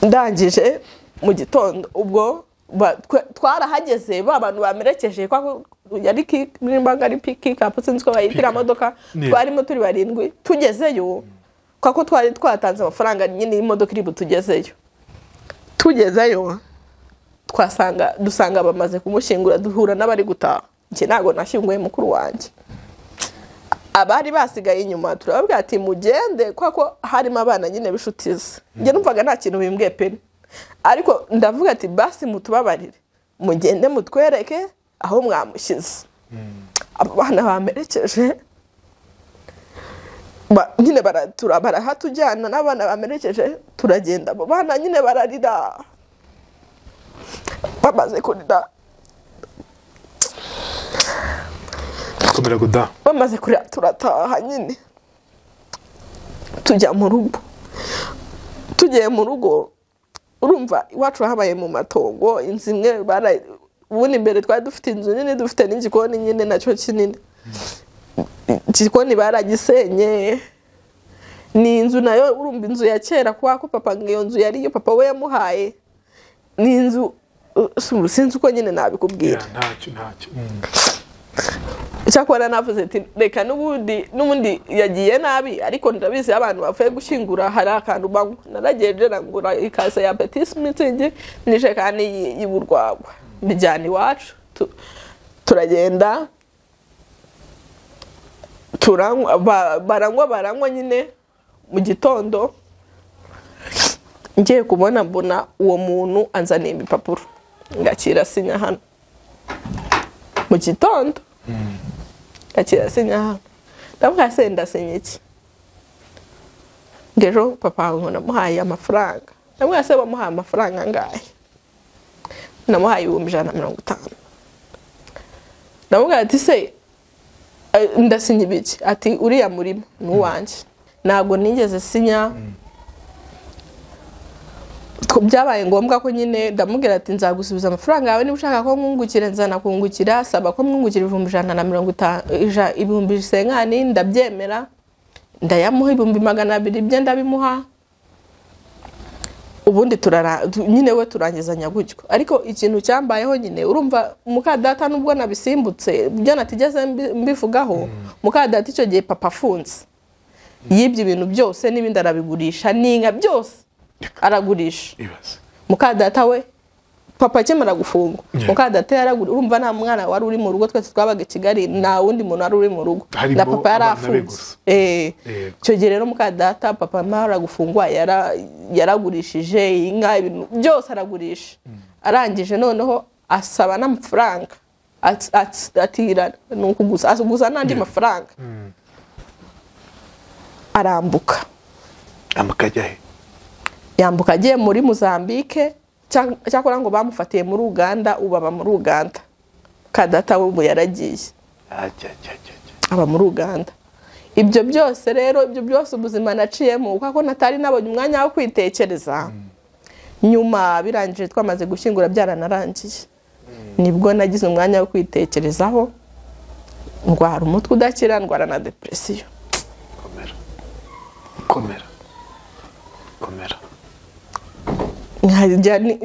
Ndangije mu gitondo ubwo twarahageze ba bantu bamerekeje kwa yari nimba ari pick-up sinzi ko bayitira modoka, twarimo turi 7 tugezeyo kwa twari twatanze amafaranga nyine imodoka iri butugezeyo. Tugezeyo twasanga dusanga bamaze kumushyingura, duhura n'abari gutaha. Njye ntago nashyinguye mukuru wanjye. Abari basigaye inyuma turababwira ati mugende kwako harimo abana nyine bishutiza. Njye numvaga nta kintu bimbwiye pe. Ariko ndavuga ati basi mutubabarire, mugende mutwereke aho mwamushyize. Abana bamerekeje nyine barahatujyana n'abana bamerekeje turagenda. Abo bana nyine bararira, bamaze kurira bamaze kurira turataha nyine tujya mu rugo. Tugiye mu rugo urumva iwacu habaye mu matongo, inzu imwe ubundi mbere twari dufite inzu nini dufite n'igikoni nyine nacyo kinini. Igikoni baragisenye. Ni inzu nayo urumva inzu ya kera kwa ko papa ngiyo nzu yari yo papa we yamuhaye. Ni inzu sinzi uko nyine nabikubwira. Ntacyo ntacyo. Cyakora navuze ati reka n'ubundi yagiye nabi, ariko ndabizi abantu bavuye gushyingura hari akantu banywa. Naragiye ngura ikase ya Petit Mützig n'ijekani y'uburwagwa, mbijyana iwacu, turagenda turanywa, baranywa nyine. Mu gitondo ngiye kubona mbona uwo muntu anzaniye ibipapuro, ngakira sinya hano mu gitondo. Ngakira sinya hano, ndavuga se ndasinya iki? Ngejo papa ngo namuhaye amafaranga. Ndavuga se bamuhaye amafaranga angahe? Namuhaye 150,000. Ndavuga ati se ndasinya ibiki? Ati uriya murimo ni uwanjye. Ntabwo nigeze sinya. Byabaye ngombwa ko nyine ndamubwira ati nzagusubiza amafaranga yawe, niba ushaka ko mwungukira nzanakungukira. Saba ko mwungukira 150,000, 50,000, ndabyemera. Ndayamuha 200,000 bye ndabimuha. Ubundi nyine we turangizanya gutyo. Ariko ikintu cyambayeho nyine, urumva mukadata nubwo nabisimbutse byo natigeze mbivugaho, mukadata icyo gihe papa afunze yibye ibintu byose n'ibindi arabigurisha, n'inka byose aragurisha. Mukadata we papa akimara gufungwa, mukadata yaragura. Urumva nta mwana wari uri mu rugo, twese twabaga i Kigali, nta wundi muntu wari uri mu rugo, na papa yarafunze. Icyo gihe rero mukadata papa amara gufungwa yaragurishije inka, ibintu byose aragurisha. Arangije noneho asaba n'amafaranga, atira nukuguza, aguza n'andi mafaranga. Arambuka. Amukajya he? Yambuka agiye muri Mozambique, cyakora ngo bamufatiye muri Uganda, ubu aba muri Uganda. Kadata we ubu yaragiye. Aba muri Uganda. Ibyo byose rero, ibyo byose ubuzima naciyemo, kuko natari nabonye umwanya wo kwitekereza. Nyuma birangije twamaze gushyingura byaranarangiye, nibwo nagize umwanya wo kwitekerezaho, ndwara umutwe udakira, ndwara na depression. Komera. Komera. Komera.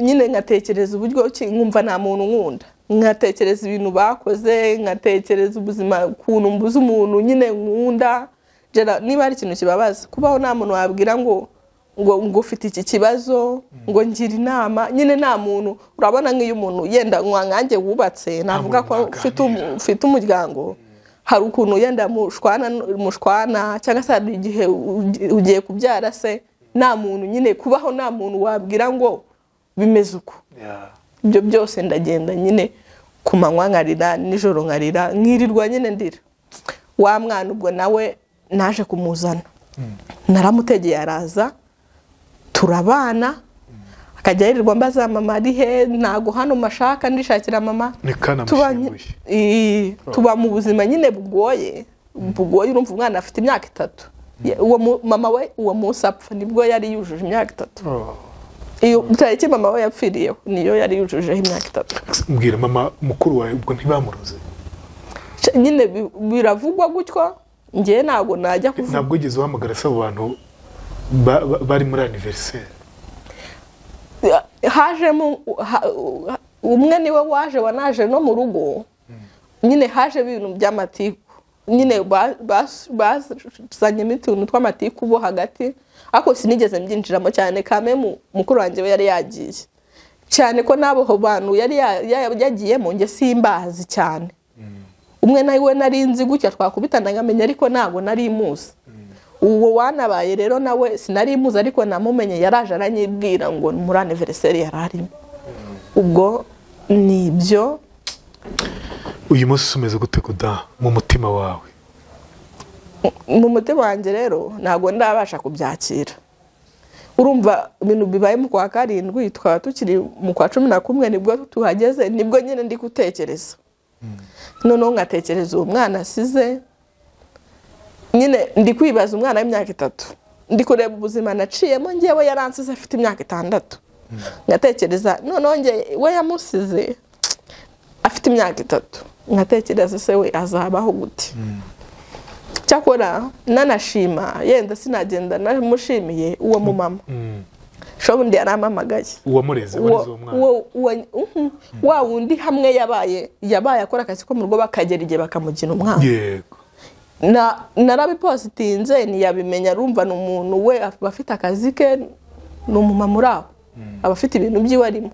Nyine nkatekereza uburyo nkumva nta muntu nkunda, nkatekereza ibintu bakoze, nkatekereza ubuzima ukuntu mbuze umuntu nyine nkunda. Niba ari ikintu kibabaza kubaho nta muntu wabwira ngo ngo ufite iki kibazo, ngo ngira inama, nyine nta muntu. Urabona nk'iyo umuntu yenda nkanjye wubatse, navuga ko ufite umuryango, hari ukuntu yenda mushwana cyangwa se hari igihe ugiye kubyara se, nta muntu nyine kubaho nta muntu wabwira ngo bimeze uko. Ibyo byose ndagenda nyine ku manywa nkarira, nijoro nkarira, nkirirwa nyine ndira. Wa mwana ubwo nawe naje kumuzana, naramutegeye araza turabana, akajya yirirwa mbaza mama ari he, ntago hano mashaka ndishakira mama. Tuba mu buzima nyine bugoye. Urumva umwana afite imyaka 3. Uwo mama we uwo munsi apfa nibwo yari yujuje imyaka 3. Iyo tariki mama we yapfiriyeho niyo yari yujuje imyaka 3. Mbwira mama mukuru wawe ubwo ntibamuroze? Nyine biravugwa gutyo, ngiye ntago najya kuvuga. Ntabwo ugeze uhamagara se abo bantu bari muri anniversaire? Hajemo umwe niwe waje wanaje no mu rugo. Nyine haje ibintu by'amatiku, nyine basanye utuntu tw'amatiku bo hagati, ariko sinigeze mbyinjiramo cyane. Kame mukuru wanjye we yari yagiye cyane, ko n'abo bantu yari yagiyemo nge simbazi cyane. Umwe nawe nari nzi gutya twakubitana nkamenya, ariko ntabwo nari muzi. Uwo wanabaye rero nawe sinari muzi, ariko namumenye yaraje aranyibwira ngo muri anniversaire yararimo. Ubwo nibyo. Uyu munsi umeze gute kuda mu mutima wawe? Mu mutima wanjye rero ntabwo ndabasha kubyakira. Urumva ibintu bibaye mu kwa 7, twaba tukiri mu kwa 11 nibwo tuhageze, nibwo nyine ndi gutekereza. Noneho nkatekereza uwo mwana asize, nyine ndi kwibaza umwana w'imyaka 3, ndi kureba ubuzima naciyemo ngewe yaransize afite imyaka 6. Ngatekereza noneho nge we yamusize afite imyaka 3, nkatekereza se we azabaho gute? Cyakora nanashima yenda sinagenda namushimiye uwo mumama. Shobundi yarampamagaye. Uwamureze warize uwo mwana. Wa wundi hamwe yabaye akora akazi ko mu rugo bakagera igihe bakamugina umwana. Yego. Narabipositinze ntiyabimenya, arumva ni umuntu we afite akazi ke, ni umumama uri aho, aba afite ibintu by'iwe arimo.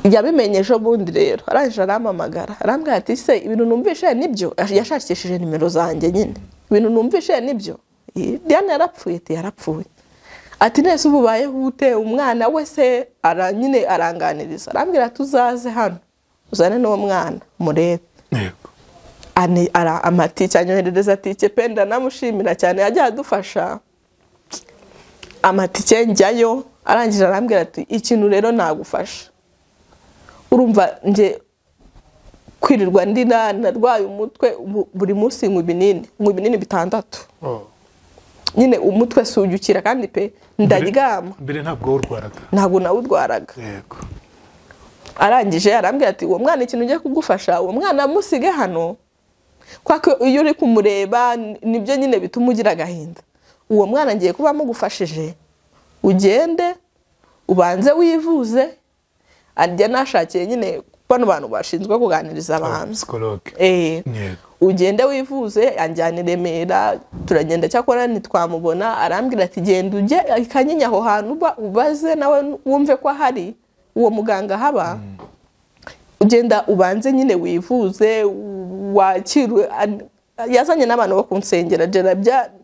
Yabimenye ejo bundi rero arangije arampamagara, arambwira ati se ibintu numvishe nibyo? Yashakishije nimero zanjye nyine, ibintu numvishe nibyo? Diane yarapfuye? Ati yarapfuye. Ati nese ubu ubayeho ute? Umwana we se nyine aranganiriza, arambwira ati uzaze hano uzane n'uwo mwana murebe. Yego. Amatike anyoherereza tike pe, ndanamushimira cyane, yajya adufasha amatike njyayo. Arangije arambwira ati ikintu rero nagufasha, urumva nje kwirirwa ndina narwaye umutwe buri munsi nywa ibinini 6. Nyine umutwe sujukira kandi pe ndaryama. Mbere ntabwo urwaraga? Ntabwo nawurwaraga. Yego. Arangije arambwira ati uwo mwana ikintu ugiye kugufasha, uwo mwana musige hano, kwako iyo uri kumureba nibyo nyine bituma ugira agahinda. Uwo mwana ngiye kuba mugufashije, ugende ubanze wivuze. Ajya nashakiye nyine bano bantu bashinzwe kuganiriza abantu, psychologue. Ugende wivuze. Anjyana i Remera, turagenda, cyakora ntitwamubona. Arambwira ati genda ujye Kanyinya aho hantu ubaze nawe wumve ko ahari uwo muganga haba, ugenda ubanze nyine wivuze wakirwe. Yazanye n'abantu bo kunsengera,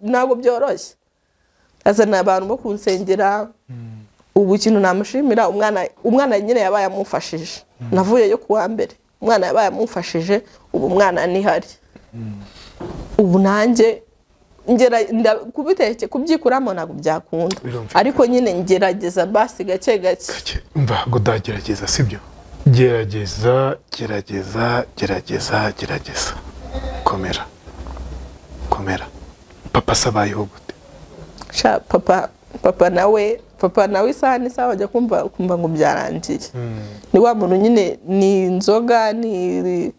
ntabwo byoroshye, azana abantu bo kunsengera. Ubu ikintu namushimira, umwana nyine yabaye amufashije. Navuyeyo kuwa mbere, umwana yabaye amufashije, ubu umwana nihari. Ubu nanjye ngera kubyikuramo ntabwo byakunda, ariko nyine ngerageza basi gake gake. Mva ngo ndagerageza, sibyo? Gerageza, gerageza, gerageza, gerageza. Komera, komera. Papa sabayeho gute? Sha papa nawe isaha n'isaha bajya kumva ngo byarangiye. Ni wa muntu nyine ni inzoga ni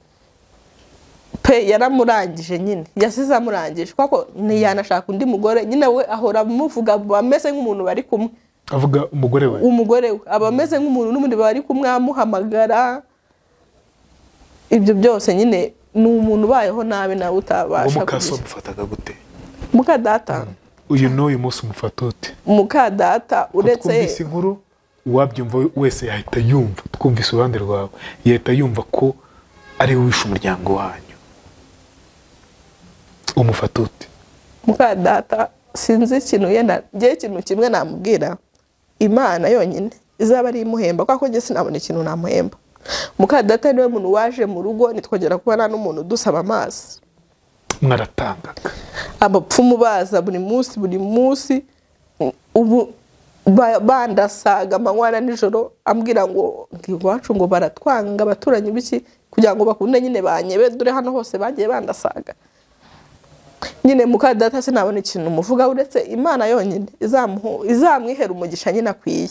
pe, yaramurangije nyine, yasize amurangije, kuko ntiyanashaka undi mugore nyine. We ahora amuvuga ameze nk'umuntu bari kumwe, avuga umugore we, umugore we aba ameze nk'umuntu n'ubundi bari kumwe, amuhamagara. Ibyo byose nyine ni umuntu ubayeho nabi nawe utabasha. Mukaso mufataga gute? Muka data uyu n'uyu munsi umufata ute? Muka data uretse twumvise inkuru, uwabyumva wese yahita yumva, twumvise uruhande rwawe yahita yumva ko ari we wishe umuryango wanyu. Umufata ute? Muka data sinzi ikintu yenda, ngiye ikintu kimwe namubwira, Imana yonyine izaba ari imuhemba, kuko njye sinabona ikintu namuhemba. Muka data niwe muntu waje mu rugo nitwongera kubona n'umuntu udusaba amazi. Mwaratangaga abapfumu baza buri munsi buri munsi, ubu bandasaga amanywa na nijoro, ambwira ngo iwacu ngo baratwanga abaturanyi biki, kugira ngo bakunde nyine banyebe, dore hano hose bagiye bandasaga. Nyine muka data sinabona ikintu muvuga uretse Imana yonyine izamwihera umugisha nyine akwiye.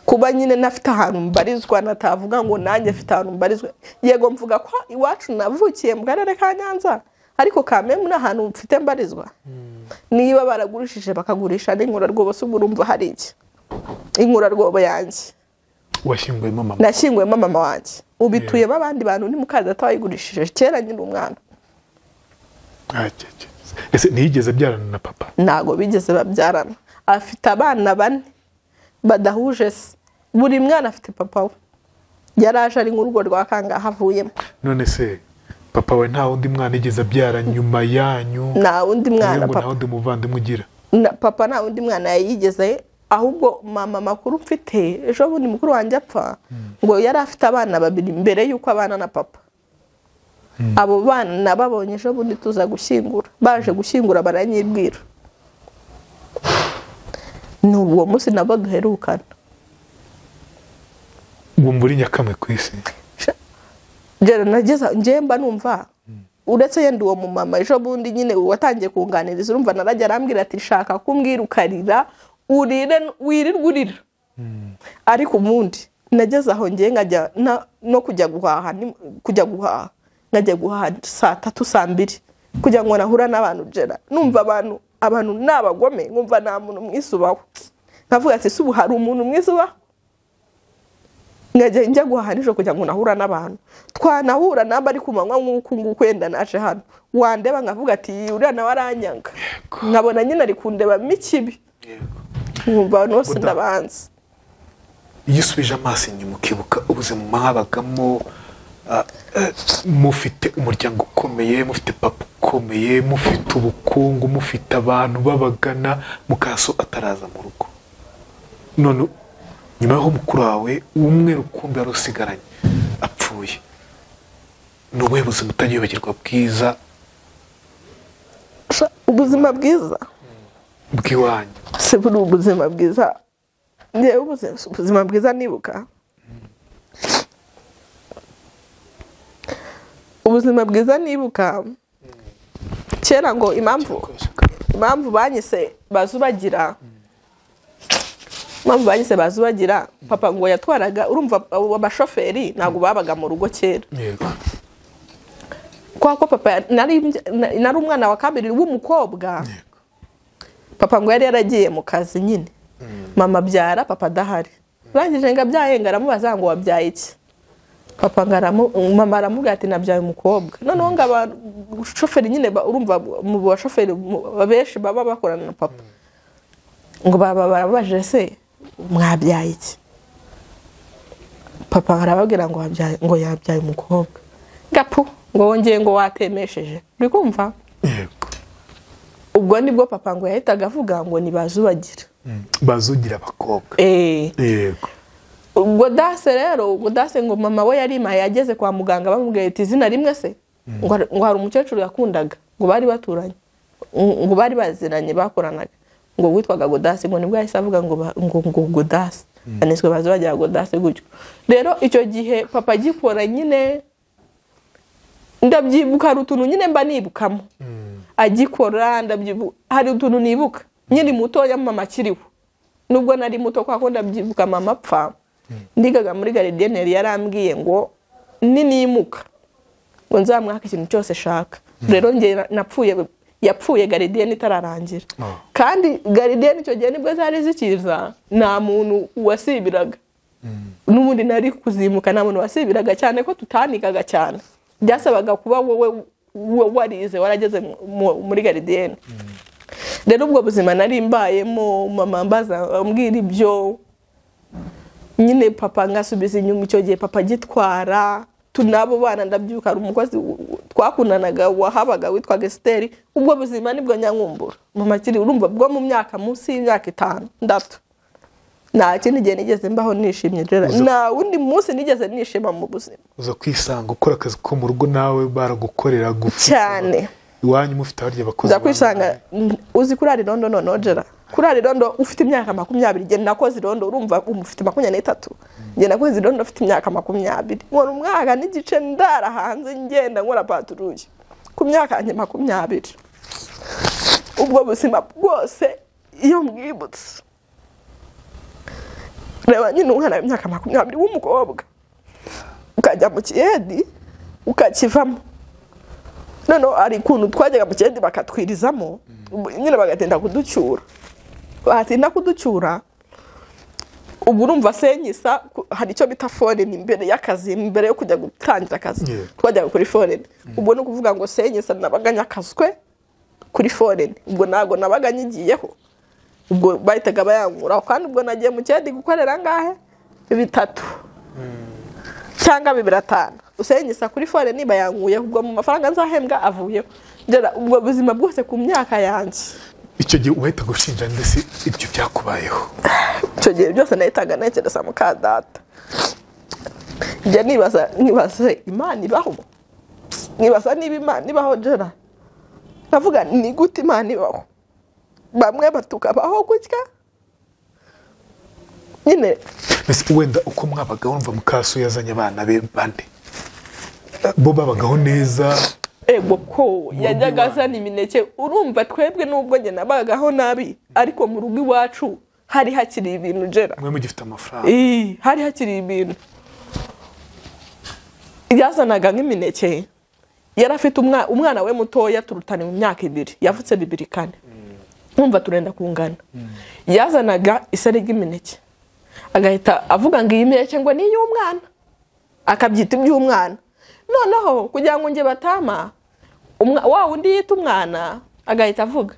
Kuba nyine nafite ahantu mbarizwa, natavuga ngo nanjye mfite ahantu mbarizwa. Yego mvuga ko iwacu navukiye mu karere ka Nyanza, ariko kamemu n'ahantu mfite mbarizwa. Niba baragurishije bakagurisha n'inkura rwobo, se urumva hari iki? Inkura rwobo yanjye washyinguyemo mama? Nashyinguyemo mama wanjye, ubituyemo abandi bantu, ni muka data wayigurishije kera nyine umwana. Ese ntiyigeze abyarana na papa? Ntabwo bigeze babyarana, afite abana 4 badahuje se, buri mwana afite papa we. Yaraje ari nk'urugo rwa kangaha avuyemo. None se papa we nta wundi mwana yigeze abyara nyuma yanyu? Nta wundi mwana papa. Nta wundi muvandimwe ugira? Papa nta wundi mwana yigeze, ahubwo mama makuru mfite ejo bundi mukuru wanjye apfa, ngo yari afite abana 2 mbere yuko abana na papa. Abo bana babonye ejo bundi tuza gushyingura, baje gushyingura baranyibwira. Ni uwo munsi nabo duherukana. Wumva uri nyakamwe ku isi? Nageza njye mba numva uretse yenda uwo mumama ejo bundi nyine watangiye kunganiriza, urumva narajya arambwira ati shaka kumbwira ukarira urire wirirwa urira. Ariko ubundi nageze aho ngiye nkajya no kujya guhaha, kujya guhaha nkajya guhaha saa 3 saa 2 kugira ngo nahura n'abantu jera, numva abantu nabagome, nkumva nta muntu mwisubaho. Nkavuga ati ubu hari umuntu mwiza ubaho? Nkajya njya guhaha nijoro kugira ngo nahura n'abantu, twanahura namba ari ku manywa nk'uku nguku wenda naje hano, wandeba nkavuga ati uriya nawe aranyanga, nkabona nyine ari kundebamo ikibi, nkumva abantu bose ndabanza. Iyo usubije amaso inyuma ukibuka ubuzima mwabagamo, mufite umuryango ukomeye, mufite papa ukomeye, mufite ubukungu, mufite abantu babagana, mukaso ataraza mu rugo, none nyuma y'aho mukuru wawe umwe rukumbi wari usigaranye apfuye, ni ubuhe buzima utajya bwiza? Ubuzima bwiza bw'iwanyu se buri ubuzima bwiza, njyewe ubuzima bwiza nibuka, ubuzima bwiza nibuka kera ngo impamvu banyise bazubagira, impamvu banyise bazubagira, papa ngo yatwaraga, urumva abashoferi ntabwo babaga mu rugo kera. Kwa ko papa nari umwana wa kabiri w'umukobwa, papa ngo yari yaragiye mu kazi nyine, mama abyara papa adahari, urangije ngo abyaye ngo aramubaza ngo wabyaye iki, papa mama aramubwira ati nabyaye umukobwa. Noneho ngo abashoferi nyine urumva mu bashoferi benshi baba bakorana na papa, ngo baba barababajije se mwabyaye iki, papa arababwira ngo ngo yabyaye umukobwa, gapu ngo wongeye ngo watemesheje, uri kumva? Ubwo nibwo papa ngo yahitaga avuga ngo nibazubagira, bazugira abakobwa. Yego. Ubwo dase rero, ubwo dase ngo mama we yarimaye yageze kwa muganga bamubwiye ati izina rimwe se, ngo hari umukecuru yakundaga, ngo bari baturanye, ngo bari baziranye bakoranaga, ngo witwaga Godase, ngo nibwo yahise avuga ngo ngo Godase, aniswe bazubagira Godase gutyo. Rero icyo gihe papa agikora nyine ndabyibuka, hari utuntu nyine mba nibukamo agikora, ndabyibuka hari utuntu nibuka nyiri mutoya mama akiriho, nubwo nari muto kwa ko ndabyibuka mama apfa ndigaga muri gardienne yarambwiye ngo ninimuka ngo nzamwaka ikintu cyose shaka. Rero nge napfuye, yapfuye gardienne itararangira, kandi gardienne icyo gihe nibwo zari zikiza, nta muntu wasibiraga, n'ubundi nari kuzimuka nta muntu wasibiraga, cyane ko tutanigaga cyane, byasabaga kuba wowe warize warageze muri gardienne. Rero ubwo buzima nari mbayemo, mama mbaza ambwira ibyo nyine, papa ngasubiza inyuma icyo gihe papa agitwara tunabo bana, ndabyibuka hari umukozi twakundanaga wahabaga witwaga Esther. Ubwo buzima nibwo nyankumbura mama akiri, urumva bwo mu myaka munsi y'imyaka 5 ndatu, nta kindi gihe nigeze mbaho nishimye, nta wundi munsi nigeze nishima mu buzima. Uza kwisanga ukora akazi ko mu rugo nawe baragukorera gufu cyane, iwanyu mufite abarya bakozi. Uza kwisanga uzi kurara irondo noneho Gera, kurara irondo ufite imyaka 20, nge nakoze irondo urumva ufite 23, nge nakoze irondo ufite imyaka 20, nkora umwaka n'igice ndara hanze ngenda nkora patrouille ku myaka yanjye 20. Ubwo buzima bwose iyo mbwibutse, reba nyine umwana w'imyaka 20 w'umukobwa ukajya mu kiyedi ukakivamo, noneho hari ukuntu twajyaga mu kiyedi bakatwirizamo nyine bagatinda kuducyura, batinda kuducyura, ubu urumva senyisa hari icyo bita foreni imbere y'akazi, imbere yo kujya gutangira akazi twajyaga kuri foreni, ubwo ni ukuvuga ngo senyisa nabaga nyakazwe kuri foreni, ubwo ntabwo nabaga nyigiyeho, ubwo bahitaga bayankuraho. Kandi ubwo nagiye mu kiyedi gukorera angahe? 3 cyangwa 2.5, usenyisa kuri foreni bayankuyeho, ubwo mu mafaranga nzahembwa avuyeho. Ubwo buzima bwose ku myaka yanjye. Icyo gihe wahitaga ushinja ndetse ibyo byakubayeho? Icyo gihe byose nahitaga ntekereza muka data, njya nibaza Imana ibaho, nibaza niba Imana ibaho Gera, nkavuga ni gute Imana ibaho, bamwe batukabaho gutya nyine. Wenda uko mwabagaho wumva mukaso yazanye abana be bane, bo babagaho neza? Ego ko yajyaga azana imineke, urumva twebwe nubwo njye nabagaho nabi, ariko mu rugo iwacu hari hakiri ibintu Gera, mwe mugifite amafaranga, hari hakiri ibintu. Yazanaga nk'imineke, yari afite umwana we mutoya turutana mu myaka 2, yavutse 2004. Nkumva turenda kungana. Yazanaga isari ry'imineke agahita avuga ngo iyi mineke ngo ni iy'umwana, akabyita iby'umwana. Noneho kugira ngo nge batama wa wundi yita umwana, agahita avuga,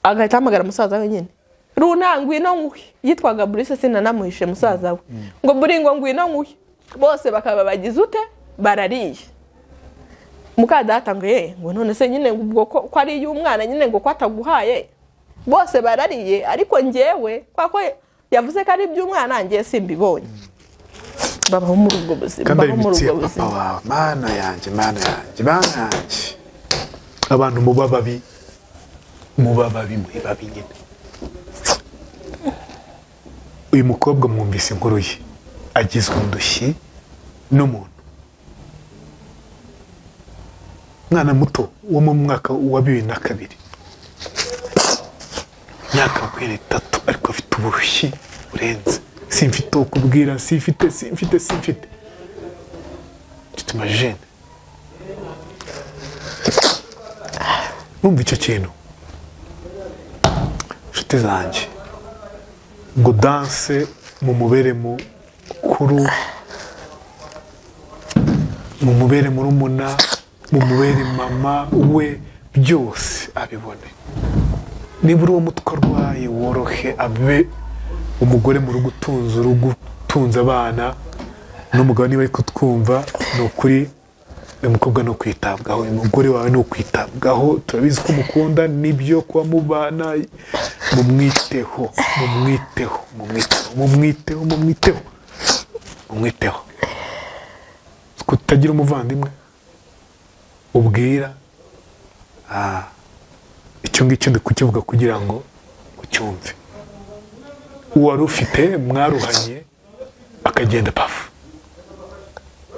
agahita ahamagara musaza we nyine, runa ngwino nguhe. Yitwaga Burise, sinanamuhishe musaza we, ngo buringo ngwino nguhe. Bose bakaba bagize ute, barariye. Mukadata ngo ngo none se nyine ubwo ko ari iy'umwana nyine ngo ko ataguhaye. Bose barariye, ariko njyewe kwako yavuze ko ari iby'umwana ngiye simbibonye. Babaho muri ubwo buzima, babaho muri ubwo buzima. Mana yanjye, mana yanjye, mana yanjye. Abantu muba babi, muba babi, muri babi nyine. Uyu mukobwa mwumvise inkuru ye, agizwe indushyi n'umuntu. Mwana muto wo mu mwaka wa 2002. Imyaka 23 ariko afite uburushyi burenze. Simfite ukubwira, simfite. Tu t'imagines? Numva icyo kintu. Nshuti zanjye, ngo danse mu mubere mukuru, mu mubere murumuna, mu mubere mama we, byose abibone. Niba uri uwo mutwe arwaye worohe, abe umugore mu rugo utunze urugo, utunze abana n'umugabo. Niba ari kutwumva, ni ukuri uyu mukobwa ni ukwitabwaho, uyu mugore wawe ni ukwitabwaho. Turabizi ko umukunda, nibyo kuba mubana, mumwiteho, mumwiteho, mumwiteho, mumwiteho, mumwiteho, mumwiteho. Kutagira umuvandimwe ubwira, icyo ngicyo ndi kukivuga kugira ngo ucyumve. Uwari ufite mwaruhanye akagenda pafu.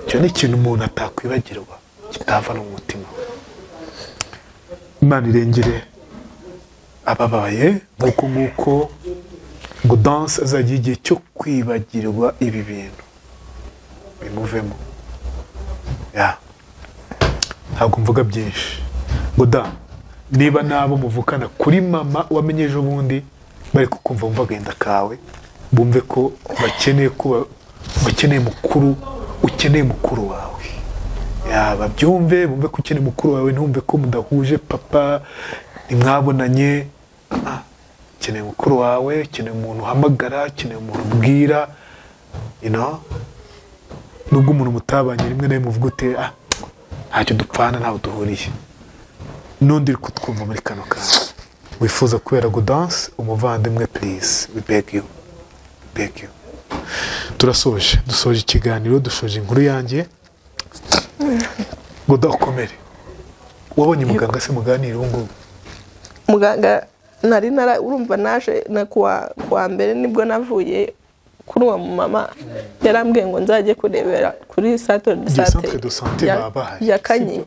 Icyo ni ikintu umuntu atakwibagirwa, kitava no mu mutima. Imana irengere ababaye nk'uko nguko ngo Danse azagira igihe cyo kwibagirwa ibi bintu bimuvemo. Ntabwo mvuga byinshi. Ngo da niba nabo muvukana kuri mama wamenye ejo bundi bari kukumva bumva agahinda kawe, bumve ko bakeneye kuba bakeneye mukuru, ukeneye mukuru wawe. Babyumve, bumve ko ukeneye mukuru wawe, ntumve ko mudahuje papa, ntimwabonanye. Ukeneye mukuru wawe, ukeneye umuntu uhamagara, ukeneye umuntu ubwira, you know. Nubwo umuntu mutabanye rimwe na rimwe muvuga ute, ntacyo dupfana, ntaho duhuriye. N'undi uri kutwumva muri kano kanya wifuza kubera Gaudence umuvandimwe, please, we beg you, we beg you. Turasoje, dusoje ikiganiro, dushoje inkuru yanjye. Gaudence, ukomere. Wabonye muganga se muganira ubu ngubu? Muganga nari nara urumva naje na kuwa mbere nibwo navuye kuri uwo mama, yarambwiye ngo nzajye kurebera kuri centre de santé ya Kanyinya.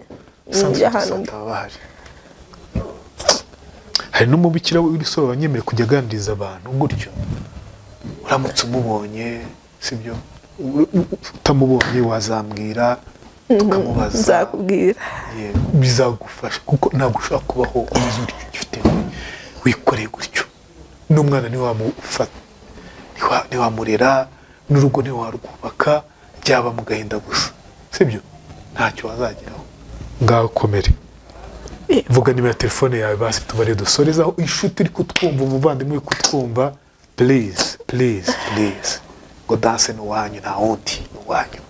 Hari n'umubikira w'isoro wanyemere kujya aganiriza abantu gutyo. Uramutse umubonye, sibyo? Utamubonye wazambwira, tukamubaza. Nzakubwira. Bizagufasha kuko ntabwo ushobora kubaho umeze utyo ugifite wikoreye gutyo. N'umwana ntiwamufata, ntiwamurera, n'urugo ntiwarwubaka, byaba mu gahinda gusa, sibyo? Ntacyo wazageraho. Ngaho komere. Vuga nimero ya telefone yawe basi tubare dusorezaho. Inshuti iri kutwumva, umuvandimwe uri kutwumva, please, please, please. Gaudence ni uwanyu, nta wundi, ni uwanyu.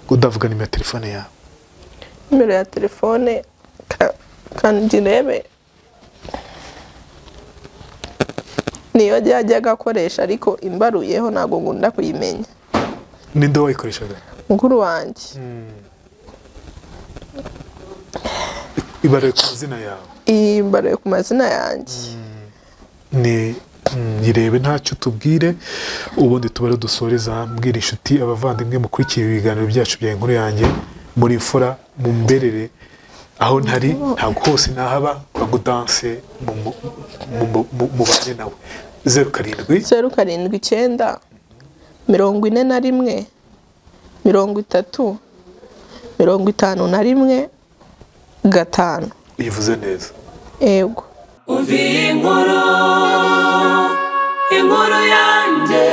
Gaudence, vuga nimero ya telefone yawe. Nimero ya telefone kandi ndebe niyo yajyaga akoresha, ariko imbaruyeho ntabwo ngunda kuyimenya. Ninde wayikoreshaga? Mukuru wanjye. Ibaruye ku mazina yawe? Ibaruye ku mazina yanjye. Ni irebe ntacyo tubwire, ubundi tubare dusoreza. Mbwira inshuti, abavandimwe mukurikiye ibiganiro byacu bya inkuru yanjye, muri imfura mumberere aho ntari, ntabwo hose nahaba, Gaudence mubane nawe. 07 079 41 30 51 5. Uyivuze neza. Yego. Umva iyi nkuru, inkuru yanjye.